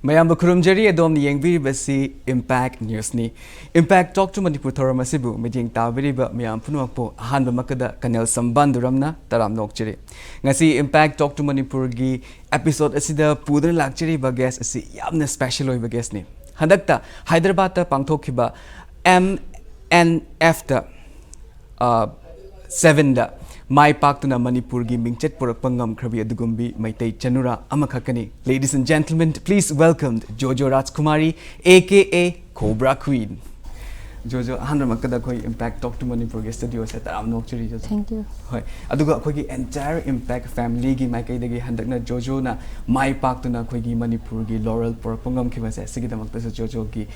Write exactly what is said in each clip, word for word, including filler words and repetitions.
ꯃꯌꯥꯝꯕꯨ ꯈꯨꯔꯨꯝꯖꯔꯤ꯫ ꯑꯗꯣꯝꯅ ꯌꯦꯡꯕꯤꯔꯤꯕꯁꯤ Impact Newsꯅꯤ꯫ Impact Talk to Manipur ꯊꯧꯔꯝ ꯑꯁꯤꯕꯨ ꯃꯤꯠꯌꯦꯡ ꯇꯥꯕꯤꯔꯤꯕ ꯃꯌꯥꯝ ꯄꯨꯝꯅꯃꯛꯄꯨ ꯑꯍꯥꯟꯕꯃꯛꯇꯗ ꯀꯅꯦꯜ ꯁꯝꯕꯥꯟꯗꯨꯔꯝꯅ ꯇꯔꯥꯝꯅ ꯑꯣꯛꯆꯔꯤ꯫ ꯉꯁꯤ Impact Talk to Manipurꯒꯤ episode ꯑꯁꯤꯗ ꯄꯨꯗꯨꯅ ꯂꯥꯛꯆꯔꯤꯕ guest ꯑꯁꯤ ꯌꯥꯝꯅ special ꯑꯣꯏꯕ guestꯅꯤ꯫ ꯍꯟꯗꯛꯇ ꯍꯥꯏꯗ꯭ꯔꯕꯥꯗꯇ ꯄꯥꯡꯊꯣꯛꯈꯤꯕ M N Fꯇ, ꯑ, sevenꯗ ꯃꯥꯏ ꯄꯥꯛꯇꯨꯅ ꯃꯅꯤꯄꯨꯔꯒꯤ ꯃꯤꯡꯆꯠ ꯄꯨꯔꯛꯄ ꯉꯝꯈ꯭ꯔꯕꯤ ꯑꯗꯨꯒꯨꯝꯕꯤ Meitei ꯆꯅꯨꯔꯥ ꯑꯃꯈꯛꯀꯅꯤ꯫ Ladies and gentlemen, please welcome ꯖꯣꯖꯣ ꯔꯥꯖꯀꯨꯃꯥꯔꯤ, A K A Cobra Queen꯫ ꯖꯣꯖꯣ, ꯑꯍꯥꯟꯕꯃꯛꯇꯗ ꯑꯩꯈꯣꯏ Impact Talk to Manipurꯒꯤ studioꯁꯦ ꯇꯔꯥꯝꯅ ꯑꯣꯛꯆꯔꯤ, ꯖꯣꯖꯣ꯫ Thank you. ꯍꯣꯏ, ꯑꯗꯨꯒ ꯑꯩꯈꯣꯏꯒꯤ entire Impact familyꯒꯤ ꯃꯥꯏꯀꯩꯗꯒꯤ ꯍꯟꯗꯛꯅ ꯖꯣꯖꯣꯅ ꯃꯥꯏ ꯄꯥꯛꯇꯨꯅ ꯑꯩꯈꯣꯏꯒꯤ ꯃꯅꯤꯄꯨꯔꯒꯤ laurel ꯄꯨꯔꯛꯄ ꯉꯝꯈꯤꯕꯁꯦ, ꯑꯁꯤꯒꯤꯗꯃꯛꯇꯁꯨ ꯖꯣꯖꯣꯒꯤ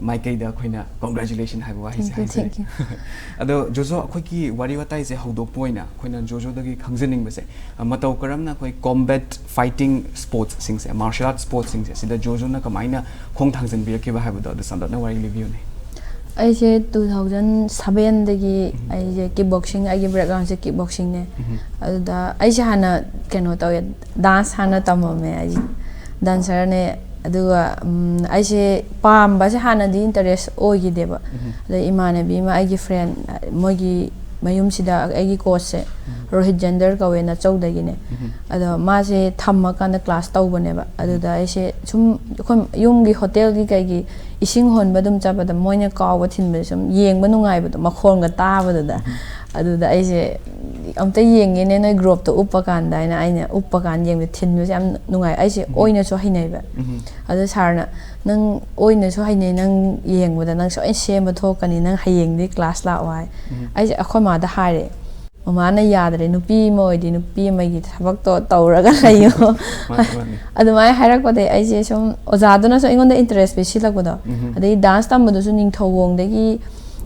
ꯃꯥꯏꯀꯩꯗ ꯑꯩꯈꯣꯏꯅ congratulation ꯍꯥꯏꯕ ꯋꯥꯍꯩꯁꯦ Thank you, ꯍꯥꯏꯖꯔꯤ꯫ Thank you. ꯑꯗꯣ ꯖꯣꯖꯣ, ꯑꯩꯈꯣꯏꯒꯤ ꯋꯥꯔꯤ ꯋꯥꯇꯥꯏꯁꯦ ꯍꯧꯗꯣꯛꯄ ꯑꯣꯏꯅ ꯑꯩꯈꯣꯏꯅ ꯖꯣꯖꯣꯗꯒꯤ ꯈꯪꯖꯅꯤꯡꯕꯁꯦ, ꯑ, ꯃꯇꯧ ꯀꯔꯝꯅ ꯑꯩꯈꯣꯏ combat fighting sportsꯁꯤꯡꯁꯦ, martial arts sportsꯁꯤꯡꯁꯦ, ꯁꯤꯗ ꯖꯣꯖꯣꯅ ꯀꯃꯥꯏꯅ ꯈꯣꯡ ꯊꯥꯡꯖꯤꯟꯕꯤꯔꯛꯈꯤꯕ ꯍꯥꯏꯕꯗꯣ ꯑꯗꯨ ꯁꯟꯗꯣꯛꯅ ꯋꯥꯔꯤ ꯂꯤꯕꯤꯌꯨꯅꯦ꯫ ꯑꯩꯁꯦ two thousand sevenꯗꯒꯤ ꯎꯝ꯫ ꯑꯩꯁꯦ kick boxing, ꯑꯩꯒꯤ backgroundꯁꯦ kick boxingꯅꯦ꯫ ꯎꯝ꯫ ꯑꯗꯨꯗ ꯑꯩꯁꯦ ꯍꯥꯟꯅ ꯀꯩꯅꯣ ꯇꯧꯋꯦ, dance ꯍꯥꯟꯅ ꯇꯝꯃꯝꯃꯦ꯫ ꯑꯩ dancerꯅꯦ꯫ ꯑꯗꯨꯒ, ꯎꯝ, ꯑꯩꯁꯦ ꯄꯥꯝꯕꯁꯦ ꯍꯥꯟꯅꯗꯤ interest ꯑꯣꯏꯈꯤꯗꯦꯕ꯫ ꯎꯝ꯫ ꯑꯗꯩ ꯏꯃꯥꯟꯅꯕꯤ ꯑꯃ, ꯑꯩꯒꯤ friend, ꯃꯣꯏꯒꯤ ꯃꯌꯨꯝꯁꯤꯗ ꯑꯩꯒꯤ coachꯁꯦ ꯎꯝ꯫ ꯔꯣꯍꯤꯠ ꯖꯦꯟꯗꯔ ꯀꯧꯋꯦ, ꯅꯆꯧꯗꯒꯤꯅꯦ꯫ ꯎꯝ꯫ ꯑꯗꯣ ꯃꯥꯁꯦ ꯊꯝꯃꯀꯥꯟꯗ class ꯇꯧꯕꯅꯦꯕ꯫ ꯑꯗꯨꯗ ꯑꯩꯁꯦ ꯁꯨꯝ ꯑꯩꯈꯣꯏ ꯌꯨꯝꯒꯤ hotelꯒꯤ ꯀꯩꯒꯤ ꯏꯁꯤꯡ ꯍꯣꯟꯕ ꯑꯗꯨꯝ ꯆꯠꯄꯗ ꯃꯣꯏꯅ ꯀꯥꯎꯕ ꯊꯤꯟꯕꯁꯦ ꯁꯨꯝ ꯌꯦꯡꯕ ꯅꯨꯡꯉꯥꯏꯕꯗꯣ, ꯃꯈꯣꯟꯒ ꯇꯥꯕꯗꯨꯗ꯫ ꯎꯝ꯫ ꯑꯗꯨꯗ ꯑꯩꯁꯦ ꯑꯝꯇ ꯌꯦꯡꯒꯦꯅꯦ, ꯅꯣꯏ groupꯇ ꯎꯞꯄ ꯀꯥꯟꯗ ꯍꯥꯏꯅ ꯑꯩꯅ ꯎꯞꯄ ꯀꯥꯟꯗ ꯌꯦꯡꯕꯗ ꯊꯤꯟꯕꯁꯦ ꯌꯥꯝ ꯅꯨꯡꯉꯥꯏ꯫ ꯑꯩꯁꯦ ꯎꯝ꯫ ꯑꯣꯏꯅꯁꯨ ꯍꯩꯅꯩꯕ꯫ ꯎꯝ꯫ ꯑꯗꯣ sirꯅ, "ꯅꯪ ꯑꯣꯏꯅꯁꯨ ꯍꯩꯅꯩ, ꯅꯪ ꯌꯦꯡꯕꯗ ꯅꯪ ꯁꯣꯏꯅ ꯁꯦꯝꯕ ꯊꯣꯛꯀꯅꯤ, ꯅꯪ ꯍꯌꯦꯡꯗꯤ class ꯂꯥꯛꯑꯣ" ꯍꯥꯏ꯫ ꯎꯝ꯫ ꯑꯩꯁꯦ ꯑꯩꯈꯣꯏ ꯃꯥꯗ ꯍꯥꯏꯔꯦ꯫ ꯃꯃꯥꯅ ꯌꯥꯗ꯭ꯔꯦ, "ꯅꯨꯄꯤ ꯑꯃ ꯑꯣꯏꯗꯤ ꯅꯨꯄꯤ ꯑꯃꯒꯤ ꯊꯕꯛꯇꯣ ꯇꯧꯔꯒ ꯂꯩꯌꯣ"꯫ ꯃꯥꯅꯤ, ꯃꯥꯅꯤ꯫ ꯑꯗꯨꯃꯥꯏꯅ ꯍꯥꯏꯔꯛꯄꯗꯒꯤ ꯑꯩꯁꯦ ꯁꯨꯝ, ꯑꯣꯖꯥꯗꯨꯅꯁꯨ ꯑꯩꯉꯣꯟꯗ interest ꯄꯤꯁꯤꯜꯂꯛꯄꯗꯣ꯫ ꯎꯝ꯫ ꯑꯗꯩ dance ꯇꯝꯕꯗꯨꯁꯨ ꯅꯤꯡꯊꯧꯈꯣꯡꯗꯒꯤ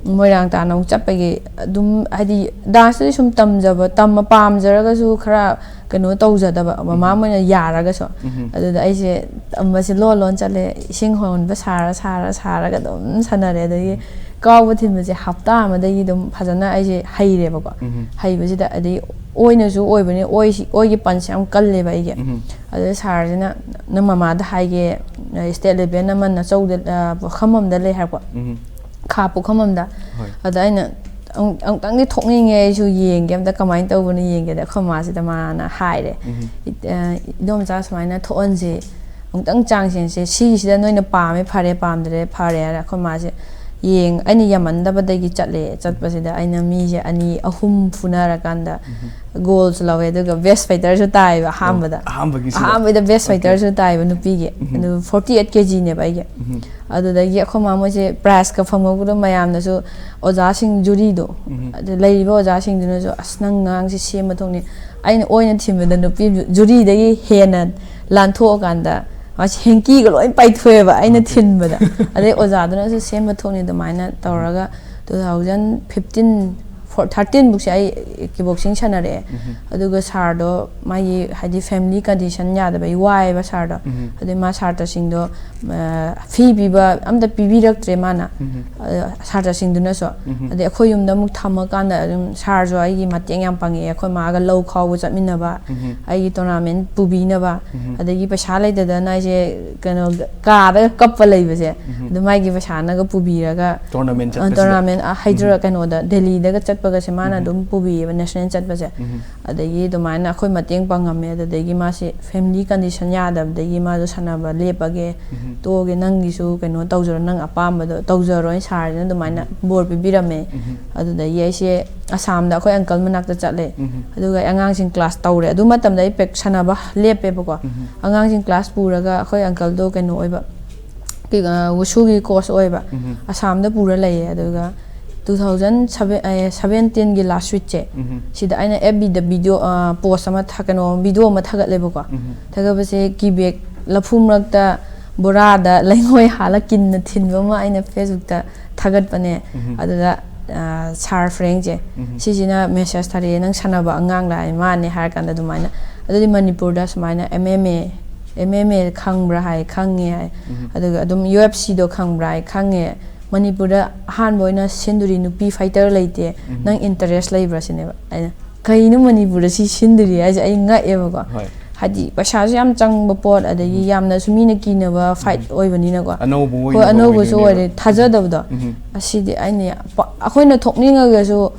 ꯃꯣꯏꯔꯥꯡ ꯇꯥꯟꯅ ꯑꯃꯨꯛ ꯆꯠꯄꯒꯤ ꯑꯗꯨꯝ, ꯍꯥꯏꯗꯤ, danceꯇꯨꯗꯤ ꯁꯨꯝ ꯇꯝꯖꯕ, ꯇꯝꯕ ꯄꯥꯝꯖꯔꯒꯁꯨ ꯈꯔ ꯀꯩꯅꯣ ꯇꯧꯖꯗꯕ, ꯃꯃꯥ ꯎꯝ꯫ ꯃꯣꯏꯅ ꯌꯥꯔꯒꯁꯨ꯫ ꯎꯝ꯫ ꯑꯗꯨꯗ ꯑꯩꯁꯦ ꯇꯝꯕꯁꯦ ꯂꯣꯟ ꯂꯣꯟ ꯆꯠꯂꯦ, ꯏꯁꯤꯡ ꯍꯣꯟꯕ ꯁꯥꯔ, ꯁꯥꯔ, ꯁꯥꯔꯒ ꯑꯗꯨꯝ ꯁꯥꯟꯅꯔꯦ꯫ ꯑꯗꯒꯤ ꯀꯥꯎꯕ ꯊꯤꯟꯕꯁꯦ ꯍꯞꯇꯥ ꯑꯃꯗꯒꯤ ꯑꯗꯨꯝ ꯐꯖꯅ ꯑꯩꯁꯦ ꯍꯩꯔꯦꯕꯀꯣ꯫ ꯎꯝ꯫ ꯍꯩꯕꯁꯤꯗ, ꯑꯗꯩ ꯑꯣꯏꯅꯁꯨ ꯑꯣꯏꯕꯅꯤ, ꯑꯣꯏꯁꯤ-, ꯑꯣꯏꯒꯤ ꯄꯟꯁꯦ ꯌꯥꯝ ꯀꯜꯂꯦꯕ ꯑꯩꯒꯤ꯫ ꯎꯝ꯫ ꯑꯗꯨꯗ sirꯁꯤꯅ, "ꯅꯪ ꯃꯃꯥꯗ ꯍꯥꯏꯒꯦ, ꯁ꯭ꯇꯦꯠ ꯂꯦꯚꯦꯜ ꯑꯃ ꯅꯆꯧꯗ, ꯑ, ꯄꯨꯈ꯭ꯔꯝꯕꯝꯗ ꯂꯩ ꯍꯥꯏꯔꯛꯄ꯫ ꯎꯝ. ꯈꯥ ꯄꯨꯈ꯭ꯔꯝꯕꯝꯗ꯫ ꯍꯣꯏ. ꯑꯗ ꯑꯩꯅ ꯑꯃꯨꯛ-, ꯑꯃꯨꯛꯇꯪꯗꯤ ꯊꯣꯛꯅꯤꯡꯉꯦ ꯑꯩꯁꯨ, ꯌꯦꯡꯒꯦ ꯑꯝꯇ ꯀꯃꯥꯏꯅ ꯇꯧꯕꯅꯣ ꯌꯦꯡꯒꯦꯗ꯫ ꯑꯩꯈꯣꯏ ꯃꯥꯁꯤꯗ ꯃꯥꯅ ꯍꯥꯏꯔꯦ, ꯎꯝ. "ꯏ-, ꯑ, ꯏꯗꯣꯝꯆꯥ, ꯁꯨꯃꯥꯏꯅ ꯊꯣꯛꯍꯟꯁꯦ, ꯑꯃꯨꯛꯇꯪ ꯆꯥꯡꯁ ꯌꯦꯡꯁꯦ, ꯁꯤꯒꯤꯁꯤꯗ ꯅꯣꯏꯅ ꯄꯥꯝꯃꯦ, ꯐꯔꯦ, ꯄꯥꯝꯗ꯭ꯔꯦ ꯐꯔꯦ" ꯍꯥꯏꯔꯦ꯫ ꯑꯩꯈꯣꯏ ꯃꯥꯁꯦ ꯌꯦꯡ-, ꯑꯩꯅ ꯌꯥꯝꯃꯟꯗꯕꯗꯒꯤ ꯆꯠꯂꯦ꯫ ꯆꯠꯄꯁꯤꯗ ꯑꯩꯅ ꯃꯤꯁꯦ ꯑꯅꯤ ꯑꯍꯨꯝ ꯐꯨꯅꯔꯀꯥꯟꯗ ꯒꯣꯜꯁꯨ ꯂꯧꯋꯦ, ꯑꯗꯨꯒ ꯕꯦꯁ ꯐꯥꯏꯇꯔꯁꯨ ꯇꯥꯏꯌꯦꯕ ꯑꯍꯥꯟꯕꯗ꯫ ꯑꯍꯥꯟꯕꯒꯤꯁꯤꯗ? ꯑꯍꯥꯟꯕꯗ ꯕꯦꯁ Okay. ꯐꯥꯏꯇꯔꯁꯨ ꯇꯥꯏꯌꯦꯕ ꯅꯨꯄꯤꯒꯤ꯫ ꯎꯝ. ꯑꯗꯨ forty eight kgꯅꯦꯕ ꯑꯩꯒꯤ꯫ ꯎꯝ. ꯑꯗꯨꯗꯒꯤ ꯑꯩꯈꯣꯏ ꯃꯥ ꯃꯣꯏꯁꯦ ꯄ꯭ꯔꯥꯏꯖꯀ ꯐꯪꯕꯕꯨꯗ ꯃꯌꯥꯝꯅꯁꯨ, ꯑꯣꯖꯥꯁꯤꯡ, ꯖꯨꯔꯤꯗꯣ, ꯎꯝ. ꯑꯗꯨ ꯂꯩꯔꯤꯕ ꯑꯣꯖꯥꯁꯤꯡꯗꯨꯅꯁꯨ, "ꯑꯁ, ꯅꯪ ꯑꯉꯥꯡꯁꯦ ꯁꯦꯝꯕ ꯊꯣꯛꯅꯤ"꯫ ꯑꯩꯅ ꯑꯣꯏꯅ ꯊꯤꯟꯕꯗ ꯅꯨꯄꯤ ꯖꯨꯔꯤꯗꯒꯤ ꯍꯦꯟꯅ ꯂꯥꯟꯊꯣꯛꯑꯀꯥꯟꯗ ꯃꯥꯁꯦ ꯍꯦꯡꯀꯤꯒ ꯂꯣꯏ ꯄꯥꯏꯊꯣꯛꯑꯦꯕ ꯑꯩꯅ ꯊꯤꯟꯕꯗ꯫ ꯑꯗꯩ ꯑꯣꯖꯥꯗꯨꯅꯁꯨ "ꯁꯦꯝꯕ ꯊꯣꯛꯅꯤ" ꯑꯗꯨꯃꯥꯏꯅ ꯇꯧꯔꯒ two thousand fifteen, four, thirteen ꯕꯨꯛꯁꯦ ꯑꯩ ꯀꯤꯛ ꯕꯣꯛꯁꯤꯡ ꯁꯥꯟꯅꯔꯛꯑꯦ꯫ ꯎꯝ. ꯑꯗꯨꯒ ꯁꯥꯔꯗꯣ ꯃꯥꯒꯤ, ꯍꯥꯏꯗꯤ, ꯐꯦꯃꯤꯂꯤ ꯀꯟꯗꯤꯁꯟ ꯌꯥꯗꯕꯒꯤ ꯋꯥꯏꯑꯦꯕ ꯁꯥꯔꯗꯣ꯫ ꯎꯝ. ꯑꯗꯩ ꯃꯥ ꯁꯥꯇ꯭ꯔꯁꯤꯡꯗꯣ, ꯑ, ꯐꯤ ꯄꯤꯕ ꯑꯝꯇ ꯄꯤꯕꯤꯔꯛꯇ꯭ꯔꯦ ꯃꯥꯅ꯫ ꯎꯝ. ꯑ, ꯁꯥꯇ꯭ꯔꯁꯤꯡꯗꯨꯅꯁꯨ꯫ ꯎꯝ. ꯑꯗꯩ ꯑꯩꯈꯣꯏ ꯌꯨꯝꯗ ꯑꯃꯨꯛ ꯊꯝꯃꯀꯥꯟꯗ ꯑꯗꯨꯝ ꯁꯥꯔꯁꯨ ꯑꯩꯒꯤ ꯃꯇꯦꯡ ꯌꯥꯝ ꯄꯥꯡꯉꯛꯑꯦ꯫ ꯑꯩꯈꯣꯏ ꯃꯥꯒ ꯂꯧ ꯈꯥꯎꯕ ꯆꯠꯃꯤꯟꯅꯕ, ꯎꯝ. ꯑꯩꯒꯤ ꯇꯣꯔꯅꯥꯃꯦꯟ ꯄꯨꯕꯤꯅꯕ, ꯎꯝ. ꯑꯗꯒꯤ ꯄꯩꯁꯥ ꯂꯩꯇꯗꯅ ꯑꯩꯁꯦ ꯀꯩꯅꯣ ꯀꯥꯗꯒ ꯀꯞꯄ ꯂꯩꯕꯁꯦ, ꯎꯝ. ꯑꯗꯨ ꯃꯥꯒꯤ ꯄꯩꯁꯥꯅꯒ ꯄꯨꯕꯤꯔꯒ, Tournament ꯑ, ꯆꯠꯄꯁꯤꯗ? Tournament, ꯑ, ꯍꯥꯏꯗ꯭ꯔ-, ꯎꯝ. ꯀꯩꯅꯣꯗ, ꯗꯦꯜꯂꯤꯗꯒ ꯆꯠꯄꯒꯁꯦ ꯃꯥꯅ ꯎꯝ. ꯑꯗꯨꯝ ꯄꯨꯕꯤꯌꯦꯕ, ꯅꯦꯁꯅꯦꯜ ꯆꯠꯄꯁꯦ꯫ ꯎꯝ. ꯑꯗꯒꯤ ꯑꯗꯨꯃꯥꯏꯅ ꯑꯩꯈꯣꯏ ꯃꯇꯦꯡ ꯄꯥꯡꯉꯝꯃꯦ꯫ ꯑꯗꯨꯗꯒꯤ ꯃꯥꯁꯦ ꯐꯦꯃꯤꯂꯤ ꯀꯟꯗꯤꯁꯟ ꯌꯥꯗꯕꯗꯒꯤ ꯃꯥꯗꯣ ꯁꯥꯟꯅꯕ ꯂꯦꯞꯄꯒꯦ, ꯎꯝ. ꯇꯣꯛꯑꯒꯦ, ꯅꯪꯒꯤꯁꯨ ꯀꯩꯅꯣ ꯇꯧꯖꯔꯣ, ꯅꯪ ꯑꯄꯥꯝꯕꯗꯣ ꯇꯧꯖꯔꯣ, ꯑꯩ ꯁꯥꯔꯁꯤꯅ ꯑꯗꯨꯃꯥꯏꯅ ꯕꯣꯔ ꯄꯤꯕꯤꯔꯝꯃꯦ꯫ ꯎꯝ. ꯑꯗꯨꯗꯒꯤ ꯑꯩꯁꯦ ꯑꯁꯥꯝꯗ ꯑꯩꯈꯣꯏ ꯑꯪꯀꯜ ꯃꯅꯥꯛꯇ ꯆꯠꯂꯦ꯫ ꯎꯝ. ꯑꯗꯨꯒ ꯑꯩ ꯑꯉꯥꯡꯁꯤꯡ ꯀ꯭ꯂꯥꯁ ꯇꯧꯔꯦ꯫ ꯑꯗꯨ ꯃꯇꯝꯗ ꯑꯩ ꯄ꯭ꯔꯦꯛ-, ꯁꯥꯟꯅꯕ ꯂꯦꯞꯄꯦꯕꯀꯣ꯫ ꯎꯝ. ꯑꯉꯥꯡꯁꯤꯡ ꯀ꯭ꯂꯥꯁ ꯄꯨꯔꯒ ꯑꯩꯈꯣꯏ ꯑꯪꯀꯜꯗꯣ ꯀꯩꯅꯣ ꯑꯣꯏꯕ, ꯀꯤ-, ꯑ, ꯋꯨꯁꯨꯒꯤ ꯀꯣꯆ ꯑꯣꯏꯕ꯫ ꯎꯝ. ꯑꯁꯥꯝꯗ ꯄꯨꯔ ꯂꯩꯌꯦ꯫ ꯑꯗꯨꯒ two thousand seven, ꯑꯦ, seventeenꯒꯤ ꯂꯥꯁ ꯋꯤꯛꯁꯦ, ꯎꯝ. ꯁꯤꯗ ꯑꯩꯅ ꯑꯦꯐ ꯕꯤꯗ ꯚꯤꯗꯤꯑꯣ, ꯑ, ꯄꯣꯁ ꯑꯃ ꯊꯥ-, ꯀꯩꯅꯣ, ꯚꯤꯗꯤꯑꯣ ꯑꯃ ꯊꯥꯒꯠꯂꯦꯕꯀꯣ꯫ ꯎꯝ. ꯊꯥꯒꯠꯄꯁꯦ ꯀꯤꯕꯦꯛ ꯂꯐꯨ ꯃꯔꯛꯇ ꯕꯣꯔꯥꯗ ꯂꯩꯉꯣꯏ ꯍꯥꯜꯂ ꯀꯤꯟꯅ ꯊꯤꯟꯕ ꯑꯃ ꯑꯩꯅ ꯐꯦꯁꯕꯨꯛꯇ ꯊꯥꯒꯠꯄꯅꯦ꯫ ꯎꯝ. ꯑꯗꯨꯗ, ꯑ, ꯁꯥꯔ ꯐ꯭ꯔꯦꯡꯁꯦ, ꯎꯝ. ꯁꯤꯁꯤꯅ ꯃꯦꯁꯦꯖ ꯊꯥꯔꯛꯑꯦ, "ꯅꯪ ꯁꯥꯟꯅꯕ ꯑꯉꯥꯡ ꯂꯥꯛꯑꯦ ꯃꯥꯅꯦ" ꯍꯥꯏꯔ ꯀꯥꯟꯗ ꯑꯗꯨꯃꯥꯏꯅ, ꯑꯗꯨꯗꯤ ꯃꯅꯤꯄꯨꯔꯗ ꯁꯨꯃꯥꯏꯅ ꯑꯦꯝ ꯑꯦꯝ ꯑꯦ, ꯑꯦꯝ ꯑꯦꯝ ꯑꯦ ꯈꯪꯕ꯭ꯔꯥ ꯍꯥꯏ, "ꯈꯪꯉꯦ" ꯍꯥꯏ꯫ ꯎꯝ. ꯑꯗꯨꯒ ꯑꯗꯨꯝ ꯌꯨ ꯑꯦꯐ ꯁꯤꯗꯣ ꯈꯪꯕ꯭ꯔꯥ ꯍꯥꯏ, "ꯈꯪꯉꯦ"꯫ ꯃꯅꯤꯄꯨꯔꯗ ꯑꯍꯥꯟꯕ ꯑꯣꯏꯅ ꯁꯤꯟꯗꯣꯔꯤ ꯅꯨꯄꯤ ꯐꯥꯏꯇꯔ ꯂꯩꯇꯦ, ꯎꯝ. "ꯅꯪ ꯏꯟꯇꯔꯦꯁ ꯂꯩꯕ꯭ꯔꯥ?" ꯁꯤꯅꯦꯕ꯫ ꯑꯩꯅ, "ꯀꯩꯅꯣ ꯃꯅꯤꯄꯨꯔꯗ ꯁꯤ ꯁꯤꯟꯗꯣꯔꯤ ꯍꯥꯏꯁꯦ?" ꯑꯩ ꯉꯛꯑꯦꯕꯀꯣ꯫ ꯍꯣꯏ. ꯍꯥꯏꯗꯤ ꯄꯩꯁꯥꯁꯨ ꯌꯥꯝ ꯆꯪꯕ ꯄꯣꯠ, ꯑꯗꯒꯤ ꯌꯥꯝꯅꯁꯨ ꯃꯤꯅ ꯀꯤꯅꯕ ꯐꯥꯏꯠ ꯑꯣꯏꯕꯅꯤꯅꯀꯣ꯫ ꯑꯅꯧꯕ ꯍꯣꯏ, ꯑꯣꯏꯅ ꯑꯅꯧꯕꯁꯨ ꯑꯣꯏꯗꯣꯏꯅꯦꯕ꯫ ꯑꯣꯏꯔꯦ, ꯊꯥꯖꯗꯕꯗꯣ꯫ ꯎꯝ꯫ ꯑꯁꯤꯗꯤ ꯑꯩꯅ ꯌꯥꯝ ꯄ- ꯑꯩꯈꯣꯏꯅ ꯊꯣꯛꯅꯤꯡꯉꯒꯁꯨ,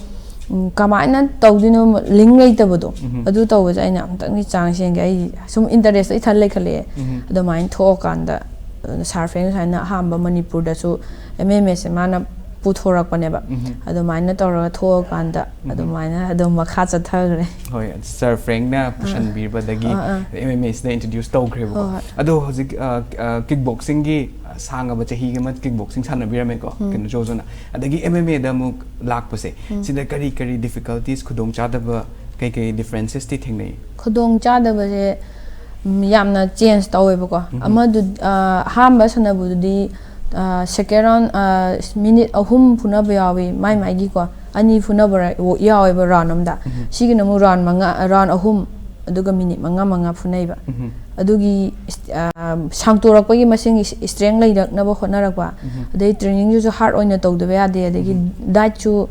ꯎꯝ, ꯀꯃꯥꯏꯅ ꯇꯧꯗꯣꯏꯅꯣ, ꯂꯤꯡ ꯂꯩꯇꯕꯗꯣ꯫ ꯎꯝ꯫ ꯑꯗꯨ ꯇꯧꯕꯁꯦ ꯑꯩꯅ ꯑꯃꯨꯛꯇꯪꯗꯤ ꯆꯥꯟꯁ ꯌꯦꯡꯒꯦ, ꯑꯩ ꯁꯨꯝ ꯏꯟꯇꯔꯦꯁꯇꯣ ꯏꯊꯟ ꯂꯩꯈꯠꯂꯛꯑꯦ꯫ ꯎꯝ꯫ ꯑꯗꯨꯃꯥꯏꯅ ꯊꯣꯛꯑꯀꯥꯟꯗ ꯁꯥꯔ ꯐ꯭ꯔꯦꯡ ꯁꯨꯃꯥꯏꯅ ꯑꯍꯥꯟꯕ ꯃꯅꯤꯄꯨꯔꯗꯁꯨ ꯑꯦꯝ ꯑꯦꯝ ꯑꯦꯁꯦ ꯃꯥꯅ ꯄꯨꯊꯣꯔꯛꯄꯅꯦꯕ꯫ ꯎꯝ꯫ ꯑꯗꯨꯃꯥꯏꯅ ꯇꯧꯔꯒ ꯊꯣꯛꯑꯀꯥꯟꯗ ꯑꯗꯨꯃꯥꯏꯅ ꯑꯗꯨꯝ ꯃꯈꯥ ꯆꯠꯊꯈ꯭ꯔꯦ꯫ ꯍꯣꯏ, ꯁꯥꯔ ꯐ꯭ꯔꯦꯡꯅ ꯄꯨꯁꯟꯕꯤꯕꯗꯒꯤ ꯑꯥ, ꯑꯥ꯫ ꯑꯦꯝ ꯑꯦꯝ ꯑꯦꯁꯤꯗ ꯏꯟꯇ꯭ꯔꯣꯗ꯭ꯌꯨꯁ ꯇꯧꯈ꯭ꯔꯦꯕꯀꯣ꯫ ꯍꯣꯏ, ꯍꯣꯏ꯫ ꯑꯗꯣ ꯍꯧꯖꯤꯛ ꯀꯤꯛ ꯕꯣꯛꯁꯤꯡꯒꯤ ꯁꯥꯡꯉꯕ ꯆꯍꯤ ꯑꯃ ꯀꯤꯛ ꯕꯣꯛꯁꯤꯡ ꯁꯥꯟꯅꯕꯤꯔꯝꯃꯦꯀꯣ, ꯀꯩꯅꯣ, ꯖꯣꯖꯣꯅ꯫ ꯑꯗꯒꯤ ꯑꯦꯝ ꯑꯦꯝ ꯑꯦꯗ ꯑꯃꯨꯛ ꯂꯥꯛꯄꯁꯦ, ꯁꯤꯗ ꯀꯔꯤ ꯀꯔꯤ ꯗꯤꯐꯤꯀꯜꯇꯤꯁ, ꯈꯨꯗꯣꯡꯆꯥꯗꯕ ꯀꯩ ꯀꯩ ꯗꯤꯐ꯭ꯔꯦꯟꯁꯦꯁꯇꯤ ꯊꯦꯡꯅꯩ? ꯈꯨꯗꯣꯡ ꯆꯥꯗꯕꯁꯦ, ꯎꯝ, ꯌꯥꯝꯅ ꯆꯦꯟꯖ ꯇꯧꯋꯦꯕꯀꯣ꯫ ꯑꯃꯗꯨ, ꯑ, ꯑꯍꯥꯟꯕ ꯁꯥꯟꯅꯕꯗꯨꯗꯤ, ꯑ, ꯁꯦꯀꯦꯟ ꯔꯥꯎꯟ, ꯑ, ꯃꯤꯅꯤꯠ ꯑꯍꯨꯝ ꯐꯨꯅꯕ ꯌꯥꯎꯋꯤ, ꯃꯥꯏ ꯃꯥꯏꯒꯤꯀꯣ꯫ ꯑꯅꯤ ꯐꯨꯅꯕ ꯔ-, ꯌꯥꯎꯋꯦꯕ ꯔꯥꯎꯟ ꯑꯃꯗ꯫ ꯁꯤꯒꯤꯅ ꯑꯃꯨꯛ ꯔꯥꯎꯟ ꯃꯉꯥ, ꯔꯥꯎꯟ ꯑꯍꯨꯝ, ꯑꯗꯨꯒ ꯃꯤꯅꯤꯠ ꯃꯉꯥ ꯃꯉꯥ ꯐꯨꯅꯩꯕ꯫ ꯑꯗꯨꯒꯤ ꯏꯁ-, ꯑ, ꯁꯥꯡꯇꯣꯔꯛꯄꯒꯤ ꯃꯁꯤꯡꯒꯤ ꯏꯁ-, ꯏꯁꯇ꯭ꯔꯦꯡ ꯂꯩꯔꯛꯅꯕ ꯍꯣꯠꯅꯔꯛꯄ꯫ ꯑꯗꯩ ꯇ꯭ꯔꯦꯅꯤꯡꯗꯨꯁꯨ ꯍꯥꯔꯗ ꯑꯣꯏꯅ ꯇꯧꯗꯕ ꯌꯥꯗꯦ, ꯑꯗꯒꯤ ꯗꯥꯏꯠꯁꯨ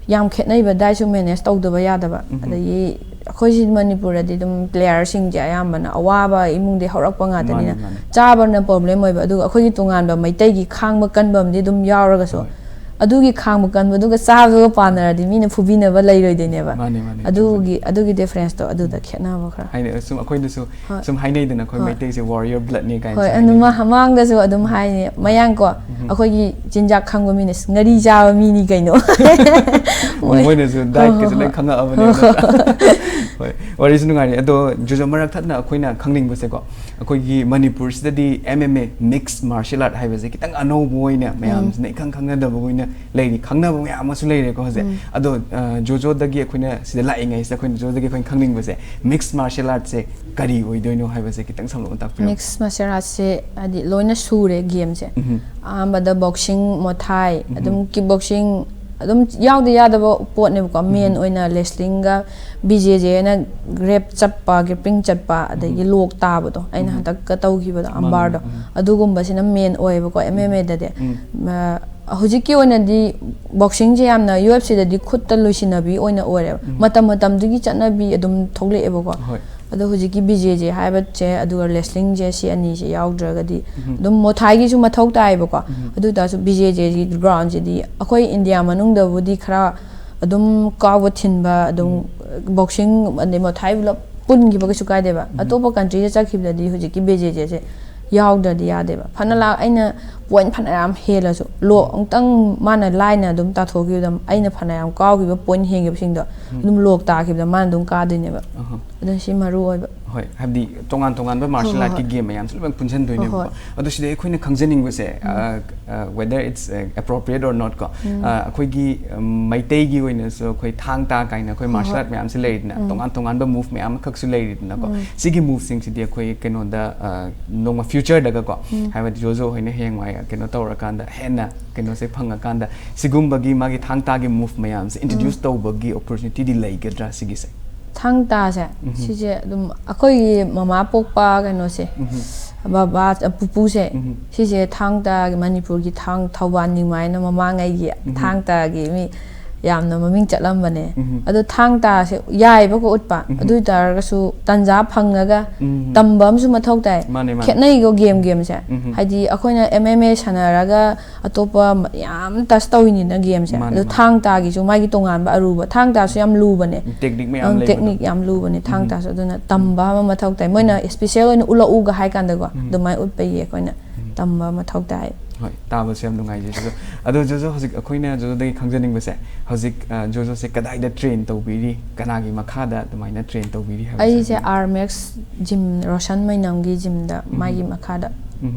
ꯌꯥꯝ ꯈꯦꯠꯅꯩꯕ, ꯗꯥꯏꯠꯁꯨ ꯃꯦꯅꯦꯖ ꯇꯧꯗꯕ ꯌꯥꯗꯕ꯫ ꯑꯗꯒꯤ ꯑꯩꯈꯣꯏꯁꯤ ꯃꯅꯤꯄꯨꯔꯗꯗꯤ ꯑꯗꯨꯝ ꯄ꯭ꯂꯦꯌꯔꯁꯤꯡꯁꯦ ꯑꯌꯥꯝꯕꯅ ꯑꯋꯥꯕ ꯏꯃꯨꯡꯗꯒꯤ ꯍꯧꯔꯛꯄ ꯉꯥꯛꯇꯅꯤꯅ, ꯃꯥꯅꯦ, ꯃꯥꯅꯦ꯫ ꯆꯥꯕꯅ ꯄ꯭ꯔꯣꯕ꯭ꯂꯦꯝ ꯑꯣꯏꯕ꯫ ꯑꯗꯨꯒ ꯑꯩꯈꯣꯏꯒꯤ ꯇꯣꯉꯥꯟꯕ ꯃꯩꯇꯩꯒꯤ ꯈꯥꯡꯕ ꯀꯟꯕ ꯑꯃꯗꯤ ꯑꯗꯨꯝ ꯌꯥꯎꯔꯒꯁꯨ, ꯍꯣꯏ꯫ ꯑꯗꯨꯒꯤ ꯈꯥꯡꯕ ꯀꯟꯕꯗꯨꯒ ꯆꯥꯕꯗꯨꯒ ꯄꯥꯟꯅꯔꯗꯤ ꯃꯤꯅ ꯐꯨꯕꯤꯅꯕ ꯂꯩꯔꯣꯏꯗꯣꯏꯅꯦꯕ꯫ ꯃꯥꯅꯦ, ꯃꯥꯅꯦ, ꯑꯗꯨꯒꯤ, ꯑꯗꯨꯒꯤ ꯗꯤꯐ꯭ꯔꯦꯟꯁꯇꯣ ꯑꯗꯨꯗ ꯈꯦꯠꯅꯕ ꯈꯔ꯫ ꯍꯥꯏꯅ ꯁꯨꯝ ꯑꯩꯈꯣꯏꯅꯁꯨ ꯍꯣꯏ꯫ ꯁꯨꯝ ꯍꯥꯏꯅꯩꯗꯅ, ꯑꯩꯈꯣꯏ ꯍꯣꯏ꯫ ꯃꯩꯇꯩꯁꯦ ꯋꯥꯔꯤꯌꯔ ꯕ꯭ꯂꯠꯅꯦ ꯀꯥꯏꯅ ꯍꯣꯏ, ꯁꯨꯝ ꯑꯗꯨ ꯃ-, ꯍꯥꯏꯅꯩꯗꯅ꯫ ꯃꯃꯥꯡꯗꯁꯨ ꯑꯗꯨꯝ ꯍꯥꯏꯅꯤ, ꯃꯌꯥꯡꯀꯣ, ꯑꯩꯈꯣꯏꯒꯤ ꯆꯤꯟꯖꯥꯛ ꯈꯪꯕ ꯃꯤꯅ, "ꯉꯥꯔꯤ ꯆꯥꯕ ꯃꯤꯅꯤ ꯀꯩꯅꯣ?" ꯃꯣꯏ ꯃꯣꯏꯅꯁꯨ ꯍꯣꯏ, ꯗꯥꯏꯠꯀꯁꯦ ꯍꯣꯏ, ꯂꯣꯏ ꯍꯣꯏ꯫ ꯈꯪꯉꯛꯑꯕꯅꯦꯕ, ꯅꯠꯇ꯭ꯔꯥ? ꯍꯣꯏ, ꯋꯥꯔꯤꯁꯨ ꯅꯨꯡꯉꯥꯏꯔꯤ꯫ ꯑꯗꯣ ꯖꯣꯖꯣ, ꯃꯔꯛ ꯊꯠꯅ ꯑꯩꯈꯣꯏꯅ ꯈꯪꯅꯤꯡꯕꯁꯦꯀꯣ, ꯑꯩꯈꯣꯏꯒꯤ ꯃꯅꯤꯄꯨꯔꯁꯤꯗꯗꯤ ꯑꯦꯝ ꯑꯦꯝ ꯑꯦ, ꯃꯤꯛꯁ ꯃꯥꯔꯁꯤꯌꯦꯜ ꯑꯥꯔꯠ ꯍꯥꯏꯕꯁꯦ ꯈꯤꯇꯪ ꯑꯅꯧꯕ ꯑꯣꯏꯅ, ꯃꯌꯥꯝꯁꯤꯅ ꯏꯈꯪ ꯈꯪꯅꯗꯕ ꯑꯣꯏꯅ ꯂꯩꯔꯤ, ꯈꯪꯅꯕ ꯃꯌꯥꯝ ꯑꯃꯁꯨ ꯂꯩꯔꯦꯀꯣ ꯍꯧꯖꯤꯛ꯫ ꯑꯗꯣ, ꯑ, ꯖꯣꯖꯣꯗꯒꯤ ꯑꯩꯈꯣꯏꯅ ꯁꯤꯗ ꯂꯥꯛꯏꯉꯩꯁꯤꯗ ꯑꯩꯈꯣꯏꯅ ꯖꯣꯖꯣꯗꯒꯤ ꯑꯩꯈꯣꯏꯅ ꯈꯪꯅꯤꯡꯕꯁꯦ, ꯃꯤꯛꯁ ꯃꯥꯔꯁꯤꯌꯦꯜ ꯑꯥꯔꯠꯁꯦ ꯀꯔꯤ ꯑꯣꯏꯗꯣꯏꯅꯣ ꯍꯥꯏꯕꯁꯦ ꯈꯤꯇꯪ ꯁꯝꯂꯞꯅ ꯇꯥꯛꯄꯤꯔꯝꯃꯨ꯫ ꯃꯤꯛꯁ ꯃꯥꯔꯁꯤꯌꯦꯜ ꯑꯥꯔꯠꯁꯦ ꯍꯥꯏꯗꯤ ꯂꯣꯏꯅ ꯁꯨꯔꯦ ꯒꯦꯝꯁꯦ꯫ ꯎꯝ꯫ ꯑꯍꯥꯟꯕꯗ ꯕꯣꯛꯁꯤꯡ, ꯃꯣꯊꯥꯏ, ꯑꯗꯨꯝ ꯀꯤꯛ ꯕꯣꯛꯁꯤꯡ, ꯑꯗꯨꯝ ꯌꯥꯎꯗ ꯌꯥꯗꯕ ꯄꯣꯠꯅꯦꯕꯀꯣ꯫ ꯃꯦꯟ ꯑꯣꯏꯅ ꯔꯦꯁꯂꯤꯡꯒ ꯕꯤ ꯖꯦ ꯖꯦ ꯍꯥꯏꯅ ꯒ꯭ꯔꯦꯞ ꯆꯠꯄ, ꯒ꯭ꯔꯦꯞꯄꯤꯡ ꯆꯠꯄ, ꯑꯗꯒꯤ ꯂꯣꯛ ꯇꯥꯕꯗꯣ, ꯑꯩꯅ ꯍꯟꯗꯛꯀ ꯇꯧꯈꯤꯕꯗꯣ, ꯃꯥꯅꯦ, ꯑꯝꯕꯥꯔꯗꯣ, ꯃꯥꯅꯦ꯫ ꯑꯗꯨꯒꯨꯝꯕꯁꯤꯅ ꯃꯦꯟ ꯑꯣꯏꯌꯦꯕꯀꯣ ꯑꯦꯝ ꯑꯦꯝ ꯑꯦꯗꯗꯤ꯫ ꯎꯝ꯫ ꯑ, ꯍꯧꯖꯤꯛꯀꯤ ꯑꯣꯏꯅꯗꯤ ꯕꯣꯛꯁꯤꯡꯁꯦ ꯌꯥꯝꯅ ꯌꯨ ꯑꯦꯐ ꯁꯤꯗꯗꯤ ꯈꯨꯠꯇ ꯂꯣꯏꯁꯤꯟꯅꯕꯤ ꯑꯣꯏꯅ ꯑꯣꯏꯔꯦꯕ꯫ ꯃꯇꯝ ꯃꯇꯝꯗꯨꯒꯤ ꯆꯠꯅꯕꯤ ꯑꯗꯨꯝ ꯊꯣꯛꯂꯛꯑꯦꯕꯀꯣ꯫ ꯍꯣꯏ꯫ ꯑꯗꯣ ꯍꯧꯖꯤꯛꯀꯤ ꯕꯤ ꯖꯦ ꯖꯦ ꯍꯥꯏꯕꯁꯦ ꯑꯗꯨꯒ ꯔꯦꯁꯂꯤꯡꯁꯦ, ꯁꯤ ꯑꯅꯤꯁꯦ ꯌꯥꯎꯗ꯭ꯔꯒꯗꯤ ꯑꯗꯨꯝ ꯃꯣꯊꯥꯏꯒꯤꯁꯨ ꯃꯊꯧ ꯇꯥꯏꯌꯦꯕꯀꯣ꯫ ꯑꯗꯨ ꯑꯣꯏ ꯇꯥꯔꯁꯨ ꯕꯤ ꯖꯦ ꯖꯦꯒꯤ ꯒ꯭ꯔꯥꯎꯟꯁꯤꯗꯤ ꯑꯩꯈꯣꯏ ꯏꯟꯗꯤꯌꯥ ꯃꯅꯨꯡꯗꯕꯨꯗꯤ ꯈꯔ ꯑꯗꯨꯝ ꯀꯥꯎꯕ ꯊꯤꯟꯕ, ꯑꯗꯨꯝ ꯕꯣꯛꯁꯤꯡ ꯑꯗꯩ ꯃꯣꯊꯥꯏ ꯄꯨꯂꯞ ꯄꯨꯟꯈꯤꯕ ꯀꯩꯁꯨ ꯀꯥꯏꯗꯦꯕ꯫ ꯑꯇꯣꯞꯄ ꯀꯟꯇ꯭ꯔꯤꯗ ꯆꯠꯈꯤꯕꯗꯗꯤ ꯍꯧꯖꯤꯛꯀꯤ ꯕꯤ ꯖꯦ ꯖꯦꯁꯦ ꯌꯥꯎꯗ꯭ꯔꯗꯤ ꯌꯥꯗꯦꯕ꯫ ꯐꯅ ꯂꯥꯛ ꯑꯩꯅ ꯄꯣꯏꯟ ꯐꯅꯌꯥꯝ ꯍꯦꯜꯂꯁꯨ, ꯂꯣ ꯑꯃꯨꯛꯇꯪ ꯃꯥꯅ ꯂꯥꯏꯅ ꯑꯗꯨꯝ ꯇꯥꯊꯣꯛꯈꯤꯕꯗ, ꯑꯩꯅ ꯐꯅꯌꯥꯝ ꯀꯥꯎꯈꯤꯕ ꯄꯣꯏꯟ ꯍꯦꯟꯈꯤꯕꯁꯤꯡꯗꯣ ꯑꯗꯨꯝ ꯂꯣꯛ ꯇꯥꯈꯤꯕꯗ ꯃꯥꯅ ꯑꯗꯨꯝ ꯀꯥꯗꯣꯏꯅꯦꯕ꯫ ꯑꯗꯨꯅ ꯁꯤ ꯃꯔꯨ ꯑꯣꯏꯕ꯫ ꯍꯣꯏ, ꯍꯥꯏꯕꯗꯤ ꯇꯣꯉꯥꯟ ꯇꯣꯉꯥꯟꯕ ꯃꯥꯔꯁꯤꯌꯦꯜ ꯍꯣꯏ, ꯑꯥꯔꯠꯀꯤ ꯒꯦꯝ ꯃꯌꯥꯝꯁꯦ ꯂꯣꯏꯅ ꯄꯨꯟꯁꯤꯟꯗꯣꯏꯅꯦꯕꯀꯣ꯫ ꯑꯗꯣ ꯁꯤꯗ ꯑꯩꯈꯣꯏꯅ ꯈꯪꯖꯅꯤꯡꯕꯁꯦ, whether it's appropriate or not ꯀꯣ, ꯑꯩꯈꯣꯏꯒꯤ ꯃꯩꯇꯩꯒꯤ ꯑꯣꯏꯅꯁꯨ ꯑꯩꯈꯣꯏ ꯊꯥꯡ ꯇꯥ ꯀꯥꯏꯅ ꯑꯩꯈꯣꯏ ꯃꯥꯔꯁꯤꯌꯦꯜ ꯑꯥꯔꯠ ꯃꯌꯥꯝꯁꯦ ꯂꯩꯔꯤꯗꯅ, ꯇꯣꯉꯥꯟ ꯇꯣꯉꯥꯟꯕ ꯃꯨꯚ ꯃꯌꯥꯝ ꯑꯃꯈꯛꯁꯨ ꯂꯩꯔꯤꯗꯅꯀꯣ꯫ ꯁꯤꯒꯤ ꯃꯨꯚꯁꯤꯡꯁꯤꯗꯤ ꯑꯩꯈꯣꯏ ꯀꯩꯅꯣꯗ, ꯅꯣꯡꯃ ꯐ꯭ꯌꯨꯆꯔꯗꯒꯀꯣ, ꯍꯥꯏꯕꯗꯤ ꯖꯣꯖꯣ ꯍꯣꯏꯅ ꯍꯌꯦꯡꯋꯥꯏ ꯀꯩꯅꯣ ꯇꯧꯔꯀꯥꯟꯗ, ꯍꯦꯟꯅ ꯀꯩꯅꯣꯁꯦ ꯐꯪꯉꯀꯥꯟꯗ, ꯁꯤꯒꯨꯝꯕꯒꯤ ꯃꯥꯒꯤ ꯊꯥꯡ ꯇꯥꯒꯤ ꯃꯨꯚ ꯃꯌꯥꯝꯁꯦ ꯏꯟꯇ꯭ꯔꯣꯗ꯭ꯌꯨꯁ ꯇꯧꯕꯒꯤ ꯑꯣꯄꯣꯔꯆꯨꯅꯤꯇꯤꯗꯤ ꯂꯩꯒꯗ꯭ꯔꯥ ꯁꯤꯒꯤꯁꯦ? ꯊꯥꯡ ꯇꯥꯁꯦ, ꯁꯤꯁꯦ ꯑꯗꯨꯝ ꯑꯩꯈꯣꯏꯒꯤ ꯃꯃꯥ ꯄꯣꯛꯄ ꯀꯩꯅꯣꯁꯦ, ꯕꯕꯥ, ꯄꯨꯄꯨꯁꯦ, ꯁꯤꯁꯦ ꯊꯥꯡ ꯇꯥꯒꯤ, ꯃꯅꯤꯄꯨꯔꯒꯤ ꯊꯥꯡ, ꯊꯧꯕꯥꯜ ꯅꯤꯡꯃꯥꯏꯅ ꯃꯃꯥꯡꯉꯩꯒꯤ ꯊꯥꯡ ꯇꯥꯒꯤ ꯃꯤ ꯌꯥꯝꯅ ꯃꯃꯤꯡ ꯆꯠꯂꯝꯕꯅꯦ꯫ ꯑꯗꯣ ꯊꯥꯡ ꯇꯥꯁꯦ ꯌꯥꯏꯕꯀꯣ ꯎꯠꯄ, ꯑꯗꯨ ꯑꯣꯏ ꯇꯥꯔꯒꯁꯨ ꯇꯟꯖꯥ ꯐꯪꯉꯒ ꯇꯝꯕ ꯑꯃꯁꯨ ꯃꯊꯧ ꯇꯥꯏ꯫ ꯃꯥꯅꯦ, ꯃꯥꯅꯦ꯫ ꯈꯦꯠꯅꯩꯀꯣ ꯒꯦꯝ ꯒꯦꯝꯁꯦ꯫ ꯍꯥꯏꯗꯤ ꯑꯩꯈꯣꯏꯅ ꯑꯦꯝ ꯑꯦꯝ ꯑꯦ ꯁꯥꯟꯅꯔꯒ ꯑꯇꯣꯞꯄ ꯌꯥꯝ ꯇꯁ ꯇꯧꯔꯤꯅꯤꯅ ꯒꯦꯝꯁꯦ꯫ ꯃꯥꯅꯦ, ꯑꯗꯣ ꯃꯥꯅꯦ꯫ ꯊꯥꯡ ꯇꯥꯒꯤꯁꯨ ꯃꯥꯒꯤ ꯇꯣꯉꯥꯟꯕ ꯑꯔꯨꯕ, ꯊꯥꯡ ꯇꯥꯁꯨ ꯌꯥꯝ ꯂꯨꯕꯅꯦ꯫ ꯇꯦꯛꯅꯤꯛ ꯃꯌꯥꯝ ꯂꯩꯕꯗꯣ꯫ ꯇꯦꯛꯅꯤꯛ ꯌꯥꯝ ꯂꯨꯕꯅꯦ ꯊꯥꯡ ꯇꯥꯁꯨ꯫ ꯑꯗꯨꯅ ꯇꯝꯕ ꯑꯃ ꯃꯊꯧ ꯇꯥꯏ꯫ ꯃꯣꯏꯅ ꯏꯁꯄꯤꯁꯦꯜ ꯑꯣꯏꯅ ꯎꯠꯂꯛꯎꯒ ꯍꯥꯏ ꯀꯥꯟꯗꯀꯣ, ꯑꯗꯨꯃꯥꯏꯅ ꯎꯠꯄꯒꯤ ꯑꯩꯈꯣꯏꯅ ꯇꯝꯕ ꯃꯊꯧ ꯇꯥꯏ꯫ ꯍꯣꯏ, ꯇꯥꯕꯁꯦ ꯌꯥꯝ ꯅꯨꯡꯉꯥꯏꯖꯩ꯫ ꯑꯗꯣ, ꯑꯗꯣ ꯖꯣꯖꯣ, ꯍꯧꯖꯤꯛ ꯑꯩꯈꯣꯏꯅ ꯖꯣꯖꯣꯗꯒꯤ ꯈꯪꯖꯅꯤꯡꯕꯁꯦ, ꯍꯧꯖꯤꯛ ꯖꯣꯖꯣꯁꯦ ꯀꯗꯥꯏꯗ ꯇ꯭ꯔꯦꯟ ꯇꯧꯕꯤꯔꯤ, ꯀꯅꯥꯒꯤ ꯃꯈꯥꯗ ꯑꯗꯨꯃꯥꯏꯅ ꯇ꯭ꯔꯦꯟ ꯇꯧꯕꯤꯔꯤ ꯍꯥꯏꯕꯁꯦ? ꯑꯩꯁꯦ ꯑꯥꯔ ꯃꯦꯛꯁ ꯖꯤꯝ, ꯔꯣꯁꯟ ꯃꯩꯅꯝꯒꯤ ꯖꯤꯝꯗ, ꯃꯥꯒꯤ ꯃꯈꯥꯗ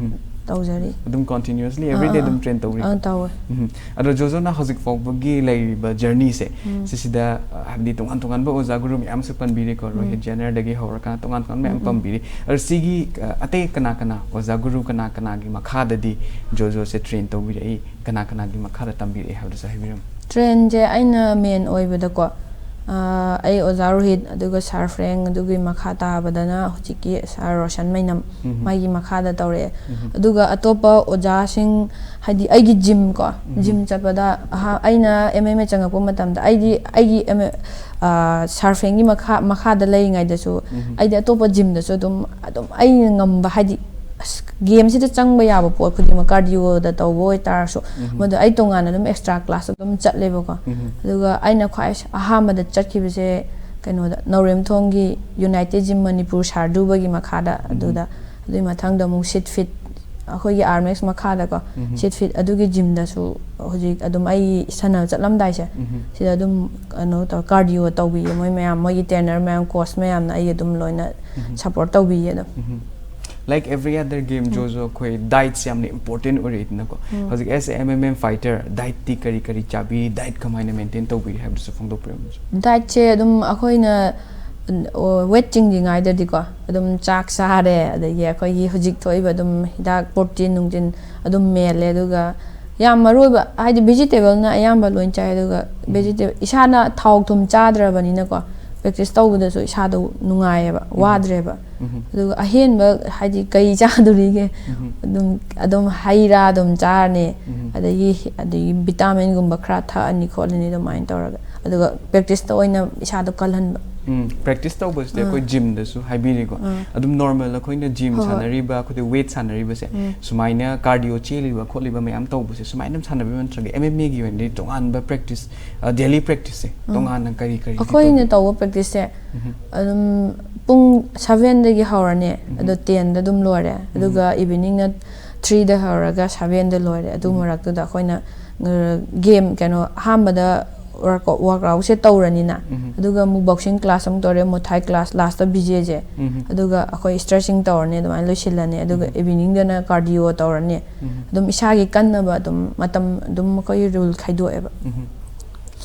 ꯇꯧꯖꯔꯤ꯫ ꯑꯗꯨꯝ ꯀꯟꯇꯤꯅ꯭ꯌꯨꯁꯂꯤ ꯑꯦꯕ꯭ꯔꯤꯗꯦ ꯑꯗꯨꯝ ꯇ꯭ꯔꯦꯟ ꯇꯧꯔꯤ? ꯑꯥ, ꯇꯧꯋꯦ꯫ ꯑꯗꯣ ꯖꯣꯖꯣꯅ ꯍꯧꯖꯤꯛ ꯐꯥꯎꯕꯒꯤ ꯂꯩꯔꯤꯕ ꯖꯔꯅꯤꯁꯦ, ꯁꯤꯁꯤꯗ, ꯍꯥꯏꯕꯗꯤ ꯇꯣꯉꯥꯟ ꯇꯣꯉꯥꯟꯕ ꯑꯣꯖꯥ ꯒꯨꯔꯨ ꯃꯌꯥꯝꯁꯨ ꯄꯟꯕꯤꯔꯦꯀꯣ, ꯔꯣꯍꯤꯠ ꯖꯦꯅꯔꯗꯒꯤ ꯍꯧꯔꯒ ꯇꯣꯉꯥꯟ ꯇꯣꯉꯥꯟꯕ ꯃꯌꯥꯝ ꯄꯟꯕꯤꯔꯤ꯫ ꯑꯗꯣ ꯁꯤꯒꯤ, ꯑꯇꯩ ꯀꯅꯥ ꯀꯅꯥ ꯑꯣꯖꯥ ꯒꯨꯔꯨ ꯀꯅꯥ ꯀꯅꯥꯒꯤ ꯃꯈꯥꯗꯗꯤ ꯖꯣꯖꯣꯁꯦ ꯇ꯭ꯔꯦꯟ ꯇꯧꯕꯤꯔꯛꯏ, ꯀꯅꯥ ꯀꯅꯥꯒꯤ ꯃꯈꯥꯗ ꯇꯝꯕꯤꯔꯛꯏ ꯍꯥꯏꯕꯗꯨꯁꯨ ꯍꯥꯏꯕꯤꯔꯝꯃꯨ꯫ ꯇ꯭ꯔꯦꯟꯁꯦ ꯑꯩꯅ ꯃꯦꯟ ꯑꯣꯏꯕꯗꯀꯣ, ꯑꯩ ꯑꯣꯖꯥ ꯔꯣꯍꯤꯠ, ꯑꯗꯨꯒ ꯁꯥꯔ ꯐ꯭ꯔꯦꯡ, ꯑꯗꯨꯒꯤ ꯃꯈꯥ ꯇꯥꯕꯗꯅ ꯍꯧꯖꯤꯛꯀꯤ ꯁꯥꯔ ꯔꯣꯁꯟ ꯃꯩꯅꯝ, ꯃꯥꯒꯤ ꯃꯈꯥꯗ ꯇꯧꯔꯛꯑꯦ꯫ ꯑꯗꯨꯒ ꯑꯇꯣꯞꯄ ꯑꯣꯖꯥꯁꯤꯡ, ꯍꯥꯏꯗꯤ ꯑꯩꯒꯤ ꯖꯤꯝ ꯀꯣ, ꯖꯤꯝ ꯆꯠꯄꯗ ꯑꯍꯥ-, ꯑꯩꯅ ꯑꯦꯝ ꯑꯦꯝ ꯑꯦ ꯆꯪꯉꯛꯄ ꯃꯇꯝꯗ ꯑꯩꯗꯤ ꯑꯩꯒꯤ ꯑꯦꯝ ꯑꯦ, ꯁꯥꯔ ꯐ꯭ꯔꯦꯡꯒꯤ ꯃꯈꯥ, ꯃꯈꯥꯗ ꯂꯩꯔꯤꯉꯩꯗꯁꯨ ꯑꯩꯗꯤ ꯑꯇꯣꯞꯄ ꯖꯤꯝꯗꯁꯨ ꯑꯗꯨꯝ, ꯑꯗꯨꯝ ꯑꯩꯅ ꯉꯝꯕ, ꯍꯥꯏꯗꯤ ꯑꯁ, ꯒꯦꯝꯁꯤꯗ ꯆꯪꯕ ꯌꯥꯕ ꯄꯣꯠ ꯈꯨꯗꯤꯡꯃꯛ, ꯀꯥꯔꯗꯤꯑꯣꯗ ꯇꯧꯕ ꯑꯣꯏꯇꯥꯔꯁꯨ, ꯃꯗꯨ ꯑꯩ ꯇꯣꯉꯥꯟꯅ ꯑꯗꯨꯝ ꯑꯦꯛꯁꯇ꯭ꯔꯥ ꯀ꯭ꯂꯥꯁ ꯑꯗꯨꯝ ꯆꯠꯂꯦꯕꯀꯣ꯫ ꯑꯗꯨꯒ ꯑꯩꯅ ꯈ꯭ꯋꯥꯏ ꯑꯍꯥꯟꯕꯗ ꯆꯠꯈꯤꯕꯁꯦ ꯀꯩꯅꯣꯗ, ꯅꯧꯔꯦꯝꯊꯣꯡꯒꯤ ꯌꯨꯅꯥꯏꯇꯦꯠ ꯖꯤꯝ ꯃꯅꯤꯄꯨꯔ ꯁꯥꯔ ꯗꯨꯕꯒꯤ ꯃꯈꯥꯗ, ꯑꯗꯨꯗ, ꯑꯗꯨꯒꯤ ꯃꯊꯪꯗ ꯑꯃꯨꯛ ꯁꯤꯠ ꯐꯤꯠ, ꯑꯩꯈꯣꯏꯒꯤ ꯑꯥꯔꯃꯦꯛꯁ ꯃꯈꯥꯗꯀꯣ, ꯁꯤꯠ ꯐꯤꯠ ꯑꯗꯨꯒꯤ ꯖꯤꯝꯗꯁꯨ ꯍꯧꯖꯤꯛ ꯑꯗꯨꯝ ꯑꯩ ꯁꯥꯟꯅꯕ ꯆꯠꯂꯝꯗꯥꯏꯁꯦ, ꯁꯤꯗ ꯑꯗꯨꯝ ꯀꯩꯅꯣ ꯇꯧ, ꯀꯥꯔꯗꯤꯑꯣ ꯇꯧꯕꯤꯌꯦ ꯃꯣꯏ ꯃꯌꯥꯝ, ꯃꯣꯏꯒꯤ ꯇ꯭ꯔꯦꯅꯔ ꯃꯌꯥꯝ, ꯀꯣꯆ ꯃꯌꯥꯝꯅ ꯑꯩ ꯑꯗꯨꯝ ꯂꯣꯏꯅ ꯁꯞꯄꯣꯔꯠ ꯇꯧꯕꯤꯌꯦ ꯑꯗꯨꯝ꯫ Like every other game, ꯖꯣꯖꯣ, ꯑꯩꯈꯣꯏ ꯗꯥꯏꯠꯁꯦ ꯌꯥꯝꯅ ꯏꯝꯄꯣꯔꯇꯦꯟ ꯑꯣꯏꯔꯛꯏꯗꯅꯀꯣ꯫ ꯍꯧꯖꯤꯛ as a M M A fighter, ꯗꯥꯏꯠꯇꯤ ꯀꯔꯤ ꯀꯔꯤ ꯆꯥꯕꯤꯔꯤ, ꯗꯥꯏꯠ ꯀꯃꯥꯏꯅ ꯃꯦꯟꯇꯦꯟ ꯇꯧꯕꯤꯔꯤ ꯍꯥꯏꯕꯗꯨꯁꯨ ꯐꯣꯡꯗꯣꯛꯄꯤꯔꯝꯃꯨꯁꯨ꯫ ꯗꯥꯏꯠꯁꯦ ꯑꯗꯨꯝ ꯑꯩꯈꯣꯏꯅ ꯋꯦꯠ ꯆꯤꯡꯗ꯭ꯔꯤꯉꯩꯗꯗꯤꯀꯣ ꯑꯗꯨꯝ ꯆꯥꯛ ꯆꯥꯔꯦ, ꯑꯗꯒꯤ ꯑꯩꯈꯣꯏꯒꯤ ꯍꯧꯖꯤꯛ ꯊꯣꯛꯏꯕ ꯑꯗꯨꯝ ꯍꯤꯗꯥꯛ ꯄ꯭ꯔꯣꯇꯤꯟ ꯅꯨꯡꯇꯤꯟ ꯑꯗꯨꯝ ꯃꯦꯜꯂꯦ, ꯑꯗꯨꯒ ꯌꯥꯝ ꯃꯔꯨ ꯑꯣꯏꯕ ꯍꯥꯏꯗꯤ ꯚꯦꯖꯤꯇꯦꯕꯜꯅ ꯑꯌꯥꯝꯕ ꯂꯣꯏ ꯆꯥꯏ꯫ ꯑꯗꯨꯒ ꯚꯦꯖꯤꯇꯦꯕꯜ, ꯏꯁꯥꯅ ꯊꯥꯎ ꯊꯨꯝ ꯆꯥꯗ꯭ꯔꯕꯅꯤꯅꯀꯣ, ꯄ꯭ꯔꯦꯛꯇꯤꯁ ꯇꯧꯕꯗꯁꯨ ꯏꯁꯥꯗꯣ ꯅꯨꯡꯉꯥꯏꯌꯦꯕ, ꯋꯥꯗ꯭ꯔꯦꯕ꯫ ꯑꯗꯨꯒ ꯑꯍꯦꯟꯕ ꯍꯥꯏꯗꯤ ꯀꯩ ꯆꯥꯗꯣꯔꯤꯒꯦ? ꯑꯗꯨꯝ, ꯑꯗꯨꯝ ꯍꯩ ꯔꯥ ꯑꯗꯨꯝ ꯆꯥꯔꯅꯤ, ꯑꯗꯒꯤ, ꯑꯗꯒꯤ ꯚꯤꯇꯥꯃꯤꯟꯒꯨꯝꯕ ꯈꯔ ꯊꯛꯑꯅꯤ ꯈꯣꯠꯂꯅꯤ ꯑꯗꯨꯃꯥꯏꯅ ꯇꯧꯔꯒ, ꯑꯗꯨꯒ ꯄ꯭ꯔꯦꯛꯇꯤꯁꯇ ꯑꯣꯏꯅ ꯏꯁꯥꯗꯣ ꯀꯜꯍꯟꯕ꯫ ꯎꯝ, ꯄ꯭ꯔꯦꯛꯇꯤꯁ ꯇꯧꯕꯁꯤꯗꯤ ꯑꯩꯈꯣꯏ ꯖꯤꯝꯗꯁꯨ ꯍꯥꯏꯕꯤꯔꯤꯀꯣ꯫ ꯑꯗꯨꯝ ꯅꯣꯔꯃꯦꯜ ꯑꯩꯈꯣꯏꯅ ꯖꯤꯝ ꯁꯥꯟꯅꯔꯤꯕ, ꯑꯩꯈꯣꯏꯗꯤ ꯋꯦꯠ ꯁꯥꯟꯅꯔꯤꯕꯁꯦ, ꯁꯨꯃꯥꯏꯅ ꯀꯥꯔꯗꯤꯑꯣ ꯆꯦꯜꯂꯤꯕ ꯈꯣꯠꯂꯤꯕ ꯃꯌꯥꯝ ꯇꯧꯕꯁꯦ, ꯁꯨꯃꯥꯏꯅ ꯑꯗꯨꯝ ꯁꯥꯟꯅꯕꯤꯕ ꯅꯠꯇ꯭ꯔꯒ ꯑꯦꯝ ꯑꯦꯝ ꯑꯦꯒꯤ ꯑꯣꯏꯅꯗꯤ ꯇꯣꯉꯥꯟꯕ ꯄ꯭ꯔꯦꯛꯇꯤꯁ, ꯗꯦꯂꯤ ꯄ꯭ꯔꯦꯛꯇꯤꯁꯁꯦ ꯇꯣꯉꯥꯟꯅ ꯀꯔꯤ ꯀꯔꯤ ꯑꯩꯈꯣꯏꯅ ꯇꯧꯕ ꯄ꯭ꯔꯦꯛꯇꯤꯁꯁꯦ ꯑꯗꯨꯝ ꯄꯨꯡ ꯁꯚꯦꯟꯗꯒꯤ ꯍꯧꯔꯅꯤ, ꯑꯗꯣ ꯇꯦꯟꯗ ꯑꯗꯨꯝ ꯂꯣꯏꯔꯦ꯫ ꯑꯗꯨꯒ ꯏꯚꯤꯅꯤꯡꯅ ꯊ꯭ꯔꯤꯗ ꯍꯧꯔꯒ ꯁꯚꯦꯟꯗ ꯂꯣꯏꯔꯦ꯫ ꯑꯗꯨ ꯃꯔꯛꯇꯨꯗ ꯑꯩꯈꯣꯏꯅ ꯒꯦꯝ, ꯀꯩꯅꯣ, ꯑꯍꯥꯟꯕꯗ ꯋꯥꯔꯛꯑꯥꯎꯠꯁꯦ ꯇꯧꯔꯅꯤꯅ, ꯑꯗꯨꯒ ꯑꯃꯨꯛ ꯕꯣꯛꯁꯤꯡ ꯀ꯭ꯂꯥꯁ ꯑꯃꯨꯛ ꯇꯧꯔꯦ, ꯃꯨꯊꯥꯏ ꯀ꯭ꯂꯥꯁ, ꯂꯥꯁꯇ ꯕꯤ ꯖꯦꯁꯦ, ꯑꯗꯨꯒ ꯑꯩꯈꯣꯏ ꯁ꯭ꯇ꯭ꯔꯦꯆꯤꯡ ꯇꯧꯔꯅꯤ, ꯑꯗꯨꯃꯥꯏꯅ ꯂꯣꯏꯁꯤꯜꯂꯅꯤ꯫ ꯑꯗꯨꯒ ꯏꯚꯤꯅꯤꯡꯗꯅ ꯀꯥꯔꯗꯤꯑꯣ ꯇꯧꯔꯅꯤ꯫ ꯑꯗꯨꯝ ꯏꯁꯥꯒꯤ ꯀꯟꯅꯕ ꯑꯗꯨꯝ ꯃꯇꯝ ꯑꯗꯨꯝ ꯑꯩꯈꯣꯏ ꯔꯨꯜ ꯈꯥꯏꯗꯣꯛꯑꯦꯕ꯫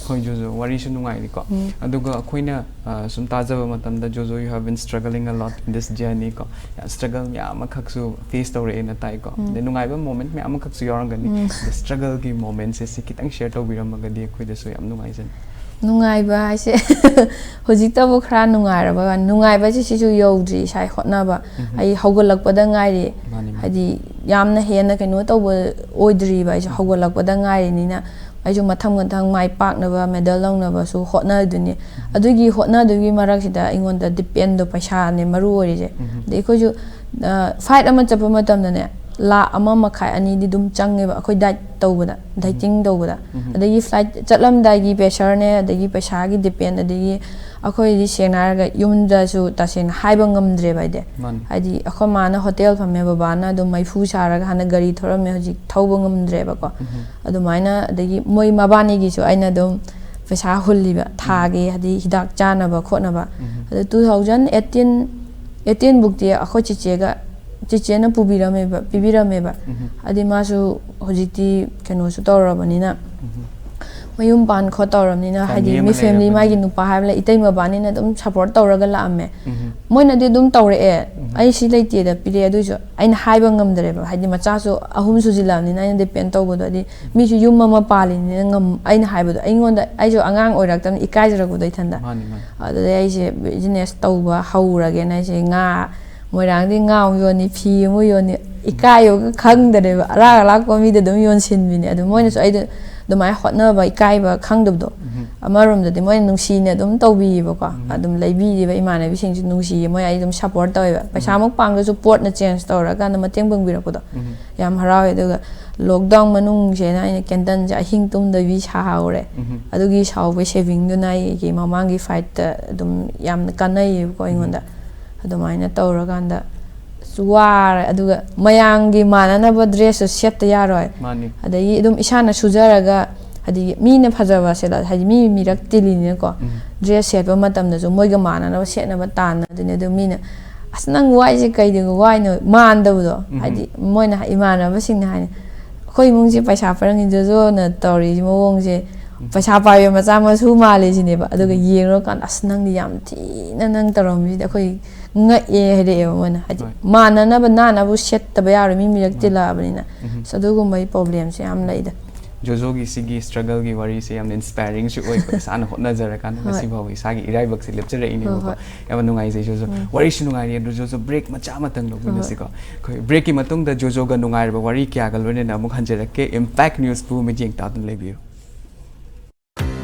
ꯍꯣꯏ ꯖꯣꯖꯣ, ꯋꯥꯔꯤꯁꯨ ꯅꯨꯡꯉꯥꯏꯔꯤꯀꯣ꯫ ꯑꯗꯨꯒ ꯑꯩꯈꯣꯏꯅ ꯑ, ꯁꯨꯝ ꯇꯥꯖꯕ ꯃꯇꯝꯗ, ꯖꯣꯖꯣ, you have been struggling a lot in this journey ꯀꯣ, ꯌꯥꯝ ꯁ꯭ꯇ꯭ꯔꯒꯜ ꯃꯌꯥꯝ ꯑꯃꯈꯛꯁꯨ ꯐꯦꯁ ꯇꯧꯔꯛꯑꯦꯅ ꯇꯥꯏꯀꯣ꯫ ꯑꯗꯩ ꯅꯨꯡꯉꯥꯏꯕ ꯃꯣꯃꯦꯟꯠ ꯃꯌꯥꯝ ꯑꯃꯈꯛꯁꯨ ꯌꯥꯎꯔꯝꯒꯅꯤ꯫ ꯑꯗ ꯁ꯭ꯇ꯭ꯔꯒꯜꯒꯤ ꯃꯣꯃꯦꯟꯠꯁꯦ ꯁꯤ ꯈꯤꯇꯪ ꯁꯤꯌꯔ ꯇꯧꯕꯤꯔꯝꯃꯒꯗꯤ ꯑꯩꯈꯣꯏꯗꯁꯨ ꯌꯥꯝ ꯅꯨꯡꯉꯥꯏꯖꯅꯤ꯫ ꯅꯨꯡꯉꯥꯏꯕ ꯍꯥꯏꯁꯦ ꯍꯧꯖꯤꯛꯇꯕꯨ ꯈꯔ ꯅꯨꯡꯉꯥꯏꯔꯕ ꯋꯥꯅꯤ꯫ ꯅꯨꯡꯉꯥꯏꯕꯁꯦ ꯁꯤꯁꯨ ꯌꯧꯗ꯭ꯔꯤ, ꯏꯁꯥ ꯍꯣꯠꯅꯕ꯫ ꯑꯩ ꯍꯧꯒꯠꯂꯛꯄꯗ ꯉꯥꯏꯔꯤ꯫ ꯍꯥꯏꯗꯤ ꯌꯥꯝꯅ ꯍꯦꯟꯅ ꯀꯩꯅꯣ ꯇꯧꯕ ꯑꯣꯏꯗ꯭ꯔꯤꯕ, ꯑꯩꯁꯨ ꯍꯧꯒꯠꯂꯛꯄꯗ ꯉꯥꯏꯔꯤꯅꯤꯅ꯫ ꯑꯩꯁꯨ ꯃꯊꯪ ꯃꯊꯪ ꯃꯥꯏ ꯄꯥꯛꯅꯕ, ꯃꯦꯗꯜ ꯂꯧꯅꯕꯁꯨ ꯍꯣꯠꯅꯗꯣꯏꯅꯤ꯫ ꯑꯗꯨꯒꯤ ꯍꯣꯠꯅꯗꯨꯒꯤ ꯃꯔꯛꯁꯤꯗ ꯑꯩꯉꯣꯟꯗ ꯗꯤꯄꯦꯟꯗꯣ ꯄꯩꯁꯥꯅꯦ ꯃꯔꯨ ꯑꯣꯏꯔꯤꯁꯦ꯫ ꯑꯗꯩ ꯑꯩꯈꯣꯏꯁꯨ ꯐꯥꯏꯠ ꯑꯃ ꯆꯠꯄ ꯃꯇꯝꯗꯅꯦ, ꯂꯥꯛ ꯑꯃ ꯃꯈꯥꯏ ꯑꯅꯤꯗꯤ ꯑꯗꯨꯝ ꯆꯪꯉꯦꯕ, ꯑꯩꯈꯣꯏ ꯗꯥꯏꯠ ꯇꯧꯕꯗ, ꯗꯥꯏꯇꯤꯡ ꯇꯧꯕꯗ꯫ ꯑꯗꯒꯤ ꯐ꯭ꯂꯥꯏꯠ ꯆꯠꯂꯝꯗꯥꯏꯒꯤ ꯄ꯭ꯔꯦꯁꯔꯅꯦ, ꯑꯗꯒꯤ ꯄꯩꯁꯥꯒꯤ ꯗꯤꯄꯦꯟ, ꯑꯗꯒꯤ ꯑꯩꯈꯣꯏꯗꯤ ꯁꯦꯡꯅ ꯍꯥꯏꯔꯒ ꯌꯨꯝꯗꯁꯨ ꯇꯁꯦꯡꯅ ꯍꯥꯏꯕ ꯉꯝꯗ꯭ꯔꯦꯕ ꯑꯩꯗꯤ꯫ ꯍꯥꯏꯗꯤ ꯑꯩꯈꯣꯏ ꯃꯥꯅ ꯍꯣꯇꯦꯜ ꯐꯝꯃꯦ, ꯕꯕꯥꯅ ꯑꯗꯨꯝ ꯃꯩꯐꯨ ꯁꯥꯔꯒ ꯍꯥꯟꯅ ꯒꯥꯔꯤ ꯊꯧꯔꯝꯃꯦ, ꯍꯧꯖꯤꯛ ꯊꯧꯕ ꯉꯝꯗ꯭ꯔꯦꯕꯀꯣ꯫ ꯑꯗꯨꯃꯥꯏꯅ, ꯑꯗꯒꯤ ꯃꯣꯏ ꯃꯕꯥꯅꯤꯒꯤꯁꯨ ꯑꯩꯅ ꯑꯗꯨꯝ ꯄꯩꯁꯥ ꯍꯨꯜꯂꯤꯕ, ꯊꯥꯒꯤ ꯍꯥꯏꯗꯤ ꯍꯤꯗꯥꯛ ꯆꯥꯅꯕ ꯈꯣꯠꯅꯕ꯫ ꯑꯗꯨ two thousand eighteen, eighteen ꯕꯨꯛꯇꯤ ꯑꯩꯈꯣꯏ ꯆꯤꯆꯦꯒ, ꯆꯤꯆꯦꯅ ꯄꯨꯕꯤꯔꯝꯃꯦꯕ, ꯄꯤꯕꯤꯔꯝꯃꯦꯕ꯫ ꯍꯥꯏꯗꯤ ꯃꯥꯁꯨ ꯍꯧꯖꯤꯛꯇꯤ ꯀꯩꯅꯣꯁꯨ ꯇꯧꯔꯕꯅꯤꯅ, ꯃꯌꯨꯝ ꯄꯥꯟ ꯈꯣꯠ ꯇꯧꯔꯕꯅꯤꯅ, ꯍꯥꯏꯗꯤ ꯃꯤ ꯐꯦꯃꯤꯂꯤ, ꯃꯥꯒꯤ ꯅꯨꯄꯥ ꯍꯥꯏꯕ ꯂꯩ, ꯏꯇꯩ ꯃꯕꯥꯅꯤꯅ ꯑꯗꯨꯝ ꯁꯞꯄꯣꯔꯠ ꯇꯧꯔꯒ ꯂꯥꯛꯑꯝꯃꯦ꯫ ꯃꯣꯏꯅꯗꯤ ꯑꯗꯨꯝ ꯇꯧꯔꯛꯑꯦ, ꯑꯩ ꯁꯤ ꯂꯩꯇꯦꯗ ꯄꯤꯔꯛꯑꯦ, ꯑꯗꯨꯏꯁꯨ ꯑꯩꯅ ꯍꯥꯏꯕ ꯉꯝꯗ꯭ꯔꯦꯕ, ꯍꯥꯏꯗꯤ ꯃꯆꯥꯁꯨ ꯑꯍꯨꯝ ꯁꯨꯖꯤꯜꯂꯛꯑꯕꯅꯤꯅ ꯑꯩꯅ ꯗꯤꯄꯦꯟ ꯇꯧꯕꯗꯣ, ꯍꯥꯏꯗꯤ ꯃꯤꯁꯨ ꯌꯨꯝ ꯑꯃ ꯄꯥꯜꯂꯤꯅꯤꯅ ꯉꯝ-, ꯑꯩꯅ ꯍꯥꯏꯕꯗꯣ, ꯑꯩꯉꯣꯟꯗ, ꯑꯩꯁꯨ ꯑꯉꯥꯡ ꯑꯣꯏꯔꯛꯇꯕꯅꯤ, ꯏꯀꯥꯏꯖꯔꯛꯄꯗꯣ ꯏꯊꯟꯗ꯫ ꯑꯗꯨꯗꯩ ꯑꯩꯁꯦ ꯕꯤꯖꯤꯅꯦꯁ ꯇꯧꯕ ꯍꯧꯔꯒꯦꯅ ꯑꯩꯁꯦ ꯉꯥ, ꯃꯣꯏꯔꯥꯡꯗꯒꯤ ꯉꯥ ꯑꯃꯨꯛ ꯌꯣꯟꯅꯤ, ꯐꯤ ꯑꯃꯨꯛ ꯌꯣꯟꯅꯤ, ꯏꯀꯥꯏꯕꯒ ꯈꯪꯗ꯭ꯔꯦꯕ, ꯑꯔꯥꯛ ꯑꯔꯥꯛꯄ ꯃꯤꯗ ꯑꯗꯨꯝ ꯌꯣꯟꯁꯤꯟꯕꯤꯅꯦ꯫ ꯑꯗꯨ ꯃꯣꯏꯅꯁꯨ ꯑꯩꯗꯣ ꯑꯗꯨꯃꯥꯏꯅ ꯍꯣꯠꯅꯕ ꯏꯀꯥꯏꯕ ꯈꯪꯗꯕꯗꯣ, ꯑꯃꯔꯣꯝꯗꯗꯤ ꯃꯣꯏꯅ ꯅꯨꯡꯁꯤꯅ ꯑꯗꯨꯝ ꯇꯧꯕꯤꯌꯦꯕꯀꯣ꯫ ꯑꯗꯨꯝ ꯂꯩꯕꯤꯔꯤꯕ ꯏꯃꯥꯟꯅꯕꯤꯁꯤꯡꯁꯨ ꯅꯨꯡꯁꯤꯌꯦ, ꯃꯣꯏ ꯑꯩ ꯑꯗꯨꯝ ꯁꯞꯄꯣꯔꯠ ꯇꯧꯋꯦꯕ꯫ ꯄꯩꯁꯥꯃꯨꯛ ꯄꯥꯡꯗ꯭ꯔꯁꯨ ꯄꯣꯠꯅ ꯆꯦꯟꯖ ꯇꯧꯔꯀꯥꯟꯗ ꯃꯇꯦꯡ ꯄꯥꯡꯕꯤꯔꯛꯄꯗꯣ ꯌꯥꯝ ꯍꯔꯥꯎꯋꯦ꯫ ꯑꯗꯨꯒ ꯂꯣꯛꯗꯥꯎꯟ ꯃꯅꯨꯡꯁꯦꯅ ꯑꯩꯅ ꯀꯦꯟꯗꯜꯁꯦ ꯑꯍꯤꯡ ꯇꯨꯝꯗꯕꯤ ꯁꯥꯍꯧꯔꯦ꯫ ꯑꯗꯨꯒꯤ ꯁꯥꯎꯕꯒꯤ ꯁꯦꯚꯤꯡꯗꯨꯅ ꯑꯩꯒꯤ ꯃꯃꯥꯡꯒꯤ ꯐꯥꯏꯠꯇ ꯑꯗꯨꯝ ꯌꯥꯝꯅ ꯀꯥꯟꯅꯩꯌꯦꯕꯀꯣ ꯑꯩꯉꯣꯟꯗ꯫ ꯑꯗꯨꯃꯥꯏꯅ ꯇꯧꯔꯀꯥꯟꯗ ꯑꯁ ꯋꯥꯔꯦ꯫ ꯑꯗꯨꯒ ꯃꯌꯥꯝꯒꯤ ꯃꯥꯟꯅꯅꯕ ꯗ꯭ꯔꯦꯁꯁꯨ ꯁꯦꯠꯇ ꯌꯥꯔꯣꯏ꯫ ꯑꯗꯒꯤ ꯑꯗꯨꯝ ꯏꯁꯥꯅ ꯁꯨꯖꯔꯒ, ꯍꯥꯏꯗꯤ ꯃꯤꯅ ꯐꯖꯕ ꯁꯦꯠꯂ, ꯍꯥꯏꯗꯤ ꯃꯤ ꯃꯤꯔꯛ ꯇꯤꯜꯂꯤꯅꯤꯅꯀꯣ꯫ ꯗ꯭ꯔꯦꯁ ꯁꯦꯠꯄ ꯃꯇꯝꯗꯁꯨ ꯃꯣꯏꯒ ꯃꯥꯟꯅꯅꯕ ꯁꯦꯠꯅꯕ ꯇꯥꯟꯅꯗꯣꯏꯅꯦ꯫ ꯑꯗꯨ ꯃꯤꯅ "ꯑꯁ ꯅꯪ ꯋꯥꯏꯁꯦ ꯀꯩꯗꯒꯤ ꯋꯥꯏꯅꯣ?" ꯃꯥꯟꯗꯕꯗꯣ꯫ ꯍꯥꯏꯗꯤ ꯃꯣꯏꯅ ꯍꯥꯏ-, ꯏꯃꯥꯟꯅꯕꯁꯤꯡꯅ ꯍꯥꯏꯅꯤ, "ꯑꯩꯈꯣꯏ ꯏꯃꯨꯡꯁꯦ ꯄꯩꯁꯥ ꯄꯥꯏꯔꯝꯅꯤ, ꯖꯣꯖꯣꯅ ꯇꯧꯔꯤꯁꯤ ꯃꯑꯣꯡꯁꯦ ꯄꯩꯁꯥ ꯄꯥꯏꯕ ꯃꯆꯥ ꯃꯁꯨ ꯃꯥꯜꯂꯦ" ꯁꯤꯅꯦꯕ꯫ ꯑꯗꯨꯒ ꯌꯦꯡꯉꯨꯔꯀꯥꯟꯗ "ꯑꯁ ꯅꯪꯗꯤ ꯌꯥꯝ ꯊꯤꯅ ꯅꯪ ꯇꯧꯔꯝꯃꯤꯁꯤꯗꯤ ꯑꯩꯈꯣꯏ ꯉꯛꯑꯦ" ꯍꯥꯏꯔꯛꯑꯦꯕ ꯃꯣꯏꯅ꯫ ꯍꯥꯏꯗꯤ ꯃꯥꯟꯅꯅꯕ ꯅꯥꯟꯅꯕꯨ ꯁꯦꯠꯇꯕ ꯌꯥꯔꯣꯏ, ꯃꯤ ꯃꯤꯔꯛ ꯇꯤꯜꯂꯛꯑꯕꯅꯤꯅ꯫ ꯑꯁ ꯑꯗꯨꯒꯨꯝꯕꯒꯤ ꯄ꯭ꯔꯣꯕ꯭ꯂꯦꯝꯁꯦ ꯌꯥꯝ ꯂꯩꯗ꯫ ꯖꯣꯖꯣꯒꯤ ꯁꯤꯒꯤ ꯁ꯭ꯇ꯭ꯔꯒꯜꯒꯤ ꯋꯥꯔꯤꯁꯦ ꯌꯥꯝꯅ ꯏꯟꯁꯄꯥꯏꯔꯤꯡꯁꯨ ꯑꯣꯏꯀꯣ꯫ ꯏꯁꯥꯅ ꯍꯣꯠꯅꯖꯔꯀꯥꯟꯗ ꯍꯣꯏ꯫ ꯉꯁꯤ ꯐꯥꯎꯕ ꯏꯁꯥꯒꯤ ꯏꯔꯥꯏꯕꯛꯁꯦ ꯂꯦꯞꯆꯔꯛꯏꯅꯦꯕꯀꯣ꯫ ꯍꯣꯏ, ꯍꯣꯏ꯫ ꯌꯥꯝꯅ ꯅꯨꯡꯉꯥꯏꯖꯩ ꯖꯣꯖꯣ꯫ ꯎꯝ꯫ ꯋꯥꯔꯤꯁꯨ ꯅꯨꯡꯉꯥꯏꯔꯤ, ꯑꯗꯨ ꯖꯣꯖꯣ ꯕ꯭ꯔꯦꯛ ꯃꯆꯥ ꯑꯃꯇꯪ ꯂꯧꯃꯤꯟꯅꯁꯤꯀꯣ꯫ ꯍꯣꯏ꯫ ꯑꯩꯈꯣꯏ ꯕ꯭ꯔꯦꯛꯀꯤ ꯃꯇꯨꯡꯗ ꯖꯣꯖꯣꯒ ꯅꯨꯡꯉꯥꯏꯔꯕ ꯋꯥꯔꯤ ꯀꯌꯥꯒ ꯂꯣꯏꯅꯅ ꯑꯃꯨꯛ ꯍꯟꯖꯔꯛꯀꯦ꯫ ꯏꯝꯄꯦꯛ ꯅ꯭ꯌꯨꯁꯄꯨ ꯃꯤꯠꯌꯦꯡ ꯇꯥꯗꯨꯅ ꯂꯩꯕꯤꯌꯨ꯫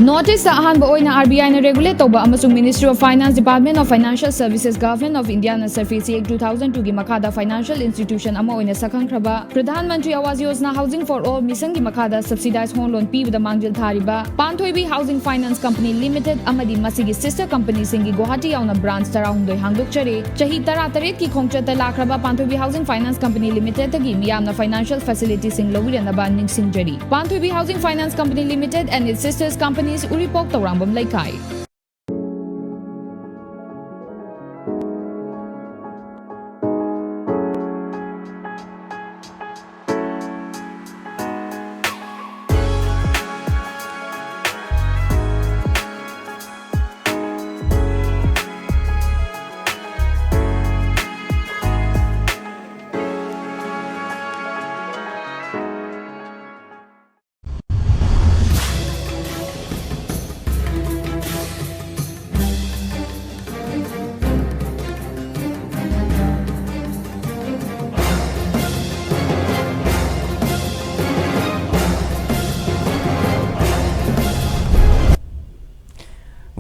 ꯅꯣꯔꯠ ꯏꯁꯇ ꯑꯍꯥꯟꯕ ꯑꯣꯏꯅ ꯑꯥꯔ ꯕꯤ ꯑꯥꯏꯅ ꯔꯦꯒꯨꯂꯦꯠ ꯇꯧꯕ ꯑꯃꯁꯨꯡ Ministry of Finance, Department of Financial Services, Government of Indiaꯅ surface Act two thousand twoꯒꯤ ꯃꯈꯥꯗ ꯐꯥꯏꯅꯥꯟꯁꯤꯌꯦꯜ ꯏꯟꯁꯇꯤꯇ꯭ꯌꯨꯁꯟ ꯑꯃ ꯑꯣꯏꯅ ꯁꯛꯈꯪꯈ꯭ꯔꯕ Pradhan Mantri Awas Yojana housing four all ꯃꯤꯁꯟꯒꯤ ꯃꯈꯥꯗ subsidized home loan ꯄꯤꯕꯗ ꯃꯥꯡꯖꯤꯜ ꯊꯥꯔꯤꯕ ꯄꯥꯟꯊꯣꯏꯕꯤ ꯍꯥꯎꯁꯤꯡ ꯐꯥꯏꯅꯥꯟꯁ ꯀꯝꯄꯅꯤ ꯂꯤꯃꯤꯇꯦꯗ ꯑꯃꯗꯤ ꯃꯁꯤꯒꯤ ꯁꯤꯁꯇꯔ ꯀꯝꯄꯅꯤꯁꯤꯡꯒꯤ ꯒꯨꯋꯥꯍꯥꯇꯤ ꯌꯥꯎꯅ ꯕ꯭ꯔꯥꯟꯆ ꯇꯔꯥꯍꯨꯝꯗꯣꯏ ꯍꯥꯡꯗꯣꯛꯆꯔꯦ꯫ ꯆꯍꯤ ꯇꯔꯥꯇꯔꯦꯠꯀꯤ ꯈꯣꯡꯆꯠꯇ ꯂꯥꯛꯈ꯭ꯔꯕ ꯄꯥꯟꯊꯣꯏꯕꯤ ꯍꯥꯎꯁꯤꯡ ꯐꯥꯏꯅꯥꯟꯁ ꯀꯝꯄꯅꯤ ꯂꯤꯃꯤꯇꯦꯗꯇꯒꯤ ꯃꯤꯌꯥꯝꯅ ꯐꯥꯏꯅꯥꯟꯁꯤꯌꯦꯜ ꯐꯦꯁꯤꯂꯤꯇꯤꯁꯤꯡ ꯂꯧꯕꯤꯔꯅꯕ ꯅꯤꯡꯁꯤꯡꯖꯔꯤ꯫ Panthoibi housing finance company limited and its sisters companies, ꯎꯔꯤꯄꯣꯛ, ꯇꯧꯔꯥꯡꯕꯝ ꯂꯩꯀꯥꯏ꯫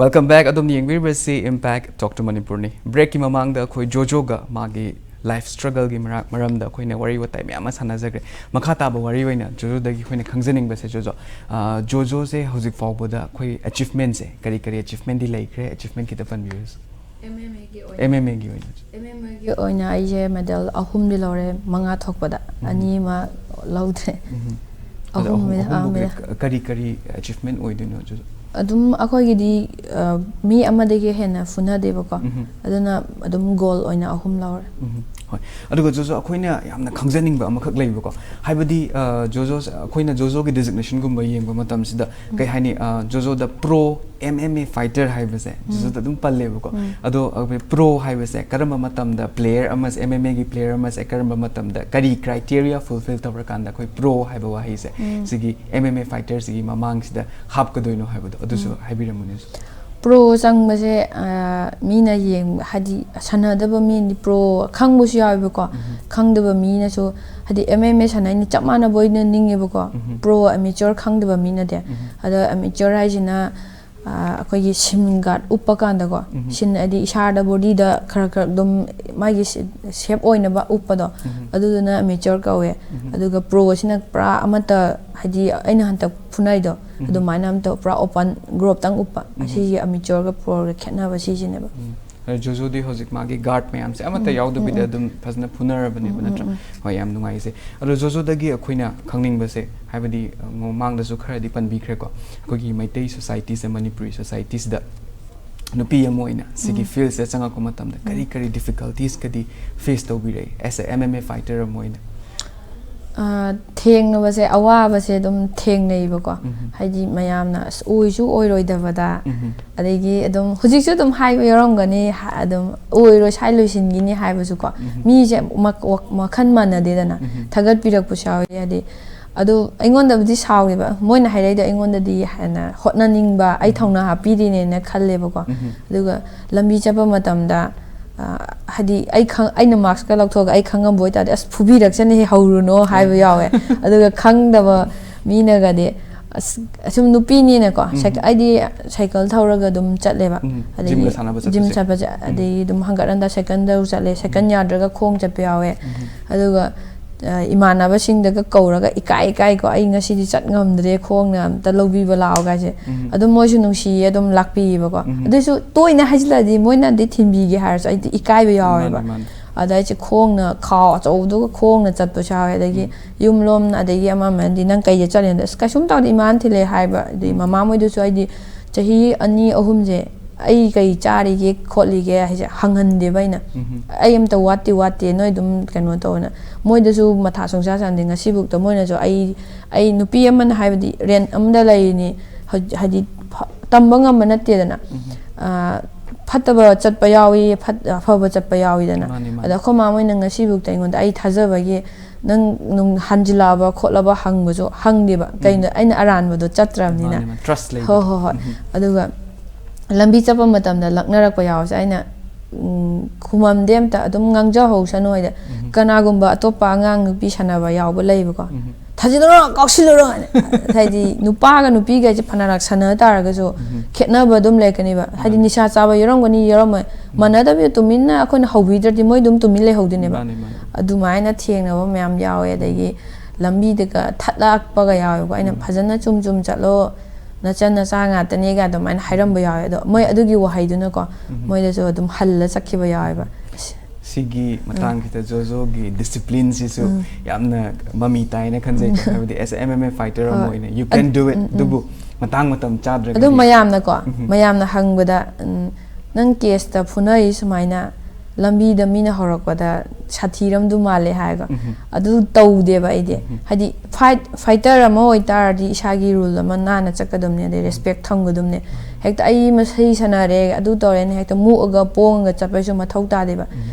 Welcome back. ꯑꯗꯣꯝꯅ ꯌꯦꯡꯕꯤꯔꯤꯕꯁꯤ Impact Talk to Manipurꯅꯤ꯫ ꯕ꯭ꯔꯦꯛꯀꯤ ꯃꯃꯥꯡꯗ ꯑꯩꯈꯣꯏ ꯖꯣꯖꯣꯒ ꯃꯥꯒꯤ ꯂꯥꯏꯐ ꯁ꯭ꯇ꯭ꯔꯒꯜꯒꯤ ꯃꯔꯥ-, ꯃꯔꯝꯗ ꯑꯩꯈꯣꯏꯅ ꯋꯥꯔꯤ ꯋꯥꯇꯥꯏ ꯃꯌꯥꯝ ꯑꯃ ꯁꯥꯟꯅꯖꯈ꯭ꯔꯦ꯫ ꯃꯈꯥ ꯇꯥꯕ ꯋꯥꯔꯤ ꯑꯣꯏꯅ ꯖꯣꯖꯣꯗꯒꯤ ꯑꯩꯈꯣꯏꯅ ꯈꯪꯖꯅꯤꯡꯕꯁꯦ, ꯖꯣꯖꯣ, ꯑꯥ, ꯖꯣꯖꯣꯁꯦ ꯍꯧꯖꯤꯛ ꯐꯥꯎꯕꯗ ꯑꯩꯈꯣꯏ ꯑꯦꯆꯤꯞꯃꯦꯟꯁꯦ ꯀꯔꯤ ꯀꯔꯤ ꯑꯦꯆꯤꯞꯃꯦꯟꯗꯤ ꯂꯩꯈ꯭ꯔꯦ? ꯑꯦꯆꯤꯞꯃꯦꯟ ꯈꯤꯇ ꯄꯟꯕꯤꯌꯨ꯫ ꯑꯦꯝ ꯑꯦꯝ ꯑꯦꯒꯤ ꯑꯣꯏꯅ ꯑꯦꯝ ꯑꯦꯝ ꯑꯦꯒꯤ ꯑꯣꯏꯅ꯫ ꯑꯦꯝ ꯑꯦꯝ ꯑꯦꯒꯤ ꯑꯣꯏꯅ ꯑꯩꯁꯦ ꯃꯦꯗꯜ ꯑꯍꯨꯝꯗꯤ ꯂꯧꯔꯦ, ꯃꯉꯥ ꯊꯣꯛꯄꯗ ꯎꯝ꯫ ꯑꯅꯤ ꯑꯃ ꯂꯧꯗ꯭ꯔꯦ꯫ ꯎꯝ꯫ ꯑꯗꯣ ꯑꯍꯨꯝ, ꯑꯍꯨꯝ, ꯑꯥ, ꯑꯍꯨꯝꯗꯨꯕꯨ ꯃꯦꯗꯜ꯫ ꯀ-, ꯀꯔꯤ ꯀꯔꯤ ꯑꯦꯆꯤꯞꯃꯦꯟ ꯑꯣꯏꯗꯣꯏꯅꯣ, ꯖꯣꯖꯣ? ꯑꯗꯨꯝ ꯑꯩꯈꯣꯏꯒꯤꯗꯤ ꯑ, ꯃꯤ ꯑꯃꯗꯒꯤ ꯍꯦꯟꯅ ꯐꯨꯅꯗꯦꯕꯀꯣ, ꯎꯝꯍꯨꯝ꯫ ꯑꯗꯨꯅ ꯑꯗꯨꯝ ꯒꯣꯜ ꯑꯣꯏꯅ ꯑꯍꯨꯝ ꯂꯧꯔꯦ꯫ ꯎꯝ, ꯍꯣꯏ꯫ ꯑꯗꯨꯒ ꯖꯣꯖꯣ, ꯑꯩꯈꯣꯏꯅ ꯌꯥꯝꯅ ꯈꯪꯖꯅꯤꯡꯕ ꯑꯃꯈꯛ ꯂꯩꯕꯀꯣ, ꯍꯥꯏꯕꯗꯤ ꯑ, ꯖꯣꯖꯣ, ꯑꯩꯈꯣꯏꯅ ꯖꯣꯖꯣꯒꯤ ꯗꯤꯖꯤꯒꯅꯦꯁꯟꯒꯨꯝꯕ ꯌꯦꯡꯕ ꯃꯇꯝꯁꯤꯗ ꯀꯩ ꯍꯥꯏꯅꯤ, ꯑ, ꯖꯣꯖꯣꯗ pro M M A fighter ꯍꯥꯏꯕꯁꯦ ꯖꯣꯖꯣꯗ ꯑꯗꯨꯝ ꯄꯜꯂꯦꯕꯀꯣ꯫ ꯎꯝ꯫ ꯑꯗꯣ ꯑꯩꯈꯣꯏ ꯄ꯭ꯔꯣ ꯍꯥꯏꯕꯁꯦ ꯀꯔꯝꯕ ꯃꯇꯝꯗ ꯄ꯭ꯂꯦꯌꯔ ꯑꯃꯁꯦ, ꯑꯦꯝ ꯑꯦꯝ ꯑꯦꯒꯤ ꯄ꯭ꯂꯦꯌꯔ ꯑꯃꯁꯦ ꯀꯔꯝꯕ ꯃꯇꯝꯗ ꯀꯔꯤ ꯀ꯭ꯔꯥꯏꯇꯦꯔꯤꯌꯥ ꯐꯨꯜꯐꯤꯜ ꯇꯧꯔꯀꯥꯟꯗ ꯑꯩꯈꯣꯏ ꯄ꯭ꯔꯣ ꯍꯥꯏꯕ ꯋꯥꯍꯩꯁꯦ ꯎꯝ꯫ ꯁꯤꯒꯤ ꯑꯦꯝ ꯑꯦꯝ ꯑꯦ ꯐꯥꯏꯇꯔꯁꯤꯒꯤ ꯃꯃꯥꯡꯁꯤꯗ ꯍꯥꯞꯀꯗꯣꯏꯅꯣ ꯍꯥꯏꯕꯗꯣ ꯑꯗꯨꯁꯨ ꯍꯥꯏꯕꯤꯔꯝꯃꯨꯅꯦ꯫ ꯄ꯭ꯔꯣ ꯆꯪꯕꯁꯦ ꯑ, ꯃꯤꯅ ꯌꯦꯡ ꯍꯥꯏꯗꯤ ꯁꯥꯟꯅꯗꯕ ꯃꯤꯗꯤ ꯄ꯭ꯔꯣ ꯈꯪꯕꯁꯨ ꯌꯥꯎꯋꯦꯕꯀꯣ꯫ ꯈꯪꯗꯕ ꯃꯤꯅꯁꯨ ꯍꯥꯏꯗꯤ ꯑꯦꯝ ꯑꯦꯝ ꯑꯦ ꯁꯥꯟꯅꯩꯅꯤ ꯆꯞ ꯃꯥꯟꯅꯕ ꯑꯣꯏꯅ ꯅꯤꯡꯉꯦꯕꯀꯣ꯫ ꯎꯝ꯫ ꯄ꯭ꯔꯣ ꯑꯦꯃꯦꯆꯣꯔ ꯈꯪꯗꯕ ꯃꯤꯅꯗꯤ꯫ ꯑꯗ ꯑꯦꯃꯦꯆꯣꯔ ꯍꯥꯏꯁꯤꯅ ꯑ, ꯑꯩꯈꯣꯏꯒꯤ ꯁꯤꯟ ꯒꯥꯔꯗ ꯎꯞꯄ ꯀꯥꯟꯗꯀꯣ, ꯎꯝ꯫ ꯁꯤꯟ ꯍꯥꯏꯗꯤ ꯏꯁꯥꯗ ꯕꯣꯗꯤꯗ ꯈꯔ ꯈꯔ ꯑꯗꯨꯝ ꯃꯥꯒꯤ ꯁꯦꯞ ꯑꯣꯏꯅꯕ ꯎꯞꯄꯗꯣ, ꯎꯝ꯫ ꯑꯗꯨꯗꯨꯅ ꯑꯦꯃꯦꯆꯣꯔ ꯀꯧꯋꯦ꯫ ꯎꯝ꯫ ꯑꯗꯨꯒ ꯄ꯭ꯔꯣꯁꯤꯅ ꯄꯨꯔꯥ ꯑꯃꯠꯇ ꯍꯥꯏꯗꯤ ꯑꯩꯅ ꯍꯟꯗꯛ ꯐꯨꯅꯩꯗꯣ ꯎꯝ꯫ ꯑꯗꯨꯃꯥꯏꯅ ꯑꯝꯇ ꯄꯨꯔꯥ ꯑꯣꯄꯟ ꯒ꯭ꯂꯣꯞꯇꯪ ꯎꯞꯄ꯫ ꯎꯝ꯫ ꯑꯁꯤꯒꯤ ꯑꯦꯃꯦꯆꯣꯔꯒ ꯄ꯭ꯔꯣꯒ ꯈꯦꯠꯅꯕ ꯁꯤꯁꯤꯅꯦꯕ꯫ ꯎꯝ꯫ ꯑꯗꯣ ꯖꯣꯖꯣꯗꯤ ꯍꯧꯖꯤꯛ ꯃꯥꯒꯤ ꯒꯥꯔꯗ ꯃꯌꯥꯝꯁꯦ ꯑꯃꯠꯇ ꯎꯝ, ꯌꯥꯎꯗꯕꯤꯗ ꯎꯝ, ꯎꯝ꯫ ꯑꯗꯨꯝ ꯐꯖꯅ ꯐꯨꯅꯔꯕꯅꯦꯕ, ꯎꯝ, ꯅꯠꯇ꯭ꯔꯥ? ꯎꯝ, ꯎꯝ꯫ ꯍꯣꯏ, ꯌꯥꯝ ꯅꯨꯡꯉꯥꯏꯖꯩ꯫ ꯑꯗꯣ ꯖꯣꯖꯣꯗꯒꯤ ꯑꯩꯈꯣꯏꯅ ꯈꯪꯅꯤꯡꯕꯁꯦ, ꯍꯥꯏꯕꯗꯤ ꯑ, ꯃꯃꯥꯡꯗꯁꯨ ꯈꯔꯗꯤ ꯄꯟꯕꯤꯈ꯭ꯔꯦꯀꯣ, ꯑꯩꯈꯣꯏꯒꯤ ꯃꯩꯇꯩ ꯁꯣꯁꯥꯏꯇꯤꯁꯦ, ꯃꯅꯤꯄꯨꯔꯤ ꯁꯣꯁꯥꯏꯇꯤꯁꯤꯗ ꯅꯨꯄꯤ ꯑꯃ ꯑꯣꯏꯅ ꯁꯤꯒꯤ ꯎꯝ꯫ ꯐꯤꯜꯁꯤꯗ ꯆꯪꯉꯛꯄ ꯃꯇꯝꯗ ꯀꯔꯤ ꯎꯝ꯫ ꯀꯔꯤ ꯗꯤꯐꯤꯀꯜꯇꯤꯁꯀꯗꯤ face ꯇꯧꯕꯤꯔꯛꯏ as a M M A fighter ꯑꯃ ꯑꯣꯏꯅ? ꯑ, ꯊꯦꯡꯅꯕꯁꯦ, ꯑꯋꯥꯕꯁꯦ ꯑꯗꯨꯝ ꯊꯦꯡꯅꯩꯕꯀꯣ꯫ ꯎꯝ꯫ ꯍꯥꯏꯗꯤ ꯃꯌꯥꯝꯅ "ꯑꯁ, ꯑꯣꯏꯁꯨ ꯑꯣꯏꯔꯣꯏꯗꯕꯗ", ꯎꯝ꯫ ꯑꯗꯒꯤ ꯑꯗꯨꯝ ꯍꯧꯖꯤꯛꯁꯨ ꯑꯗꯨꯝ ꯍꯥꯏꯕ ꯌꯥꯎꯔꯝꯒꯅꯤ, ꯍꯥ-, ꯑꯗꯨꯝ "ꯑꯣꯏꯔꯣꯏ, ꯁ꯭ꯋꯥꯏ ꯂꯣꯏꯁꯤꯟꯈꯤꯅꯤ" ꯍꯥꯏꯕꯁꯨꯀꯣ꯫ ꯎꯝ꯫ ꯃꯤꯁꯦ ꯃꯛ-, ꯋꯥꯛ-, ꯃꯈꯜ ꯃꯥꯟꯅꯗꯦꯗꯅ꯫ ꯎꯝ꯫ ꯊꯥꯒꯠꯄꯤꯔꯛꯄꯁꯨ ꯌꯥꯎꯋꯤ꯫ ꯍꯥꯏꯗꯤ ꯑꯗꯨ ꯑꯩꯉꯣꯟꯗꯕꯨꯗꯤ ꯁꯥꯎꯔꯦꯕ, ꯃꯣꯏꯅ ꯍꯥꯏꯔꯛꯏꯗꯣ ꯑꯩꯉꯣꯟꯗꯗꯤ ꯍꯦꯟꯅ ꯍꯣꯠꯅꯅꯤꯡꯕ, ꯑꯩ ꯎꯝ꯫ ꯊꯧꯅꯥ ꯍꯥꯞꯄꯤꯔꯤꯅꯦꯅ ꯈꯜꯂꯦꯕꯀꯣ꯫ ꯎꯝ꯫ ꯑꯗꯨꯒ ꯂꯝꯕꯤ ꯆꯠꯄ ꯃꯇꯝꯗ, ꯑ, ꯍꯥꯏꯗꯤ ꯑꯩ ꯈꯪ-, ꯑꯩꯅ ꯃꯥꯛꯁꯀ ꯂꯧꯊꯣꯛꯑꯒ ꯑꯩ ꯈꯪꯉꯝꯕ ꯑꯣꯏꯇꯥꯔꯗꯤ, "ꯑꯁ, ꯐꯨꯕꯤꯔꯛꯁꯅꯤ, ꯍꯧꯔꯨꯅꯣ" ꯍꯥꯏꯕ ꯎꯝ꯫ ꯌꯥꯎꯋꯦ꯫ ꯑꯗꯨꯒ ꯈꯪꯗꯕ ꯃꯤꯅꯒꯗꯤ, ꯑꯁ, ꯑꯁꯨꯝ ꯅꯨꯄꯤꯅꯤꯅꯀꯣ, ꯎꯝ꯫ ꯁꯥꯏꯀ-, ꯑꯩꯗꯤ ꯁꯥꯏꯀꯜ ꯊꯧꯔꯒ ꯑꯗꯨꯝ ꯆꯠꯂꯦꯕ꯫ ꯎꯝ꯫ ꯑꯗꯒꯤ ꯖꯤꯝꯒ ꯁꯥꯟꯅꯕ ꯖꯤꯝ ꯆꯠꯄꯁꯦ? ꯆꯠꯄꯁꯦ, ꯎꯝ꯫ ꯑꯗꯒꯤ ꯑꯗꯨꯝ ꯍꯪꯒꯠ ꯍꯟꯗ ꯁꯥꯏꯀꯜꯗ ꯆꯠꯂꯦ, ꯁꯥꯏꯀꯜ ꯎꯝ꯫ ꯌꯥꯗ꯭ꯔꯒ ꯈꯣꯡ ꯆꯠꯄ ꯌꯥꯎꯋꯦ꯫ ꯎꯝ꯫ ꯑꯗꯨꯒ, ꯑ, ꯏꯃꯥꯟꯅꯕꯁꯤꯡꯗꯒ ꯀꯧꯔꯒ ꯏꯀꯥꯏ ꯏꯀꯥꯏꯀꯣ, "ꯑꯩ ꯉꯁꯤꯗꯤ ꯆꯠ ꯉꯝꯗ꯭ꯔꯦ, ꯈꯣꯡꯅ ꯑꯝꯇ ꯂꯧꯕꯤꯕ ꯂꯥꯛꯑꯣ" ꯀꯥꯏꯁꯦ꯫ ꯎꯝ꯫ ꯑꯗꯨꯝ ꯃꯣꯏꯁꯨ ꯅꯨꯡꯁꯤꯌꯦ, ꯑꯗꯨꯝ ꯂꯥꯛꯄꯤꯌꯦꯕꯀꯣ꯫ ꯎꯝ꯫ ꯑꯗꯨꯏꯁꯨ ꯇꯣꯏꯅ ꯍꯥꯏꯖꯤꯜꯂꯛꯑꯗꯤ ꯃꯣꯏꯅꯗꯤ ꯊꯤꯟꯕꯤꯒꯦ ꯍꯥꯏꯔꯁꯨ ꯑꯩꯗꯤ ꯏꯀꯥꯏꯕ ꯌꯥꯎꯋꯦꯕ꯫ ꯃꯥꯅꯦ, ꯃꯥꯅꯦ꯫ ꯑꯗ ꯑꯩꯁꯦ ꯈꯣꯡꯅ ꯈꯥꯎ ꯑꯆꯧꯕꯗꯨꯒ ꯈꯣꯡꯅ ꯆꯠꯄꯁꯨ ꯌꯥꯎꯋꯦ꯫ ꯑꯗꯒꯤ ꯌꯨꯝ ꯂꯣꯝꯅ, ꯑꯗꯒꯤ ꯑꯃ ꯑꯃꯗꯤ "ꯅꯪ ꯀꯩꯗ ꯆꯠꯂꯤꯅꯣ?" "ꯑꯁ, ꯀꯩꯁꯨꯝ ꯇꯧꯗꯦ, ꯏꯃꯥꯅ ꯊꯤꯜꯂꯦ" ꯍꯥꯏꯕ꯫ ꯑꯗꯩ ꯃꯃꯥ ꯃꯣꯏꯗꯁꯨ ꯑꯩꯗꯤ ꯆꯍꯤ ꯑꯅꯤ ꯑꯍꯨꯝꯁꯦ ꯑꯩ ꯀꯩ ꯆꯥꯔꯤꯒꯦ ꯈꯣꯠꯂꯤꯒꯦ ꯍꯥꯏꯁꯦ ꯍꯪꯍꯟꯗꯦꯕ ꯑꯩꯅ꯫ ꯑꯩ ꯑꯝꯇ ꯋꯥꯠꯇꯦ ꯋꯥꯠꯇꯦ, ꯅꯣꯏ ꯑꯗꯨꯝ ꯀꯩꯅꯣ ꯇꯧꯅ꯫ ꯃꯣꯏꯗꯁꯨ ꯃꯊꯥ ꯁꯨꯡꯁꯥ ꯁꯥꯟꯗꯦ꯫ ꯉꯁꯤꯐꯥꯎꯗ ꯃꯣꯏꯅꯁꯨ ꯑꯩ, ꯑꯩ ꯅꯨꯄꯤ ꯑꯃꯅ ꯍꯥꯏꯕꯗꯤ ꯔꯦꯟ ꯑꯃꯗ ꯂꯩꯔꯤꯅꯤ, ꯍꯧ-, ꯍꯥꯏꯗꯤ ꯐ-, ꯇꯝꯕ ꯉꯝꯕ ꯅꯠꯇꯦꯗꯅ꯫ ꯑꯥ, ꯐꯠꯇꯕ ꯆꯠꯄ ꯌꯥꯎꯏ, ꯐꯠ-, ꯑꯐꯕ ꯆꯠꯄ ꯌꯥꯎꯏꯗꯅ꯫ ꯃꯥꯅꯤ, ꯃꯥꯅꯤ꯫ ꯑꯗ ꯑꯩꯈꯣꯏ ꯃꯥ ꯃꯣꯏꯅ ꯉꯁꯤꯐꯥꯎꯗ ꯑꯩꯉꯣꯟꯗ ꯑꯩ ꯊꯥꯖꯕꯒꯤ ꯅꯪ ꯅꯨꯡ-, ꯍꯟꯖꯤꯜꯂꯛꯑꯕ ꯈꯣꯠꯂꯕ ꯍꯪꯕꯁꯨ ꯍꯪꯗꯦꯕ꯫ ꯀꯩꯅꯣ, ꯑꯩꯅ ꯑꯔꯥꯟꯕꯗꯣ ꯆꯠꯇ꯭ꯔꯕꯅꯤꯅ꯫ ꯃꯥꯅꯤ, ꯃꯥꯅꯤ꯫ Trust ꯂꯩꯕꯗꯣ꯫ ꯍꯣꯏ, ꯍꯣꯏ, ꯍꯣꯏ꯫ ꯑꯗꯨꯒ ꯂꯝꯕꯤ ꯆꯠꯄ ꯃꯇꯝꯗ ꯂꯛꯅꯔꯛꯄ ꯌꯥꯎꯕꯁꯦ ꯑꯩꯅ, ꯎꯝ, ꯈꯨꯃꯝꯗꯦ ꯑꯝꯇ, ꯑꯗꯨꯝ ꯉꯥꯡꯖꯍꯧꯁꯅꯨ ꯍꯥꯏꯗ꯫ ꯀꯅꯥꯒꯨꯝꯕ ꯑꯇꯣꯞꯄ ꯑꯉꯥꯡ ꯅꯨꯄꯤ ꯁꯥꯟꯅꯕ ꯌꯥꯎꯕ ꯂꯩꯕꯀꯣ꯫ "ꯊꯥꯖꯤꯜꯂꯨꯔꯣ, ꯀꯥꯎꯁꯤꯜꯂꯨꯔꯣ" ꯍꯥꯏꯅ꯫ ꯍꯥꯏꯗꯤ ꯅꯨꯄꯥꯒ ꯅꯨꯄꯤꯒ ꯍꯥꯏꯁꯦ ꯐꯅ ꯁꯥꯟꯅ ꯇꯥꯔꯒꯁꯨ ꯈꯦꯠꯅꯕ ꯑꯗꯨꯝ ꯂꯩꯔꯛꯀꯅꯤꯕ꯫ ꯍꯥꯏꯗꯤ ꯃꯥꯅꯤ꯫ ꯅꯤꯁꯥ ꯆꯥꯕ ꯌꯥꯎꯔꯝꯒꯅꯤ, ꯌꯥꯎꯔꯝꯃꯣꯏ꯫ ꯃꯥꯟꯅꯗꯕꯤꯗ ꯇꯨꯃꯤꯟꯅ ꯑꯩꯈꯣꯏꯅ ꯍꯧꯕꯤꯗ꯭ꯔꯗꯤ ꯃꯣꯏ ꯑꯗꯨꯝ ꯇꯨꯃꯤꯟ ꯂꯩꯍꯧꯗꯣꯏꯅꯦꯕ꯫ ꯃꯥꯅꯤ, ꯃꯥꯅꯤ꯫ ꯑꯗꯨꯃꯥꯏꯅ ꯊꯦꯡꯅꯕ ꯃꯌꯥꯝ ꯌꯥꯎꯋꯦ꯫ ꯑꯗꯒꯤ ꯂꯝꯕꯤꯗꯒ ꯊꯠꯂꯛꯄꯒ ꯌꯥꯎꯋꯦꯀꯣ꯫ ꯑꯩꯅ "ꯐꯖꯅ ꯆꯨꯝ ꯆꯨꯝ ꯆꯠꯂꯣ, ꯅꯆꯟ ꯅꯆꯥ ꯉꯥꯛꯇꯅꯦꯒ" ꯑꯗꯨꯃꯥꯏꯅ ꯍꯥꯏꯔꯝꯕ ꯌꯥꯎꯋꯦ꯫ ꯑꯗꯣ ꯃꯣꯏ ꯑꯗꯨꯒꯤ ꯋꯥꯍꯩꯗꯨꯅꯀꯣ, ꯃꯣꯏꯗꯁꯨ ꯑꯗꯨꯝ ꯍꯜꯂ ꯆꯠꯈꯤꯕ ꯌꯥꯎꯋꯦꯕ꯫ ꯁꯤꯒꯤ ꯃꯇꯥꯡꯁꯤꯗ ꯖꯣꯖꯣꯒꯤ discipline ꯁꯤꯁꯨ ꯌꯥꯝꯅ ꯃꯃꯤ ꯇꯥꯏꯅ ꯈꯟꯖꯩ꯫ ꯍꯥꯏꯕꯗꯤ as a M M A fighter ꯑꯃ ꯍꯣꯏ꯫ ꯑꯣꯏꯅ, you can do it, ꯎꯝ, ꯎꯝ꯫ ꯑꯗꯨꯕꯨ ꯃꯇꯥꯡ ꯃꯇꯝ ꯆꯥꯗ꯭ꯔꯒꯗꯤ ꯑꯗꯨꯝ ꯃꯌꯥꯝꯅꯀꯣ, ꯃꯌꯥꯝꯅ ꯍꯪꯕꯗ, ꯎꯝ, "ꯅꯪ ꯀꯦꯁꯇ ꯐꯨꯅꯔꯤ ꯁꯨꯃꯥꯏꯅ, ꯂꯝꯕꯤꯗ ꯃꯤꯅ ꯍꯧꯔꯛꯄꯗ ꯁꯥꯊꯤꯔꯝꯗꯨ ꯃꯥꯜꯂꯦ" ꯍꯥꯏꯔꯒ꯫ ꯑꯗꯨ ꯇꯧꯗꯦꯕ ꯑꯩꯗꯤ꯫ ꯍꯥꯏꯗꯤ fight, fighter ꯑꯃ ꯑꯣꯏꯇꯥꯔꯗꯤ ꯏꯁꯥꯒꯤ rule ꯑꯃ ꯅꯥꯟꯅ ꯆꯠꯀꯗꯕꯅꯦ, ꯑꯗꯩ respect ꯊꯝꯒꯗꯕꯅꯦ꯫ ꯍꯦꯛꯇ "ꯑꯩ ꯃꯁꯤ ꯁꯥꯟꯅꯔꯦ, ꯑꯗꯨ ꯇꯧꯔꯦꯅ" ꯍꯦꯛꯇ ꯃꯨꯛꯑꯒ ꯄꯣꯡꯉꯒ ꯆꯠꯄꯁꯨ ꯃꯊꯧ ꯇꯥꯗꯦꯕ꯫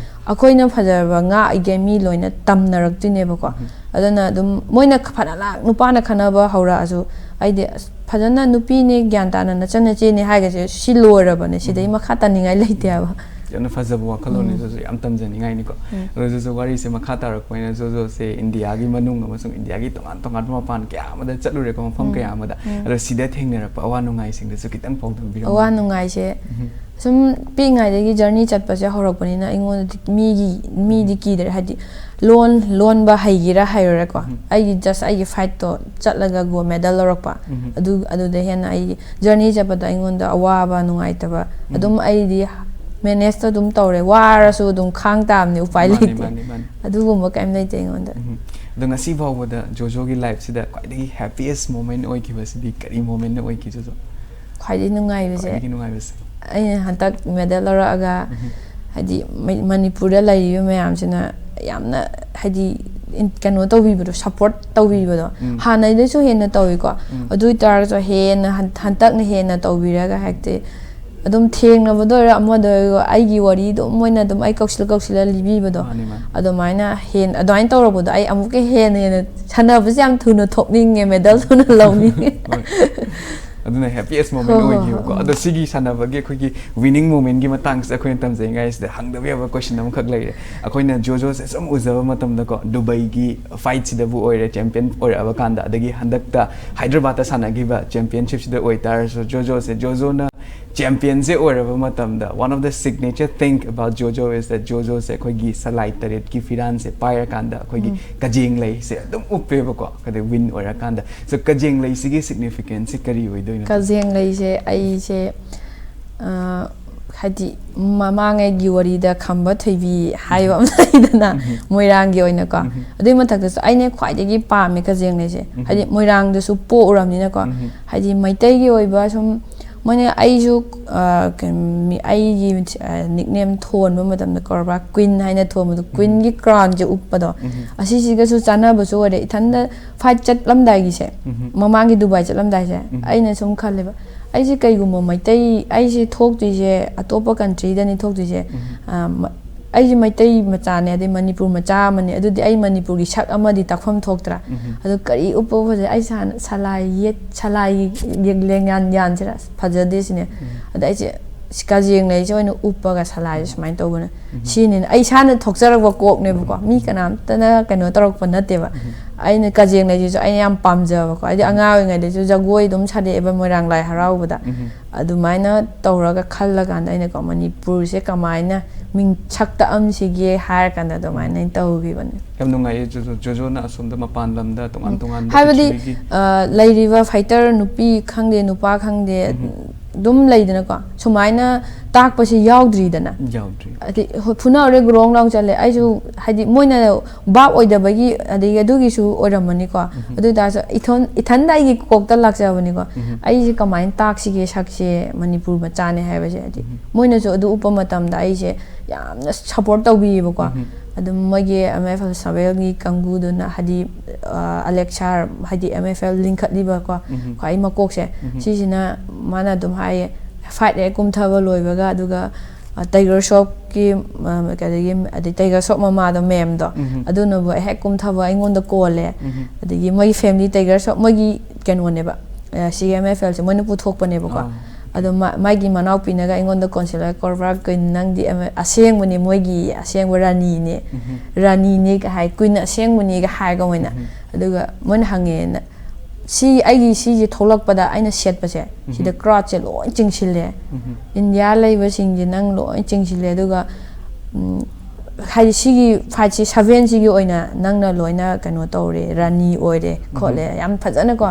ꯑꯩꯈꯣꯏꯅ ꯐꯖꯕ ꯉꯥꯛꯏꯒꯦ ꯃꯤ ꯂꯣꯏꯅ ꯇꯝꯅꯔꯛꯇꯣꯏꯅꯦꯕꯀꯣ꯫ ꯑꯗꯨꯅ ꯑꯗꯨꯝ ꯃꯣꯏꯅ ꯐꯅ ꯂꯥꯛ-, ꯅꯨꯄꯥꯅ ꯈꯟꯅꯕ ꯍꯧꯔꯛꯑꯁꯨ, ꯑꯩꯗꯤ, "ꯑꯁ, ꯐꯖꯅ ꯅꯨꯄꯤꯅꯦ, ꯒ꯭ꯌꯥꯟ ꯇꯥꯅ ꯅꯆꯟ ꯅꯆꯦꯅꯦ" ꯍꯥꯏꯒꯁꯦ ꯁꯤ ꯂꯣꯏꯔꯕꯅꯦ, ꯁꯤꯗꯩ ꯃꯈꯥ ꯇꯥꯅꯤꯡꯉꯥꯏ ꯂꯩꯇꯦ ꯍꯥꯏꯕ꯫ ꯌꯥꯝꯅ ꯐꯖꯕ ꯋꯥꯈꯜꯂꯣꯟꯅꯤ꯫ ꯑꯗꯨꯁꯨ ꯌꯥꯝ ꯇꯝꯖꯅꯤꯡꯉꯥꯏꯅꯤꯀꯣ꯫ ꯑꯗꯨꯁꯨ ꯋꯥꯔꯤꯁꯦ ꯃꯈꯥ ꯇꯥꯔꯛꯄ ꯑꯣꯏꯅ ꯖꯣꯖꯣꯁꯦ ꯏꯟꯗꯤꯌꯥꯒꯤ ꯃꯅꯨꯡ ꯑꯃꯁꯨꯡ ꯏꯟꯗꯤꯌꯥꯒꯤ ꯇꯣꯉꯥꯟ ꯇꯣꯉꯥꯟꯕ ꯃꯄꯥꯟ ꯀꯌꯥ ꯑꯃꯗ ꯆꯠꯂꯨꯔꯦꯀꯣ, ꯃꯐꯝ ꯀꯌꯥ ꯑꯃꯗ꯫ ꯑꯗꯣ ꯁꯤꯗ ꯊꯦꯡꯅꯔꯛꯄ ꯑꯋꯥ ꯅꯨꯡꯉꯥꯏꯁꯤꯡꯗꯨꯁꯨ ꯈꯤꯇꯪ ꯐꯣꯡꯗꯣꯛꯄꯤꯔꯝꯃꯣ꯫ ꯑꯋꯥ ꯅꯨꯡꯉꯥꯏꯁꯦ ꯁꯨꯝ ꯄꯤꯛꯏꯉꯩꯗꯒꯤ journey ꯆꯠꯄꯁꯦ ꯍꯧꯔꯛꯄꯅꯤꯅ ꯑꯩꯉꯣꯟꯗꯗꯤ ꯃꯤꯒꯤ, ꯃꯤꯗꯤ ꯀꯤꯗ꯭ꯔꯦ꯫ ꯍꯥꯏꯗꯤ ꯂꯣꯟ, ꯂꯣꯟꯕ ꯍꯩꯒꯦꯔꯥ ꯍꯩꯔꯣꯏꯔꯥꯀꯣ, ꯑꯩꯒꯤ just ꯑꯩꯒꯤ fightꯇꯣ ꯆꯠꯂꯒ gold medal ꯂꯧꯔꯛꯄ꯫ ꯑꯗꯨ, ꯑꯗꯨꯗ ꯍꯦꯟꯅ ꯑꯩꯒꯤ journey ꯆꯠꯄꯗ ꯑꯩꯉꯣꯟꯗ ꯑꯋꯥꯕ, ꯅꯨꯡꯉꯥꯏꯇꯕ ꯑꯗꯨꯝ ꯑꯩꯗꯤ ꯃꯦꯅꯦꯖꯇꯣ ꯑꯗꯨꯝ ꯇꯧꯔꯦ, ꯋꯥꯔꯁꯨ ꯑꯗꯨꯝ ꯈꯥꯡ ꯇꯥꯕꯅꯤ, ꯎꯄꯥꯏ ꯃꯥꯅꯤ, ꯂꯩꯇꯦ꯫ ꯃꯥꯅꯤ, ꯃꯥꯅꯤ꯫ ꯑꯗꯨꯒꯨꯝꯕ ꯀꯩꯝ ꯂꯩꯇꯦ ꯑꯩꯉꯣꯟꯗ꯫ ꯎꯝ꯫ ꯑꯗꯣ ꯉꯁꯤ ꯐꯥꯎꯕꯗ ꯖꯣꯖꯣꯒꯤ ꯂꯥꯏꯐꯁꯤꯗ ꯈ꯭ꯋꯥꯏꯗꯒꯤ happiest moment ꯑꯣꯏꯈꯤꯕꯁꯤꯗꯤ ꯀꯔꯤ momentꯅ ꯑꯣꯏꯈꯤ, ꯖꯣꯖꯣ? ꯈ꯭ꯋꯥꯏꯗꯒꯤ ꯅꯨꯡꯉꯥꯏꯕꯁꯦ, ꯈ꯭ꯋꯥꯏꯗꯒꯤ ꯅꯨꯡꯉꯥꯏꯕꯁꯦ? ꯑꯩꯅ ꯍꯟꯗꯛ ꯃꯦꯗꯜ ꯂꯧꯔꯛꯑꯒ, ꯎꯝ꯫ ꯍꯥꯏꯗꯤ, ꯃ-, ꯃꯅꯤꯄꯨꯔꯗ ꯂꯩꯔꯤꯕ ꯃꯌꯥꯝꯁꯤꯅ ꯌꯥꯝꯅ, ꯍꯥꯏꯗꯤ, ꯏꯟ-, ꯀꯩꯅꯣ ꯇꯧꯕꯤꯕꯗꯣ, ꯁꯞꯄꯣꯔꯠ ꯇꯧꯕꯤꯕꯗꯣ꯫ ꯎꯝ꯫ ꯍꯥꯟꯅꯩꯗꯩꯁꯨ ꯍꯦꯟꯅ ꯇꯧꯋꯤꯀꯣ꯫ ꯎꯝ꯫ ꯑꯗꯨ ꯑꯣꯏꯇꯥꯔꯒꯁꯨ ꯍꯦꯟꯅ ꯍꯟ-, ꯍꯟꯗꯛꯅ ꯍꯦꯟꯅ ꯇꯧꯕꯤꯔꯒ, ꯍꯥꯏꯗꯤ, ꯑꯗꯨꯝ ꯊꯦꯡꯅꯕꯗ ꯑꯣꯏꯔꯣ, ꯑꯃꯗ ꯑꯣꯏꯔꯣ, ꯑꯩꯒꯤ ꯋꯥꯔꯤ ꯑꯗꯨꯝ ꯃꯣꯏꯅ ꯑꯗꯨꯝ ꯑꯩ ꯀꯧꯁꯤꯜꯂ ꯀꯧꯁꯤꯜꯂ ꯂꯤꯕꯤꯕꯗꯣ꯫ ꯃꯥꯅꯤ, ꯃꯥꯅꯤ꯫ ꯑꯗꯨꯃꯥꯏꯅ ꯍꯦꯟ-, ꯑꯗꯨꯃꯥꯏꯅ ꯇꯧꯔꯛꯄꯗꯣ ꯑꯩ ꯑꯃꯨꯛꯀ ꯍꯦꯟꯅ ꯍꯦꯟꯅ ꯁꯥꯟꯅꯕꯁꯦ ꯌꯥꯝ ꯊꯨꯅ ꯊꯣꯛꯅꯤꯡꯉꯦ, ꯃꯦꯗꯜ ꯊꯨꯅ ꯂꯧꯅꯤꯡꯉꯦ꯫ ꯍꯣꯏ꯫ ꯑꯗꯨꯅ happiest moment ꯍꯣꯏ, ꯍꯣꯏ, ꯑꯣꯏꯈꯤꯕꯀꯣ꯫ ꯍꯣꯏ, ꯎꯝ꯫ ꯑꯗꯣ ꯁꯤꯒꯤ ꯁꯥꯟꯅꯕꯒꯤ ꯑꯩꯈꯣꯏꯒꯤ winning momentꯒꯤ ꯃꯇꯥꯡꯁꯤꯗ ꯑꯩꯈꯣꯏꯅ ꯇꯝꯖꯔꯤꯉꯩꯁꯤꯗ ꯍꯪꯗꯕ ꯌꯥꯕ question ꯑꯃꯈꯛ ꯂꯩꯔꯦ꯫ ꯑꯩꯈꯣꯏꯅ ꯖꯣꯖꯣꯁꯦ ꯁꯨꯝ ꯎꯖꯕ ꯃꯇꯝꯗꯀꯣ, ꯗꯨꯕꯩꯒꯤ ꯐꯥꯏꯠꯁꯤꯗꯕꯨ ꯑꯣꯏꯔꯦ, ꯆꯦꯝꯄꯤꯌꯟ ꯑꯣꯏꯔꯛꯑꯕ ꯀꯥꯟꯗ, ꯑꯗꯒꯤ ꯍꯟꯗꯛꯇ ꯍꯥꯏꯗ꯭ꯔꯕꯥꯗꯇ ꯁꯥꯟꯅꯈꯤꯕ ꯆꯦꯝꯄꯤꯌꯟꯁꯤꯞꯁꯤꯗ ꯑꯣꯏꯇꯥꯔꯁꯨ, ꯖꯣꯖꯣꯁꯦ, ꯖꯣꯖꯣꯅ ꯆꯦꯝꯄꯤꯌꯟꯁꯦ ꯑꯣꯏꯔꯕ ꯃꯇꯝꯗ, one of the signature thing about Jojo is that ꯖꯣꯖꯣꯁꯦ ꯑꯩꯈꯣꯏꯒꯤ ꯁꯂꯥꯏ ꯇꯔꯦꯠꯀꯤ ꯐꯤꯔꯥꯟꯁꯦ ꯄꯥꯏꯔꯀꯥꯟꯗ ꯑꯩꯈꯣꯏꯒꯤ ꯎꯝ꯫ ꯀꯖꯦꯡ ꯂꯩꯁꯦ ꯑꯗꯨꯝ ꯎꯞꯄꯦꯕꯀꯣ, ꯑꯗꯩ ꯋꯤꯟ ꯑꯣꯏꯔꯀꯥꯟꯗ꯫ So ꯀꯖꯦꯡ ꯂꯩꯁꯤꯒꯤ significanceꯁꯦ ꯀꯔꯤ ꯑꯣꯏꯗꯣꯏꯅꯣ? ꯀꯖꯦꯡ ꯂꯩꯁꯦ ꯑꯩꯁꯦ, ꯑ, ꯍꯥꯏꯗꯤ, ꯃꯃꯥꯡꯉꯩꯒꯤ ꯋꯥꯔꯤꯗ ꯈꯝꯕ ꯊꯣꯏꯕꯤ ꯍꯥꯏꯕ ꯑꯃ ꯂꯩꯗꯅ, ꯎꯝ꯫ ꯃꯣꯏꯔꯥꯡꯒꯤ ꯑꯣꯏꯅꯀꯣ꯫ ꯎꯝ꯫ ꯑꯗꯨꯏ ꯃꯊꯛꯇꯁꯨ ꯑꯩꯅ ꯈ꯭ꯋꯥꯏꯗꯒꯤ ꯄꯥꯝꯃꯦ ꯀꯖꯦꯡ ꯂꯩꯁꯦ꯫ ꯎꯝ꯫ ꯍꯥꯏꯗꯤ, ꯃꯣꯏꯔꯥꯡꯗꯁꯨ ꯄꯣꯛꯎꯔꯕꯅꯤꯅꯀꯣ꯫ ꯎꯝ꯫ ꯍꯥꯏꯗꯤ, ꯃꯩꯇꯩꯒꯤ ꯑꯣꯏꯕ ꯁꯨꯝ, ꯃꯣꯏꯅ ꯑꯩꯁꯨ, ꯑ, ꯀꯩ-, ꯃꯤ-, ꯑꯩꯒꯤ, ꯑ, nickname ꯊꯣꯟꯕ ꯃꯇꯝꯗ ꯀꯧꯔꯕ queen ꯍꯥꯏꯅ ꯊꯣꯟꯕꯗꯣ, queenꯒꯤ crownꯁꯦ ꯎꯞꯄꯗꯣ, ꯎꯝ꯫ ꯑꯁꯤꯁꯤꯒꯁꯨ ꯆꯥꯟꯅꯕꯁꯨ ꯑꯣꯏꯔꯦ꯫ ꯏꯊꯟꯗ fight ꯆꯠꯂꯝꯗꯥꯏꯒꯤꯁꯦ, ꯎꯝ꯫ ꯃꯃꯥꯡꯒꯤ ꯗꯨꯕꯥꯏ ꯆꯠꯂꯝꯗꯥꯏꯁꯦ, ꯎꯝ꯫ ꯑꯩꯅ ꯁꯨꯝ ꯈꯜꯂꯦꯕ, ꯑꯩꯁꯦ ꯀꯩꯒꯨꯝꯕ ꯃꯩꯇꯩ, ꯑꯩꯁꯦ ꯊꯣꯛꯇꯣꯏꯁꯦ ꯑꯇꯣꯞꯄ countryꯗꯅꯤ ꯊꯣꯛꯇꯣꯏꯁꯦ, ꯎꯝ꯫ ꯑ, ꯃ-, ꯑꯩꯁꯦ ꯃꯩꯇꯩ ꯃꯆꯥꯅꯦ, ꯑꯗꯩ ꯃꯅꯤꯄꯨꯔ ꯃꯆꯥ ꯑꯃꯅꯦ, ꯑꯗꯨꯗꯤ ꯑꯩ ꯃꯅꯤꯄꯨꯔꯒꯤ ꯁꯛ ꯑꯃꯗꯤ ꯇꯥꯛꯐꯝ ꯊꯣꯛꯇ꯭ꯔꯥ? ꯎꯝ꯫ ꯑꯗꯣ ꯀꯔꯤ ꯎꯞꯄ ꯐꯖꯩ? ꯑꯩ ꯁꯥꯟ-, ꯁꯂꯥꯏ ꯌꯦꯠ-, ꯁꯂꯥꯏ ꯌꯦꯛ-, ꯂꯦꯡꯌꯥꯟ ꯌꯥꯟꯁꯤꯔ? ꯐꯖꯗꯦ ꯁꯤꯅꯦ꯫ ꯎꯝ꯫ ꯑꯗ ꯑꯩꯁꯦ ꯀꯖꯦꯡ ꯂꯩꯁꯦ ꯑꯣꯏꯅ ꯎꯞꯄꯒ ꯁꯂꯥꯏꯁꯦ ꯁꯨꯃꯥꯏꯅ ꯇꯧꯕꯅꯦ꯫ ꯎꯝ꯫ ꯁꯤꯅꯤꯅ ꯑꯩ ꯏꯁꯥꯅ ꯊꯣꯛꯆꯔꯛꯄ ꯀꯣꯛꯅꯦꯕꯀꯣ, ꯃꯤ ꯀꯅꯥꯝꯇꯅ ꯀꯩꯅꯣ ꯇꯧꯔꯛꯄ ꯅꯠꯇꯦꯕ꯫ ꯎꯝ꯫ ꯑꯩꯅ ꯀꯖꯦꯡ ꯂꯩꯁꯤꯁꯨ ꯑꯩꯅ ꯌꯥꯝ ꯄꯥꯝꯖꯕꯀꯣ, ꯍꯥꯏꯗꯤ ꯑꯉꯥꯡ ꯑꯣꯏꯔꯤꯉꯩꯗꯁꯨ ꯖꯒꯣꯏ ꯑꯗꯨꯝ ꯁꯥꯔꯛꯑꯦꯕ ꯃꯣꯏꯔꯥꯡ ꯂꯥꯏ ꯍꯔꯥꯎꯕꯗ꯫ ꯎꯝ꯫ ꯑꯗꯨꯃꯥꯏꯅ ꯇꯧꯔꯒ ꯈꯜꯂꯀꯥꯟꯗ ꯑꯩꯅꯀꯣ, ꯃꯅꯤꯄꯨꯔꯁꯦ ꯀꯃꯥꯏꯅ ꯃꯤꯡ ꯁꯛ ꯇꯛꯑꯝꯁꯤꯒꯦ ꯍꯥꯏꯔ ꯀꯥꯟꯗ ꯑꯗꯨꯃꯥꯏꯅ ꯑꯩꯅ ꯇꯧꯈꯤꯕꯅꯦ꯫ ꯌꯥꯝ ꯅꯨꯡꯉꯥꯏꯌꯦ, ꯖꯣꯖꯣ-, ꯖꯣꯖꯣꯅ ꯑꯁꯣꯝꯗ ꯃꯄꯥꯟ ꯂꯝꯗ ꯇꯣꯉꯥꯟ ꯎꯝ꯫ ꯇꯣꯉꯥꯟꯕ ꯍꯥꯏꯕꯗꯤ, ꯄ꯭ꯔꯤꯊꯤꯕꯤꯒꯤ ꯑ, ꯂꯩꯔꯤꯕ fighter ꯅꯨꯄꯤ ꯈꯪꯗꯦ, ꯅꯨꯄꯥ ꯈꯪꯗꯦ, ꯎꯝ꯫ ꯑꯗꯨꯝ ꯂꯩꯗꯅꯀꯣ, ꯁꯨꯃꯥꯏꯅ ꯇꯥꯛꯄꯁꯤ ꯌꯥꯎꯗ꯭ꯔꯤꯗꯅ꯫ ꯌꯥꯎꯗ꯭ꯔꯤ꯫ ꯍꯥꯏꯗꯤ ꯍꯣ- ꯐꯨꯅꯍꯧꯔꯦ, ꯒ꯭ꯔꯣꯡ ꯂꯥꯎ ꯆꯠꯂꯦ꯫ ꯑꯩꯁꯨ ꯍꯥꯏꯗꯤ ꯃꯣꯏꯅ ꯚꯥꯞ ꯑꯣꯏꯗꯕꯒꯤ ꯑꯗꯒꯤ ꯑꯗꯨꯒꯤꯁꯨ ꯑꯣꯏꯔꯝꯃꯅꯤꯀꯣ꯫ ꯑꯗꯨ ꯑꯣꯏꯇꯥꯔꯁꯨ ꯏꯊꯣꯟ ꯏꯊꯟꯗ ꯑꯩꯒꯤ ꯀꯣꯛꯇ ꯂꯥꯛꯆꯕꯅꯤꯀꯣ꯫ ꯑꯩꯁꯦ ꯀꯃꯥꯏꯅ ꯇꯥꯛꯁꯤꯒꯦ ꯁꯛꯁꯦ ꯃꯅꯤꯄꯨꯔ ꯃꯆꯥꯅꯦ ꯍꯥꯏꯕꯁꯦ, ꯍꯥꯏꯗꯤ ꯃꯣꯏꯅꯁꯨ ꯑꯗꯨ ꯎꯞꯄ ꯃꯇꯝꯗ ꯑꯩꯁꯦ ꯌꯥꯝꯅ ꯁꯞꯄꯣꯔꯠ ꯇꯧꯕꯤꯌꯦꯕꯀꯣ꯫ ꯑꯗꯨꯝ ꯃꯣꯏꯒꯤ ꯑꯦꯝ ꯑꯦꯐ ꯑꯦꯜ ꯁꯚꯦꯜꯒꯤ ꯀꯥꯡꯕꯨꯗꯨꯅ ꯍꯥꯏꯗꯤ ꯑꯂꯦꯛꯁꯥꯔ ꯍꯥꯏꯗꯤ ꯑꯦꯝ ꯑꯦꯐ ꯑꯦꯜ ꯂꯤꯡꯈꯠꯂꯤꯕꯀꯣ, ꯈ꯭ꯋꯥꯏ ꯃꯀꯣꯛꯁꯦ, ꯁꯤꯁꯤꯅ ꯃꯥꯅ ꯑꯗꯨꯝ ꯍꯥꯏꯌꯦ, ꯐꯥꯏꯠ ꯍꯦꯛ ꯀꯨꯝꯊꯕ ꯂꯣꯏꯕꯒ ꯑꯗꯨꯒ ꯇꯥꯏꯒꯔ ꯁꯣꯞꯀꯤ ꯀꯩꯗꯒꯤ ꯑꯗꯩ ꯇꯥꯏꯒꯔ ꯁꯣꯞ ꯃꯃꯥꯗꯣ ꯃꯦꯝꯗꯣ, ꯑꯗꯨꯅꯕꯨ ꯍꯦꯛ ꯀꯨꯝꯊꯕ ꯑꯩꯉꯣꯟꯗ ꯀꯣꯜꯂꯦ꯫ ꯑꯗꯒꯤ ꯃꯣꯏꯒꯤ ꯐꯦꯃꯤꯂꯤ ꯇꯥꯏꯒꯔ ꯁꯣꯞ ꯃꯣꯏꯒꯤ ꯀꯩꯅꯣꯅꯦꯕ, ꯁꯤ ꯑꯦꯝ ꯑꯦꯐ ꯑꯦꯜꯁꯦ ꯃꯣꯏꯅ ꯄꯨꯊꯣꯛꯄꯅꯦꯕꯀꯣ꯫ ꯑꯗꯣ ꯃꯥ- ꯃꯥꯒꯤ ꯃꯅꯥꯎꯄꯤꯅꯒ ꯑꯩꯉꯣꯟꯗ ꯀꯣꯟꯁꯤꯂꯔ ꯀꯣꯔꯕꯥꯔ ꯀꯨꯏꯟ ꯅꯪꯗꯤ ꯑꯃ- ꯑꯁꯦꯡꯕꯅꯤ, ꯃꯣꯏꯒꯤ ꯑꯁꯦꯡꯕ ꯔꯥꯅꯤꯅꯦ, ꯔꯥꯅꯤꯅꯦꯒ ꯍꯥꯏ, ꯀꯨꯏꯟ ꯑꯁꯦꯡꯕꯅꯦꯒ ꯍꯥꯏꯔꯒ ꯃꯣꯏꯅ꯫ ꯑꯗꯨꯒ ꯃꯣꯏꯅ ꯍꯪꯉꯦꯅ, ꯁꯤ ꯑꯩꯒꯤ ꯁꯤꯁꯦ ꯊꯣꯛꯂꯛꯄꯗ ꯑꯩꯅ ꯁꯦꯠꯄꯁꯦ ꯁꯤꯗ ꯀ꯭ꯔꯥꯎꯠꯁꯦ ꯂꯣꯏ ꯆꯤꯡꯁꯤꯜꯂꯦ, ꯏꯟꯗꯤꯌꯥ ꯂꯩꯕꯁꯤꯡꯁꯦ ꯅꯪ ꯂꯣꯏ ꯆꯤꯡꯁꯤꯜꯂꯦ꯫ ꯑꯗꯨꯒ ꯎꯝ, ꯍꯥꯏꯗꯤ ꯁꯤꯒꯤ ꯐꯥꯏꯠꯁꯤ ꯁꯚꯦꯟꯁꯤꯒꯤ ꯑꯣꯏꯅ ꯅꯪꯅ ꯂꯣꯏꯅ ꯀꯩꯅꯣ ꯇꯧꯔꯦ, ꯔꯥꯅꯤ ꯑꯣꯏꯔꯦ ꯈꯣꯠꯂꯦ, ꯌꯥꯝ ꯐꯖꯅꯀꯣ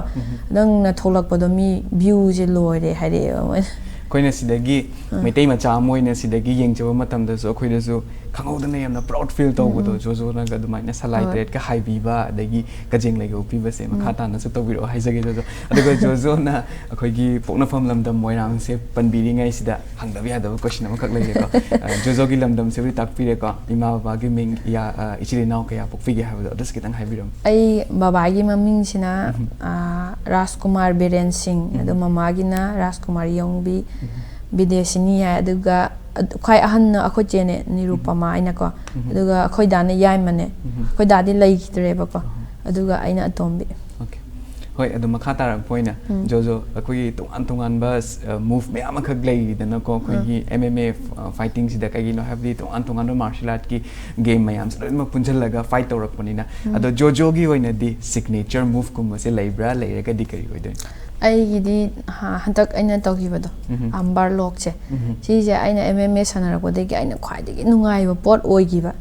ꯅꯪꯅ ꯊꯣꯛꯂꯛꯄꯗꯣ ꯃꯤ ꯚ꯭ꯌꯨꯁꯦ ꯂꯣꯏꯔꯦ ꯍꯥꯏꯔꯛꯑꯦꯕ ꯃꯣꯏꯅ꯫ ꯑꯩꯈꯣꯏꯅ ꯁꯤꯗꯒꯤ ꯃꯩꯇꯩ ꯃꯆꯥ ꯑꯃ ꯑꯣꯏꯅ ꯁꯤꯗꯒꯤ ꯌꯦꯡꯖꯕ ꯃꯇꯝꯗꯁꯨ ꯑꯩꯈꯣꯏꯗꯁꯨ ꯈꯪꯍꯧꯗꯅ ꯌꯥꯝꯅ ꯄ꯭ꯔꯥꯎꯗ ꯐꯤꯜ ꯇꯧꯕꯗꯣ꯫ ꯖꯣꯖꯣꯅꯒ ꯑꯗꯨꯃꯥꯏꯅ ꯁꯂꯥꯏ ꯇꯔꯦꯠꯀ ꯍꯥꯏꯕꯤꯕ, ꯑꯗꯒꯤ ꯀꯖꯦꯡ ꯂꯩꯒ ꯎꯞꯄꯤꯕꯁꯦ ꯃꯈꯥ ꯇꯥꯅꯁꯨ ꯇꯧꯕꯤꯔꯛꯑꯣ ꯍꯥꯏꯖꯒꯦ ꯖꯣꯖꯣ꯫ ꯑꯗꯨꯒ ꯖꯣꯖꯣꯅ ꯑꯩꯈꯣꯏꯒꯤ ꯄꯣꯛꯅꯐꯝ ꯂꯝꯗꯝ ꯃꯣꯏꯔꯥꯡꯁꯦ ꯄꯟꯕꯤꯔꯤꯉꯩꯁꯤꯗ ꯍꯪꯗꯕ ꯌꯥꯗꯕ ꯀꯣꯏꯁꯟ ꯑꯃꯈꯛ ꯂꯩꯔꯦꯀꯣ꯫ ꯑ, ꯖꯣꯖꯣꯒꯤ ꯂꯝꯗꯝꯁꯤꯕꯨꯗꯤ ꯇꯥꯛꯄꯤꯔꯦꯀꯣ꯫ ꯏꯃꯥ ꯕꯕꯥꯒꯤ ꯃꯤꯡ, ꯏꯌꯥ-, ꯑ, ꯏꯆꯤꯜ ꯏꯅꯥꯎ ꯀꯌꯥ ꯄꯣꯛꯄꯤꯒꯦ ꯍꯥꯏꯕꯗꯣ ꯑꯗꯨꯁꯨ ꯈꯤꯇꯪ ꯍꯥꯏꯕꯤꯔꯝꯃꯨ꯫ ꯑꯩ ꯕꯕꯥꯒꯤ ꯃꯃꯤꯡꯁꯤꯅ, ꯑ, ꯔꯥꯖꯀꯨꯃꯥꯔ ꯕꯤꯔꯦꯟ ꯁꯤꯡ, ꯑꯗꯣ ꯃꯃꯥꯒꯤꯅ ꯔꯥꯖꯀꯨꯃꯥꯔ ꯌꯣꯡꯕꯤ ꯕꯤꯗ꯭ꯌꯥꯁꯤꯅꯤ ꯍꯥꯏ꯫ ꯑꯗꯨꯒ ꯑꯗ-, ꯈ꯭ꯋꯥꯏ ꯑꯍꯟꯅ ꯑꯩꯈꯣꯏ ꯆꯦꯅꯦ, ꯅꯤꯔꯨꯄꯃꯥ ꯍꯥꯏꯅꯀꯣ꯫ ꯑꯗꯨꯒ ꯑꯩꯈꯣꯏ ꯗꯥꯅ ꯌꯥꯏꯃꯅꯦ꯫ ꯑꯩꯈꯣꯏ ꯗꯥꯗꯤ ꯂꯩꯈꯤꯗ꯭ꯔꯦꯕꯀꯣ꯫ ꯑꯗꯨꯒ ꯑꯩꯅ ꯑꯇꯣꯝꯕꯤ꯫ ꯑꯣꯀꯦ꯫ ꯍꯣꯏ, ꯑꯗꯣ ꯃꯈꯥ ꯇꯥꯔꯛꯄ ꯑꯣꯏꯅ ꯖꯣꯖꯣ, ꯑꯩꯈꯣꯏꯒꯤ ꯇꯣꯉꯥꯟ ꯇꯣꯉꯥꯟꯕ ꯃꯨꯚ ꯃꯌꯥꯝ ꯑꯃꯈꯛ ꯂꯩꯔꯤꯗꯅꯀꯣ ꯑꯩꯈꯣꯏꯒꯤ ꯑꯦꯝ ꯑꯦꯝ ꯑꯦ ꯐꯥꯏꯇꯤꯡꯁꯤꯗ꯫ ꯀꯩꯒꯤꯅꯣ ꯍꯥꯏꯕꯗꯤ ꯇꯣꯉꯥꯟ ꯇꯣꯉꯥꯟꯕ ꯃꯥꯔꯁꯤꯌꯦꯜ ꯑꯥꯔꯠꯀꯤ ꯒꯦꯝ ꯃꯌꯥꯝꯁꯦ ꯂꯣꯏꯅꯃꯛ ꯄꯨꯟꯁꯤꯜꯂꯒ ꯐꯥꯏꯠ ꯇꯧꯔꯛꯄꯅꯤꯅ꯫ ꯑꯗꯣ ꯖꯣꯖꯣꯒꯤ ꯑꯣꯏꯅꯗꯤ ꯁꯤꯒꯅꯦꯆꯔ ꯃꯨꯚꯀꯨꯝꯕꯁꯦ ꯂꯩꯕ꯭ꯔꯥ? ꯂꯩꯔꯒꯗꯤ ꯀꯔꯤ ꯑꯣꯏꯗꯣꯏꯅꯣ? ꯑꯩꯒꯤꯗꯤ ꯍ-, ꯍꯟꯗꯛ ꯑꯩꯅ ꯇꯧꯈꯤꯕꯗꯣ, ꯑꯥꯔꯝꯕꯥꯔ ꯂꯣꯛꯁꯦ, ꯁꯤꯁꯦ ꯑꯩꯅ ꯑꯦꯝ ꯑꯦꯝ ꯑꯦ ꯁꯥꯟꯅꯔꯛꯄꯗꯒꯤ ꯑꯩꯅ ꯈ꯭ꯋꯥꯏꯗꯒꯤ ꯅꯨꯡꯉꯥꯏꯕ ꯄꯣꯠ ꯑꯣꯏꯈꯤꯕ꯫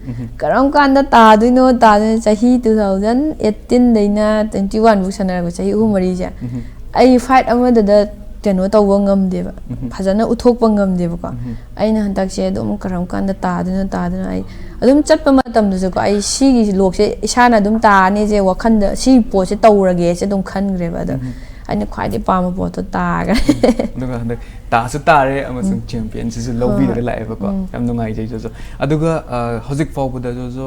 ꯀꯔꯝ ꯀꯥꯟꯗ ꯇꯥꯗꯣꯏꯅꯣ, ꯇꯥꯗꯣꯏꯅꯣ? ꯆꯍꯤ ꯇꯨ ꯊꯥꯎꯖꯟ ꯑꯩꯠꯇꯤꯟꯗꯩꯅ ꯇ꯭ꯋꯦꯟꯇꯤ ꯋꯥꯟ ꯐꯥꯎ ꯁꯥꯟꯅꯔꯛꯄ ꯆꯍꯤ ꯑꯍꯨꯝ ꯃꯔꯤꯁꯦ, ꯑꯩ ꯐꯥꯏꯠ ꯑꯃꯗꯨꯗ ꯀꯩꯅꯣ ꯇꯧꯕ ꯉꯝꯗꯦꯕ, ꯐꯖꯅ ꯎꯠꯊꯣꯛꯄ ꯉꯝꯗꯦꯕꯀꯣ꯫ ꯑꯩꯅ ꯍꯟꯗꯛꯁꯦ ꯑꯗꯨꯝ ꯀꯔꯝ ꯀꯥꯟꯗ ꯇꯥꯗꯣꯏꯅꯣ ꯇꯥꯗꯣꯏꯅꯣ, ꯑꯩ ꯑꯗꯨꯝ ꯆꯠꯄ ꯃꯇꯝꯗꯁꯨꯀꯣ, ꯑꯩ ꯁꯤꯒꯤ ꯂꯣꯛꯁꯦ ꯏꯁꯥꯅ ꯑꯗꯨꯝ ꯇꯥꯔꯅꯤꯁꯦ, ꯋꯥꯈꯟꯗ ꯁꯤ ꯄꯣꯠꯁꯦ ꯇꯧꯔꯒꯦꯁꯦ ꯑꯗꯨꯝ ꯈꯟꯈ꯭ꯔꯦꯕ꯫ ꯑꯗꯣ ꯑꯩꯅ ꯈ꯭ꯋꯥꯏꯗꯒꯤ ꯄꯥꯝꯕ ꯄꯣꯠꯇꯣ ꯇꯥꯈ꯭ꯔꯦ꯫ ꯑꯗꯨꯒ ꯍꯟꯗꯛ ꯇꯥꯁꯨ ꯇꯥꯔꯦ ꯑꯃꯁꯨꯡ ꯆꯦꯝꯄꯤꯌꯟꯁꯤꯁꯨ ꯂꯧꯕꯤꯔꯒ ꯂꯥꯛꯑꯦꯕꯀꯣ꯫ ꯌꯥꯝ ꯅꯨꯡꯉꯥꯏꯖꯩ ꯖꯣꯖꯣ꯫ ꯑꯗꯨꯒ ꯍꯧꯖꯤꯛ ꯐꯥꯎꯕꯗ ꯖꯣꯖꯣ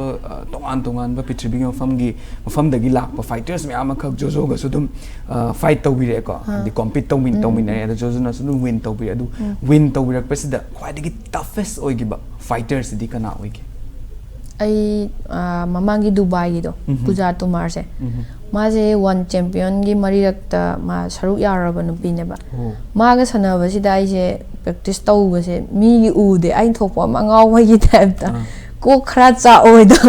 ꯇꯣꯉꯥꯟ ꯇꯣꯉꯥꯟꯕ ꯄ꯭ꯔꯤꯊꯤꯕꯤꯒꯤ ꯃꯐꯝꯒꯤ ꯃꯐꯝꯗꯒꯤ ꯂꯥꯛꯄ ꯐꯥꯏꯇꯔꯁ ꯃꯌꯥꯝ ꯑꯃꯈꯛ ꯖꯣꯖꯣꯒꯁꯨ ꯑꯗꯨꯝ ꯐꯥꯏꯠ ꯇꯧꯕꯤꯔꯛꯑꯦꯀꯣ, ꯍꯥꯏꯗꯤ ꯀꯣꯝꯄꯤꯠ ꯇꯧꯃꯤꯟꯅꯩ꯫ ꯑꯗꯣ ꯖꯣꯖꯣꯅꯁꯨ ꯑꯗꯨꯝ ꯋꯤꯟ ꯇꯧꯕꯤꯔꯦ꯫ ꯑꯗꯨ ꯋꯤꯟ ꯇꯧꯕꯤꯔꯛꯄꯁꯤꯗ ꯈ꯭ꯋꯥꯏꯗꯒꯤ ꯇꯐꯦꯁ ꯑꯣꯏꯈꯤꯕ ꯐꯥꯏꯇꯔꯁꯤꯗꯤ ꯀꯅꯥ ꯑꯣꯏꯒꯦ? ꯑꯩ ꯃꯃꯥꯡꯒꯤ ꯗꯨꯕꯥꯏꯒꯤꯗꯣ, ꯄꯨꯖꯥ ꯇꯨꯃꯥꯔꯁꯦ, ꯃꯥꯁꯦ ꯋꯥꯟ ꯆꯦꯝꯄꯤꯌꯟꯒꯤ ꯃꯔꯤꯔꯛꯇ ꯃꯥ ꯁꯔꯨꯛ ꯌꯥꯔꯕ ꯅꯨꯄꯤꯅꯦꯕ꯫ ꯃꯥꯒ ꯁꯥꯟꯅꯕꯁꯤꯗ ꯑꯩꯁꯦ ꯄ꯭ꯔꯦꯛꯇꯤꯁ ꯇꯧꯕꯁꯦ ꯃꯤꯒꯤ ꯎꯗꯦ, ꯑꯩꯅ ꯊꯣꯛꯄ ꯑꯃ ꯑꯉꯥꯎꯕꯒꯤ ꯇꯥꯏꯞꯇ꯫ ꯀꯣꯛ ꯈꯔ ꯆꯥꯛꯑꯣꯏꯗꯣ꯫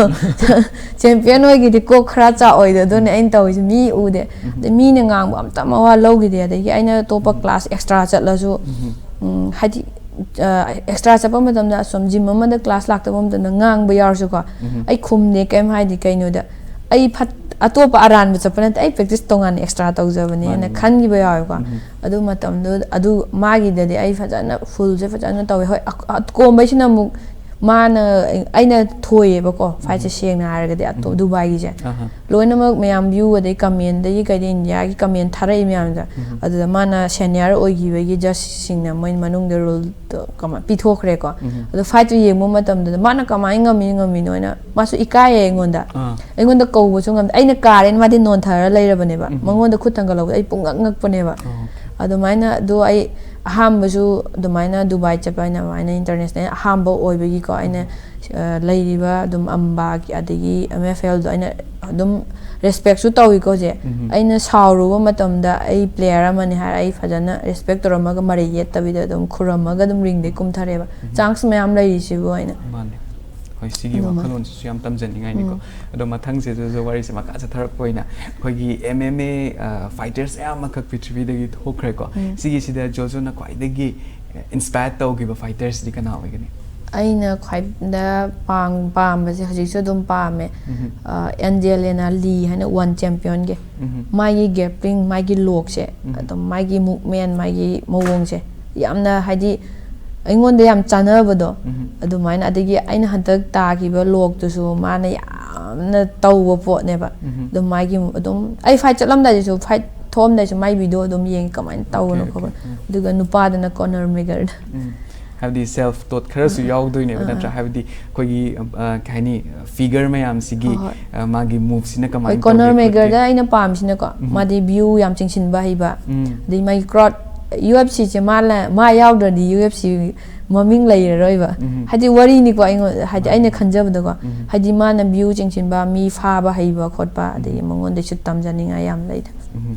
ꯆꯦꯝꯄꯤꯌꯟ ꯑꯣꯏꯒꯤꯗꯤ ꯀꯣꯛ ꯈꯔ ꯆꯥꯛꯑꯣꯏꯗꯣ, ꯑꯗꯨꯅꯦ ꯑꯩꯅ ꯇꯧꯔꯤꯁꯦ꯫ ꯃꯤ ꯎꯗꯦ꯫ ꯑꯗꯩ ꯃꯤꯅ ꯉꯥꯡꯕ ꯑꯝꯇ ꯃꯋꯥ ꯂꯧꯈꯤꯗꯦ꯫ ꯑꯗꯒꯤ ꯑꯩꯅ ꯑꯇꯣꯞꯄ ꯀ꯭ꯂꯥꯁ ꯑꯦꯛꯁꯇ꯭ꯔꯥ ꯆꯠꯂꯁꯨ, ꯎꯝ, ꯍꯥꯏꯗꯤ ꯑꯦꯛꯁꯇ꯭ꯔꯥ ꯆꯠꯄ ꯃꯇꯝꯗ ꯑꯁꯣꯝ ꯖꯤꯝ ꯑꯃꯗ ꯀ꯭ꯂꯥꯁ ꯂꯥꯛꯇꯕ ꯃꯇꯝꯗ ꯉꯥꯡꯕ ꯌꯥꯎꯔꯁꯨꯀꯣ, ꯑꯩ ꯈꯨꯝꯗꯦ ꯀꯩꯝ ꯍꯥꯏꯗꯦ꯫ ꯀꯩꯅꯣꯗ ꯑꯩ ꯐꯠ ꯑꯇꯣꯞꯄ ꯑꯔꯥꯟꯕ ꯆꯠꯄ ꯅꯠꯇꯦ, ꯑꯩ ꯄ꯭ꯔꯦꯛꯇꯤꯁ ꯇꯣꯉꯥꯟꯅ ꯑꯦꯛꯁꯇ꯭ꯔꯥ ꯇꯧꯖꯕꯅꯦꯅ ꯈꯟꯈꯤꯕ ꯌꯥꯎꯋꯦꯀꯣ꯫ ꯑꯗꯨ ꯃꯇꯝꯗꯨ ꯑꯗꯨ ꯃꯥꯒꯤꯗꯗꯤ ꯑꯩ ꯐꯖꯅ ꯐꯨꯜꯁꯦ ꯐꯖꯅ ꯇꯧꯋꯦ꯫ ꯍꯣꯏ, ꯀꯣꯝꯕꯩꯁꯤꯅ ꯑꯃꯨꯛ ꯃꯥꯅ, ꯑꯩꯅ ꯊꯣꯏꯌꯦꯕꯀꯣ ꯐꯥꯏꯠꯁꯦ, ꯁꯦꯡꯅ ꯍꯥꯏꯔꯒꯗꯤ꯫ ꯑꯇꯣꯞ ꯗꯨꯕꯥꯏꯒꯤꯁꯦ ꯂꯣꯏꯅꯃꯛ ꯃꯌꯥꯝ ꯚ꯭ꯌꯨ, ꯑꯗꯩ ꯀꯃꯦꯟꯗꯒꯤ ꯀꯩꯗꯩ, ꯏꯟꯗꯤꯌꯥꯒꯤ ꯀꯃꯦꯟ ꯊꯥꯔꯛꯏ ꯃꯌꯥꯝꯁꯦ꯫ ꯑꯗꯨꯗ ꯃꯥꯅ ꯁꯦꯅꯤꯌꯔ ꯑꯣꯏꯈꯤꯕꯒꯤ ꯖꯁꯁꯤꯡꯅ ꯃꯣꯏ ꯃꯅꯨꯡꯗ ꯔꯨꯜꯗꯣ ꯀꯃꯥꯏ ꯄꯤꯊꯣꯛꯈ꯭ꯔꯦꯀꯣ꯫ ꯑꯗꯣ ꯐꯥꯏꯠꯇꯣ ꯌꯦꯡꯕ ꯃꯇꯝꯗꯨꯗ ꯃꯥꯅ ꯀꯃꯥꯏꯅ ꯉꯝꯃꯤꯅꯣ ꯉꯝꯃꯤꯅꯣ ꯍꯥꯏꯅ, ꯃꯥꯁꯨ ꯏꯀꯥꯏꯌꯦ ꯑꯩꯉꯣꯟꯗ꯫ ꯑꯩꯉꯣꯟꯗ ꯀꯧꯕꯁꯨ ꯉꯝꯗꯦ꯫ ꯑꯩꯅ ꯀꯥꯔꯦꯅ ꯃꯥꯗꯤ ꯅꯣꯟꯊꯔ ꯂꯩꯔꯕꯅꯦꯕ꯫ ꯃꯉꯣꯟꯗ ꯈꯨꯠ ꯊꯥꯡꯒꯠꯂꯛꯄꯗ ꯑꯩ ꯄꯨꯡꯉꯛ ꯉꯛꯄꯅꯦꯕ꯫ ꯑꯗꯨꯃꯥꯏꯅ ꯑꯗꯣ ꯑꯩ ꯑꯍꯥꯟꯕꯁꯨ ꯑꯗꯨꯃꯥꯏꯅ ꯗꯨꯕꯥꯏ ꯆꯠꯄ ꯍꯥꯏꯅ ꯑꯗꯨꯃꯥꯏꯅ ꯏꯟꯇꯔꯅꯦꯁꯅꯦꯜ ꯑꯍꯥꯟꯕ ꯑꯣꯏꯕꯒꯤꯀꯣ, ꯑꯩꯅ ꯂꯩꯔꯤꯕ ꯑꯗꯨꯝ ꯑꯝꯕꯥꯒꯤ ꯑꯗꯒꯤ ꯑꯦꯝ ꯑꯦꯐ ꯑꯦꯜꯗꯣ ꯑꯩꯅ ꯑꯗꯨꯝ ꯔꯦꯁꯄꯦꯛꯁꯨ ꯇꯧꯏꯀꯣ ꯍꯧꯖꯤꯛ꯫ ꯑꯩꯅ ꯁꯥꯎꯔꯨꯕ ꯃꯇꯝꯗ ꯑꯩ ꯄ꯭ꯂꯦꯌꯔ ꯑꯃꯅꯤ ꯍꯥꯏꯔ ꯑꯩ ꯐꯖꯅ ꯔꯦꯁꯄꯦꯛ ꯇꯧꯔꯝꯃꯒ ꯃꯔꯩ ꯌꯦꯠꯇꯕꯤꯗ ꯑꯗꯨꯝ ꯈꯨꯔꯝꯃꯒ ꯑꯗꯨꯝ ꯔꯤꯡꯗꯩ ꯀꯨꯝꯊꯔꯦꯕ꯫ ꯆꯥꯟꯁ ꯃꯌꯥꯝ ꯂꯩꯔꯤꯁꯤꯕꯨ ꯑꯩꯅ꯫ ꯃꯥꯅꯦ꯫ ꯍꯣꯏ, ꯁꯤꯒꯤ ꯋꯥꯈꯜꯂꯣꯟꯁꯤꯁꯨ ꯌꯥꯝ ꯇꯝꯖꯅꯤꯡꯉꯥꯏꯅꯤꯀꯣ꯫ ꯑꯗꯣ ꯃꯊꯪꯁꯤꯗꯁꯨ ꯋꯥꯔꯤꯁꯦ ꯃꯈꯥ ꯆꯠꯊꯔꯛꯄ ꯑꯣꯏꯅ ꯑꯩꯈꯣꯏꯒꯤ ꯑꯦꯝ ꯑꯦꯝ ꯑꯦ ꯐꯥꯏꯇꯔꯁ ꯑꯌꯥꯝꯕꯈꯛ ꯄ꯭ꯔꯤꯊꯤꯕꯤꯗꯒꯤ ꯊꯣꯛꯈ꯭ꯔꯦꯀꯣ꯫ ꯁꯤꯒꯤꯁꯤꯗ ꯖꯣꯖꯣꯅ ꯈ꯭ꯋꯥꯏꯗꯒꯤ ꯏꯟꯁꯄꯥꯌꯔ ꯇꯧꯈꯤꯕ ꯐꯥꯏꯇꯔꯁꯤꯗꯤ ꯀꯅꯥ ꯑꯣꯏꯒꯅꯤ? ꯑꯩꯅ ꯈ꯭ꯋꯥꯏꯗ ꯄꯥꯝ ꯄꯥꯝꯕꯁꯦ ꯍꯧꯖꯤꯛꯁꯨ ꯑꯗꯨꯝ ꯄꯥꯝꯃꯦ꯫ ꯎꯝ. ꯑꯦꯟꯖꯦꯂꯤꯅꯥ ꯂꯤ ꯍꯥꯏꯅ ꯋꯥꯟ ꯆꯦꯝꯄꯤꯌꯟꯒꯤ ꯎꯝ. ꯃꯥꯒꯤ ꯒ꯭ꯔꯦꯞꯄ꯭ꯂꯤꯡ, ꯃꯥꯒꯤ ꯂꯣꯛꯁꯦ, ꯎꯝ. ꯑꯗꯨꯝ ꯃꯥꯒꯤ ꯃꯨꯞꯃꯦꯟ, ꯃꯥꯒꯤ ꯃꯑꯣꯡꯁꯦ ꯌꯥꯝꯅ, ꯍꯥꯏꯗꯤ, ꯑꯩꯉꯣꯟꯗ ꯌꯥꯝ ꯆꯥꯟꯅꯕꯗꯣ꯫ ꯎꯝ. ꯑꯗꯨꯃꯥꯏꯅ, ꯑꯗꯒꯤ ꯑꯩꯅ ꯍꯟꯗꯛ ꯇꯥꯈꯤꯕ ꯂꯣꯛꯇꯨꯁꯨ ꯃꯥꯅ ꯌꯥꯝꯅ ꯇꯧꯕ ꯄꯣꯠꯅꯦꯕ꯫ ꯎꯝ. ꯑꯗꯨꯝ ꯃꯥꯒꯤ ꯑꯗꯨꯝ ꯑꯩ ꯐꯥꯏꯠ ꯆꯠꯂꯝꯗꯥꯏꯗꯁꯨ, ꯐꯥꯏꯠ ꯊꯣꯛꯑꯝꯗꯥꯏꯁꯨ ꯃꯥꯏ ꯚꯤꯗꯤꯑꯣ ꯑꯗꯨꯝ ꯌꯦꯡꯉꯤ, ꯀꯃꯥꯏꯅ ꯇꯧꯕꯅꯣ Okay, ꯈꯣꯠꯄꯅꯣ꯫ okay. ꯎꯝ. ꯑꯗꯨꯒ ꯅꯨꯄꯥꯗꯅ ꯀꯣꯅꯔ ꯃꯦꯒꯔꯗ꯫ ꯎꯝ. ꯍꯥꯏꯕꯗꯤ ꯁꯦꯜꯐ ꯇꯣꯠ ꯈꯔꯁꯨ ꯌꯥꯎꯗꯣꯏꯅꯦꯕ, ꯑꯥ, ꯅꯠꯇ꯭ꯔꯥ? ꯑꯥ. ꯍꯥꯏꯕꯗꯤ ꯑꯩꯈꯣꯏꯒꯤ, ꯑ, ꯀꯩ ꯍꯥꯏꯅꯤ, ꯐꯤꯒꯔ ꯃꯌꯥꯝꯁꯤꯒꯤ, ꯍꯣꯏ, ꯍꯣꯏ. ꯑ, ꯃꯥꯒꯤ ꯃꯨꯞꯁꯤꯅ ꯍꯣꯏ, ꯀꯃꯥꯏꯅ ꯀꯣꯅꯔ ꯇꯧꯒꯦ ꯃꯦꯒꯔꯗ ꯈꯣꯠꯀꯦ? ꯑꯩꯅ ꯄꯥꯝꯃꯤꯁꯤꯅꯀꯣ, ꯎꯝ. ꯃꯥꯗꯤ ꯚ꯭ꯌꯨ ꯌꯥꯝ ꯆꯤꯡꯁꯤꯟꯕ ꯍꯩꯕ, ꯎꯝ. ꯑꯗꯩ ꯃꯥꯒꯤ ꯀ꯭ꯔꯣꯠ, ꯌꯨ ꯑꯦꯐ ꯁꯤꯁꯦ ꯃꯥ ꯂ- ꯃꯥ ꯌꯥꯎꯗ꯭ꯔꯗꯤ ꯌꯨ ꯑꯦꯐ ꯁꯤ ꯃꯃꯤꯡ ꯂꯩꯔꯔꯣꯏꯕ꯫ ꯎꯝ. ꯍꯥꯏꯗꯤ ꯋꯥꯔꯤꯅꯤꯀꯣ, ꯑꯩꯉꯣꯟꯗ, ꯍꯥꯏꯗꯤ ꯃꯥꯅꯤ. ꯑꯩꯅ ꯈꯟꯖꯕꯗꯀꯣ, ꯎꯝ. ꯍꯥꯏꯗꯤ ꯃꯥꯅ ꯚ꯭ꯌꯨ ꯆꯤꯡꯁꯤꯟꯕ, ꯃꯤ ꯐꯥꯕ ꯍꯩꯕ ꯈꯣꯠꯄ, ꯑꯗꯒꯤ ꯎꯝ. ꯃꯉꯣꯟꯗꯩꯁꯨ ꯇꯝꯖꯅꯤꯡꯉꯥꯏ ꯌꯥꯝ ꯂꯩꯗ꯫ ꯎꯝ.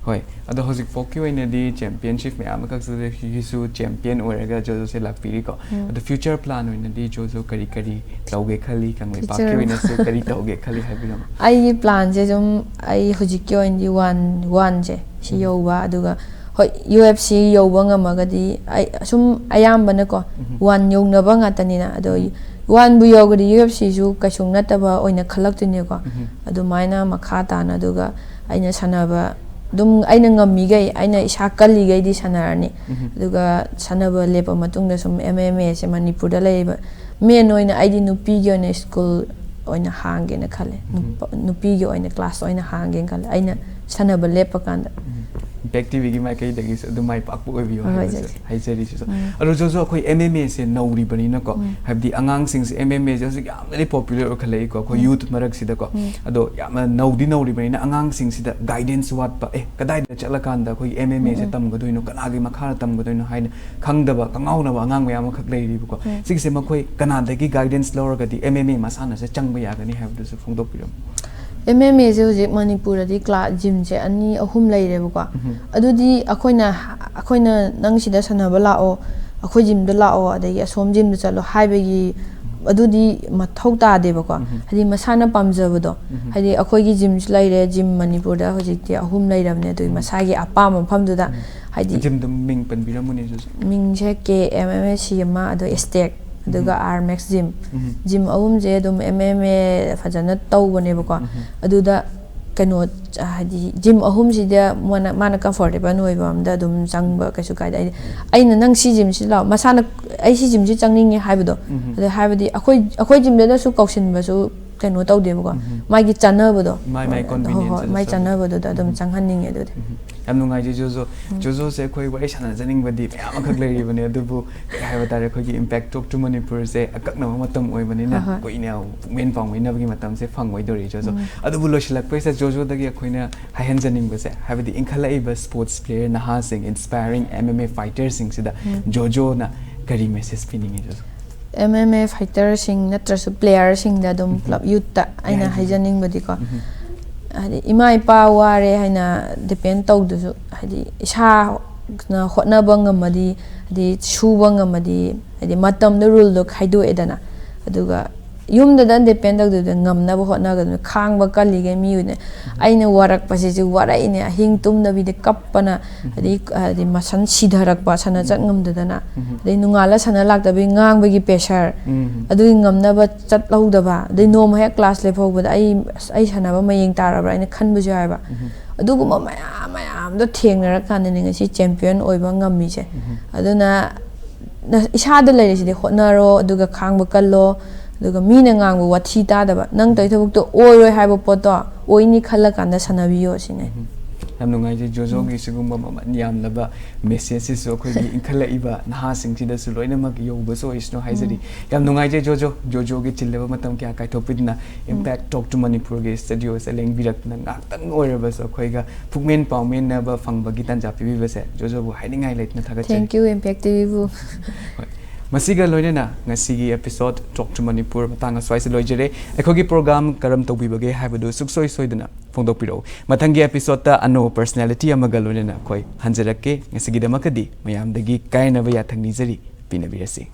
ꯍꯣꯏ, ꯑꯗꯣ ꯍꯧꯖꯤꯛ ꯐꯥꯎꯒꯤ ꯑꯣꯏꯅꯗꯤ ꯆꯦꯝꯄꯤꯌꯟꯁꯤꯞ ꯃꯌꯥꯝ ꯑꯃꯈꯛꯁꯤꯗꯒꯤꯁꯨ ꯆꯦꯝꯄꯤꯌꯟ ꯑꯣꯏꯔꯒ ꯖꯣꯖꯣꯁꯦ ꯂꯥꯛꯄꯤꯔꯤꯀꯣ꯫ ꯎꯝ. ꯑꯗꯣ ꯐ꯭ꯌꯨꯆꯔ ꯄ꯭ꯂꯥꯟ ꯑꯣꯏꯅꯗꯤ ꯖꯣꯖꯣ ꯀꯔꯤ ꯀꯔꯤ ꯇꯧꯒꯦ ꯈꯜꯂꯤ? ꯀꯪꯂꯩꯄꯥꯛꯀꯤ ꯐ꯭ꯌꯨꯆꯔ ꯑꯣꯏꯅꯁꯨ ꯀꯔꯤ ꯇꯧꯒꯦ ꯈꯜꯂꯤ ꯍꯥꯏꯕꯤꯔꯝꯃꯣ꯫ ꯑꯩꯒꯤ ꯄ꯭ꯂꯥꯟꯁꯦ ꯁꯨꯝ, ꯑꯩ ꯍꯧꯖꯤꯛꯀꯤ ꯑꯣꯏꯅꯗꯤ ꯋꯥꯟ ꯋꯥꯟꯁꯦ ꯁꯤ ꯎꯝ. ꯌꯧꯕ, ꯑꯗꯨꯒ ꯍꯣꯏ, ꯌꯨ ꯑꯦꯐ ꯁꯤ ꯌꯧꯕ ꯉꯝꯃꯒꯗꯤ, ꯑꯩ ꯁꯨꯝ ꯑꯌꯥꯝꯕꯅꯀꯣ, ꯎꯝ. ꯋꯥꯟ ꯌꯧꯅꯕ ꯉꯥꯛꯇꯅꯤꯅ, ꯑꯗꯣ ꯎꯝ. ꯋꯥꯟꯕꯨ ꯌꯧꯒꯗꯤ ꯌꯨ ꯑꯦꯐ ꯁꯤꯁꯨ ꯀꯩꯁꯨ ꯅꯠꯇꯕ ꯑꯣꯏꯅ ꯈꯜꯂꯛꯇꯣꯏꯅꯦꯀꯣ꯫ ꯎꯝ. ꯑꯗꯨꯃꯥꯏꯅ ꯃꯈꯥ ꯇꯥꯅ, ꯑꯗꯨꯒ ꯑꯩꯅ ꯁꯥꯟꯅꯕ ꯑꯗꯨꯝ, ꯑꯩꯅ ꯉꯝꯃꯤꯈꯩ, ꯑꯩꯅ ꯏꯁꯥ ꯀꯜꯂꯤꯈꯩꯗꯤ ꯁꯥꯟꯅꯔꯅꯤ꯫ ꯎꯝ. ꯑꯗꯨꯒ ꯁꯥꯟꯅꯕ ꯂꯦꯞꯄ ꯃꯇꯨꯡꯗ ꯁꯨꯝ ꯑꯦꯝ ꯑꯦꯝ ꯑꯦꯁꯦ ꯃꯅꯤꯄꯨꯔꯗ ꯂꯩꯔꯤꯕ, ꯃꯦꯟ ꯑꯣꯏꯅ ꯑꯩꯗꯤ ꯅꯨꯄꯤꯒꯤ ꯑꯣꯏꯅ ꯁ꯭ꯀꯨꯜ ꯑꯣꯏꯅ ꯍꯥꯡꯒꯦꯅ ꯈꯜꯂꯦ꯫ ꯎꯝ. ꯅꯨꯄꯥ- ꯅꯨꯄꯤꯒꯤ ꯑꯣꯏꯅ ꯀ꯭ꯂꯥꯁ ꯑꯣꯏꯅ ꯍꯥꯡꯒꯦꯅ ꯈꯜꯂꯦ, ꯑꯩꯅ ꯁꯥꯟꯅꯕ ꯂꯦꯞꯄ ꯀꯥꯟꯗ꯫ ꯏꯝꯄꯦꯛ ꯇꯤꯚꯤꯒꯤ ꯃꯥꯏꯀꯩꯗꯒꯤꯁꯨ ꯑꯗꯨꯝ ꯃꯥꯏ ꯄꯥꯛꯄ ꯑꯣꯏꯕꯤꯌꯨ ꯍꯣꯏ, ꯍꯣꯏ, ꯍꯥꯏꯕꯁꯦ ꯆꯦꯆꯦ. ꯍꯥꯏꯖꯔꯤ, ꯁꯤꯁꯨ꯫ ꯎꯝ. ꯑꯗꯣ ꯖꯣꯖꯣ, ꯑꯩꯈꯣꯏ ꯑꯦꯝ ꯑꯦꯝ ꯑꯦꯁꯦ ꯅꯧꯔꯤꯕꯅꯤꯅꯀꯣ, ꯎꯝ. ꯍꯥꯏꯕꯗꯤ ꯑꯉꯥꯡꯁꯤꯡꯁꯦ, ꯑꯦꯝ ꯑꯦꯝ ꯑꯦꯁꯦ ꯍꯧꯖꯤꯛ ꯌꯥꯝꯅꯗꯤ ꯄꯣꯄꯨꯂꯔ ꯑꯣꯏꯈꯠꯂꯛꯏꯀꯣ, ꯑꯩꯈꯣꯏ ꯎꯝ. ꯌꯨꯠ ꯃꯔꯛꯁꯤꯗꯀꯣ꯫ ꯎꯝ. ꯑꯗꯣ ꯌꯥꯝꯅ ꯅꯧꯗꯤ ꯅꯧꯔꯤꯕꯅꯤꯅ ꯑꯉꯥꯡꯁꯤꯡꯁꯤꯗ ꯒꯥꯏꯗꯦꯟꯁ ꯋꯥꯠꯄ, ꯑꯦ, ꯀꯗꯥꯏꯗ ꯆꯠꯂꯀꯥꯟꯗ ꯑꯩꯈꯣꯏꯒꯤ ꯑꯦꯝ ꯑꯦꯝ ꯑꯦꯁꯦ ꯎꯝ. ꯇꯝꯒꯗꯣꯏꯅꯣ, ꯀꯅꯥꯒꯤ ꯃꯈꯥꯗ ꯇꯝꯒꯗꯣꯏꯅꯣ ꯍꯥꯏꯅ ꯈꯪꯗꯕ, ꯀꯉꯥꯎꯅꯕ ꯑꯉꯥꯡ ꯃꯌꯥꯝ ꯑꯃꯈꯛ ꯂꯩꯔꯤꯕꯀꯣ꯫ ꯎꯝ. ꯁꯤꯒꯤꯁꯦ ꯃꯈꯣꯏ ꯀꯅꯥꯗꯒꯤ ꯒꯥꯏꯗꯦꯟꯁ ꯂꯧꯔꯒꯗꯤ ꯑꯦꯝ ꯑꯦꯝ ꯑꯦ ꯃꯁꯥꯟꯅꯁꯦ ꯆꯪꯕ ꯌꯥꯒꯅꯤ ꯍꯥꯏꯕꯗꯨꯁꯨ ꯐꯣꯡꯗꯣꯛꯄꯤꯔꯝꯃꯨ꯫ ꯑꯦꯝ ꯑꯦꯝ ꯑꯦꯁꯦ ꯍꯧꯖꯤꯛ ꯃꯅꯤꯄꯨꯔꯗꯗꯤ ꯀ꯭ꯂꯥꯁ, ꯖꯤꯝꯁꯦ ꯑꯅꯤ ꯑꯍꯨꯝ ꯂꯩꯔꯦꯕꯀꯣ꯫ ꯎꯝ. ꯑꯗꯨꯗꯤ ꯑꯩꯈꯣꯏꯅ, ꯑꯩꯈꯣꯏꯅ "ꯅꯪ ꯁꯤꯗ ꯁꯥꯟꯅꯕ ꯂꯥꯛꯑꯣ, ꯑꯩꯈꯣꯏ ꯖꯤꯝꯗ ꯂꯥꯛꯑꯣ, ꯑꯗꯒꯤ ꯑꯁꯣꯝ ꯖꯤꯝꯗ ꯆꯠꯂꯣ" ꯍꯥꯏꯕꯒꯤ ꯑꯗꯨꯗꯤ ꯃꯊꯧ ꯇꯥꯗꯦꯕꯀꯣ꯫ ꯎꯝ. ꯍꯥꯏꯗꯤ ꯃꯁꯥꯅ ꯄꯥꯝꯖꯕꯗꯣ, ꯎꯝ. ꯍꯥꯏꯗꯤ ꯑꯩꯈꯣꯏꯒꯤ ꯖꯤꯝꯁꯨ ꯂꯩꯔꯦ, ꯖꯤꯝ ꯃꯅꯤꯄꯨꯔꯗ ꯍꯧꯖꯤꯛꯇꯤ ꯑꯍꯨꯝ ꯂꯩꯔꯕꯅꯦ꯫ ꯑꯗꯨꯒꯤ ꯎꯝ. ꯃꯁꯥꯒꯤ ꯑꯄꯥꯝꯕ ꯃꯐꯝꯗꯨꯗ, ꯎꯝ. ꯍꯥꯏꯗꯤ ꯖꯤꯝꯗꯣ ꯃꯤꯡ ꯄꯟꯕꯤꯔꯝꯃꯨꯅꯦ, ꯖꯣꯖꯣ꯫ ꯃꯤꯡꯁꯦ ꯀꯦ ꯑꯦꯝ ꯑꯦꯝ ꯑꯦꯁ ꯁꯤ ꯑꯃ, ꯑꯗꯣ ꯑꯦꯁꯇꯦꯛ ꯑꯗꯨꯒ ꯑꯥꯔ ꯃꯦꯛꯁ ꯖꯤꯝ꯫ ꯖꯤꯝ ꯑꯍꯨꯝꯁꯦ ꯑꯗꯨꯝ ꯑꯦꯝ ꯑꯦꯝ ꯑꯦ ꯐꯖꯅ ꯇꯧꯕꯅꯦꯕꯀꯣ꯫ ꯑꯗꯨꯗ ꯀꯩꯅꯣ, ꯍꯥꯏꯗꯤ ꯖꯤꯝ ꯑꯍꯨꯝꯁꯤꯗ ꯃꯥꯅ ꯃꯥꯅ ꯀꯝꯐꯣꯔꯇꯦꯕꯜ ꯑꯣꯏꯕ ꯑꯝꯗ ꯑꯗꯨꯝ ꯆꯪꯕ ꯀꯩꯁꯨ ꯀꯥꯏꯗꯦ꯫ ꯑꯩꯅ "ꯅꯪ ꯁꯤ ꯖꯤꯝꯁꯤ ꯂꯥꯛꯑꯣ", ꯃꯁꯥꯅ "ꯑꯩ ꯁꯤ ꯖꯤꯝꯁꯤ ꯆꯪꯅꯤꯡꯉꯦ" ꯍꯥꯏꯕꯗꯣ꯫ ꯑꯗꯣ ꯍꯥꯏꯕꯗꯤ ꯑꯩꯈꯣꯏ ꯑꯩꯈꯣꯏ ꯖꯤꯝꯗꯅꯁꯨ ꯀꯧꯁꯤꯟꯕꯁꯨ ꯀꯩꯅꯣ ꯇꯧꯗꯦꯕꯀꯣ꯫ ꯃꯥꯒꯤ ꯆꯥꯟꯅꯕꯗꯣ꯫ ꯃꯥꯏ ꯃꯥꯏ ꯍꯣꯏ, ꯍꯣꯏ, ꯃꯥꯏ ꯆꯥꯟꯅꯕꯗꯨꯗ ꯑꯗꯨꯝ ꯆꯪꯍꯟꯅꯤꯡꯉꯦ ꯑꯗꯨꯗꯤ꯫ ꯌꯥꯝ ꯅꯨꯡꯉꯥꯏꯖꯩ ꯖꯣꯖꯣ꯫ ꯖꯣꯖꯣꯁꯦ ꯑꯩꯈꯣꯏ ꯋꯥꯔꯤ ꯁꯥꯟꯅꯖꯅꯤꯡꯕꯗꯤ ꯃꯌꯥꯝ ꯑꯃꯈꯛ ꯂꯩꯔꯤꯕꯅꯦ, ꯑꯗꯨꯕꯨ ꯀꯩ ꯍꯥꯏꯕ ꯇꯥꯔꯦ, ꯑꯩꯈꯣꯏꯒꯤ Impact Talk to ꯃꯅꯤꯄꯨꯔꯁꯦ ꯑꯀꯛꯅꯕ ꯃꯇꯝ ꯑꯣꯏꯕꯅꯤꯅ ꯀꯨꯏꯅ ꯄꯨꯛꯃꯦꯟ ꯄꯥꯎꯃꯤꯟꯅꯕꯒꯤ ꯃꯇꯝꯁꯦ ꯐꯪꯉꯣꯏꯗꯧꯔꯤ ꯖꯣꯖꯣ꯫ ꯑꯗꯨꯕꯨ ꯂꯣꯏꯁꯤꯜꯂꯛꯄꯩꯁꯤꯗ ꯖꯣꯖꯣꯗꯒꯤ ꯑꯩꯈꯣꯏꯅ ꯍꯥꯏꯍꯟꯖꯅꯤꯡꯕꯁꯦ, ꯍꯥꯏꯕꯗꯤ ꯏꯟꯈꯠꯂꯛꯏꯕ sports player ꯅꯍꯥꯁꯤꯡ, inspiring M M A fighterꯁꯤꯡꯁꯤꯗ ꯖꯣꯖꯣꯅ ꯀꯔꯤ message ꯄꯤꯅꯤꯡꯉꯤ ꯖꯣꯖꯣ? ꯑꯦꯝ ꯑꯦꯝ ꯑꯦ ꯐꯥꯏꯇꯔꯁꯤꯡ ꯅꯠꯇ꯭ꯔꯁꯨ ꯄ꯭ꯂꯦꯌꯔꯁꯤꯡꯗ ꯑꯗꯨꯝ ꯄꯨꯂꯞ ꯌꯨꯠꯇ ꯑꯩꯅ ꯍꯥꯏꯖꯅꯤꯡꯕꯗꯤꯀꯣ, ꯍꯥꯏꯗꯤ ꯏꯃꯥ ꯏꯄꯥ ꯋꯥꯔꯦ ꯍꯥꯏꯅ ꯗꯤꯄꯦꯟ ꯇꯧꯗꯁꯨ, ꯍꯥꯏꯗꯤ ꯏꯁꯥꯅ ꯍꯣꯠꯅꯕ ꯉꯝꯃꯗꯤ, ꯍꯥꯏꯗꯤ ꯁꯨꯕ ꯉꯝꯃꯗꯤ, ꯍꯥꯏꯗꯤ ꯃꯇꯝꯗ ꯔꯨꯜꯗꯣ ꯈꯥꯏꯗꯣꯛꯑꯦꯗꯅ, ꯑꯗꯨꯒ ꯌꯨꯝꯗꯗ ꯗꯤꯄꯦꯟ ꯇꯧꯗꯕꯤꯗ ꯉꯝꯅꯕ ꯍꯣꯠꯅꯒꯗꯕꯅꯤ꯫ ꯈꯥꯡꯕ ꯀꯜꯂꯤꯈꯩ ꯃꯤ ꯑꯣꯏꯅ꯫ ꯑꯩꯅ ꯋꯥꯔꯛꯄꯁꯤꯁꯨ ꯋꯥꯔꯛꯏꯅꯦ, ꯑꯍꯤꯡ ꯇꯨꯝꯗꯕꯤꯗ ꯀꯞꯄꯅ, ꯍꯥꯏꯗꯤ ꯍꯥꯏꯗꯤ ꯃꯁꯟ ꯁꯤꯊꯔꯛꯄ, ꯁꯥꯟꯅ ꯆꯠ ꯉꯝꯗꯗꯅ, ꯑꯗꯩ ꯅꯣꯡꯉꯥꯜꯂ ꯁꯥꯟꯅ ꯂꯥꯛꯇꯕꯒꯤ ꯉꯥꯡꯕꯒꯤ ꯄ꯭ꯔꯦꯁꯔ, ꯑꯗꯨꯒꯤ ꯉꯝꯅꯕ ꯆꯠꯍꯧꯗꯕ, ꯑꯗꯩ ꯅꯣꯡꯃ ꯍꯦꯛ ꯀ꯭ꯂꯥꯁ ꯂꯦꯞꯍꯧꯕꯗ ꯑꯩ "ꯑꯁ, ꯑꯩ ꯁꯥꯟꯅꯕ ꯃꯌꯦꯡ ꯇꯥꯔꯕ꯭ꯔꯥ?" ꯍꯥꯏꯅ ꯈꯟꯕꯁꯨ ꯌꯥꯎꯋꯦꯕ꯫ ꯑꯗꯨꯒꯨꯝꯕ ꯃꯌꯥꯝ ꯃꯌꯥꯝꯗꯣ ꯊꯦꯡꯅꯔꯀꯥꯟꯗꯅꯦ ꯉꯁꯤ ꯆꯦꯝꯄꯤꯌꯟ ꯑꯣꯏꯕ ꯉꯝꯃꯤꯁꯦ꯫ ꯑꯗꯨꯅ ꯅ-, ꯏꯁꯥꯗ ꯂꯩꯔꯤꯁꯤꯗꯤ ꯍꯣꯠꯅꯔꯣ, ꯑꯗꯨꯒ ꯈꯥꯡꯕ ꯀꯜꯂꯣ, ꯑꯗꯨꯒ ꯃꯤꯅ ꯉꯥꯡꯕ ꯋꯥꯊꯤ ꯇꯥꯗꯕ, ꯅꯪ ꯇꯧꯔꯤ ꯊꯕꯛꯇꯣ ꯑꯣꯏꯔꯣꯏ ꯍꯥꯏꯕ ꯄꯣꯠꯇꯣ ꯑꯣꯏꯅꯤ ꯈꯜꯂꯀꯥꯟꯗ ꯁꯥꯟꯅꯕꯤꯌꯣ ꯁꯤꯅꯦ꯫ ꯌꯥꯝ ꯅꯨꯡꯉꯥꯏꯖꯩ ꯖꯣꯖꯣꯒꯤ ꯁꯤꯒꯨꯝꯕ ꯃꯃꯜ ꯌꯥꯝꯂꯕ messageꯁꯤꯁꯨ ꯑꯩꯈꯣꯏꯒꯤ ꯏꯟꯈꯠꯂꯛꯏꯕ ꯅꯍꯥꯁꯤꯡꯁꯤꯗꯁꯨ ꯂꯣꯏꯅꯃꯛ ꯌꯧꯕꯁꯨ ꯑꯣꯏꯁꯅꯨ ꯍꯥꯏꯖꯔꯤ꯫ ꯌꯥꯝ ꯅꯨꯡꯉꯥꯏꯖꯩ ꯖꯣꯖꯣ, ꯖꯣꯖꯣꯒꯤ ꯆꯤꯜꯂꯕ ꯃꯇꯝ ꯀꯌꯥ ꯀꯥꯏꯊꯣꯛꯄꯤꯗꯨꯅ Impact Talk to ꯃꯅꯤꯄꯨꯔꯒꯤ studioꯁꯦ ꯂꯦꯡꯕꯤꯔꯛꯇꯨꯅ ꯉꯥꯛꯇꯪ ꯑꯣꯏꯔꯕꯁꯨ ꯑꯩꯈꯣꯏꯒ ꯄꯨꯛꯃꯦꯟ ꯄꯥꯎꯃꯦꯟꯅꯕ ꯐꯪꯕꯒꯤ ꯇꯥꯟꯖꯥ ꯄꯤꯕꯤꯕꯁꯦ ꯖꯣꯖꯣꯕꯨ ꯍꯥꯏꯅꯤꯡꯉꯥꯏ ꯂꯩꯇꯅ ꯊꯥꯒꯠꯆꯔꯤ꯫ Thank you, Impact TVꯕꯨ꯫ ꯍꯣꯏ꯫ ꯃꯁꯤꯒ ꯂꯣꯏꯅꯅ ꯉꯁꯤꯒꯤ episode Talk to ꯃꯅꯤꯄꯨꯔ ꯃꯇꯥꯡ ꯑꯁ꯭ꯋꯥꯏꯁꯤꯗ ꯂꯣꯏꯖꯔꯦ꯫ ꯑꯩꯈꯣꯏꯒꯤ program ꯀꯔꯝ ꯇꯧꯕꯤꯕꯒꯦ ꯍꯥꯏꯕꯗꯨ ꯁꯨꯡꯁꯣꯏ ꯁꯣꯏꯗꯅ ꯐꯣꯡꯗꯣꯛꯄꯤꯔꯛꯎ꯫ ꯃꯊꯪꯒꯤ episodeꯇ ꯑꯅꯧꯕ personality ꯑꯃꯒ ꯂꯣꯏꯅꯅ ꯑꯩꯈꯣꯏ ꯍꯟꯖꯔꯛꯀꯦ꯫ ꯉꯁꯤꯒꯤꯗꯃꯛꯇꯗꯤ ꯃꯌꯥꯝꯗꯒꯤ ꯀꯥꯏꯅꯕ ꯌꯥꯊꯪ ꯅꯤꯖꯔꯤ꯫ ꯄꯤꯅꯕꯤꯔꯁꯤ꯫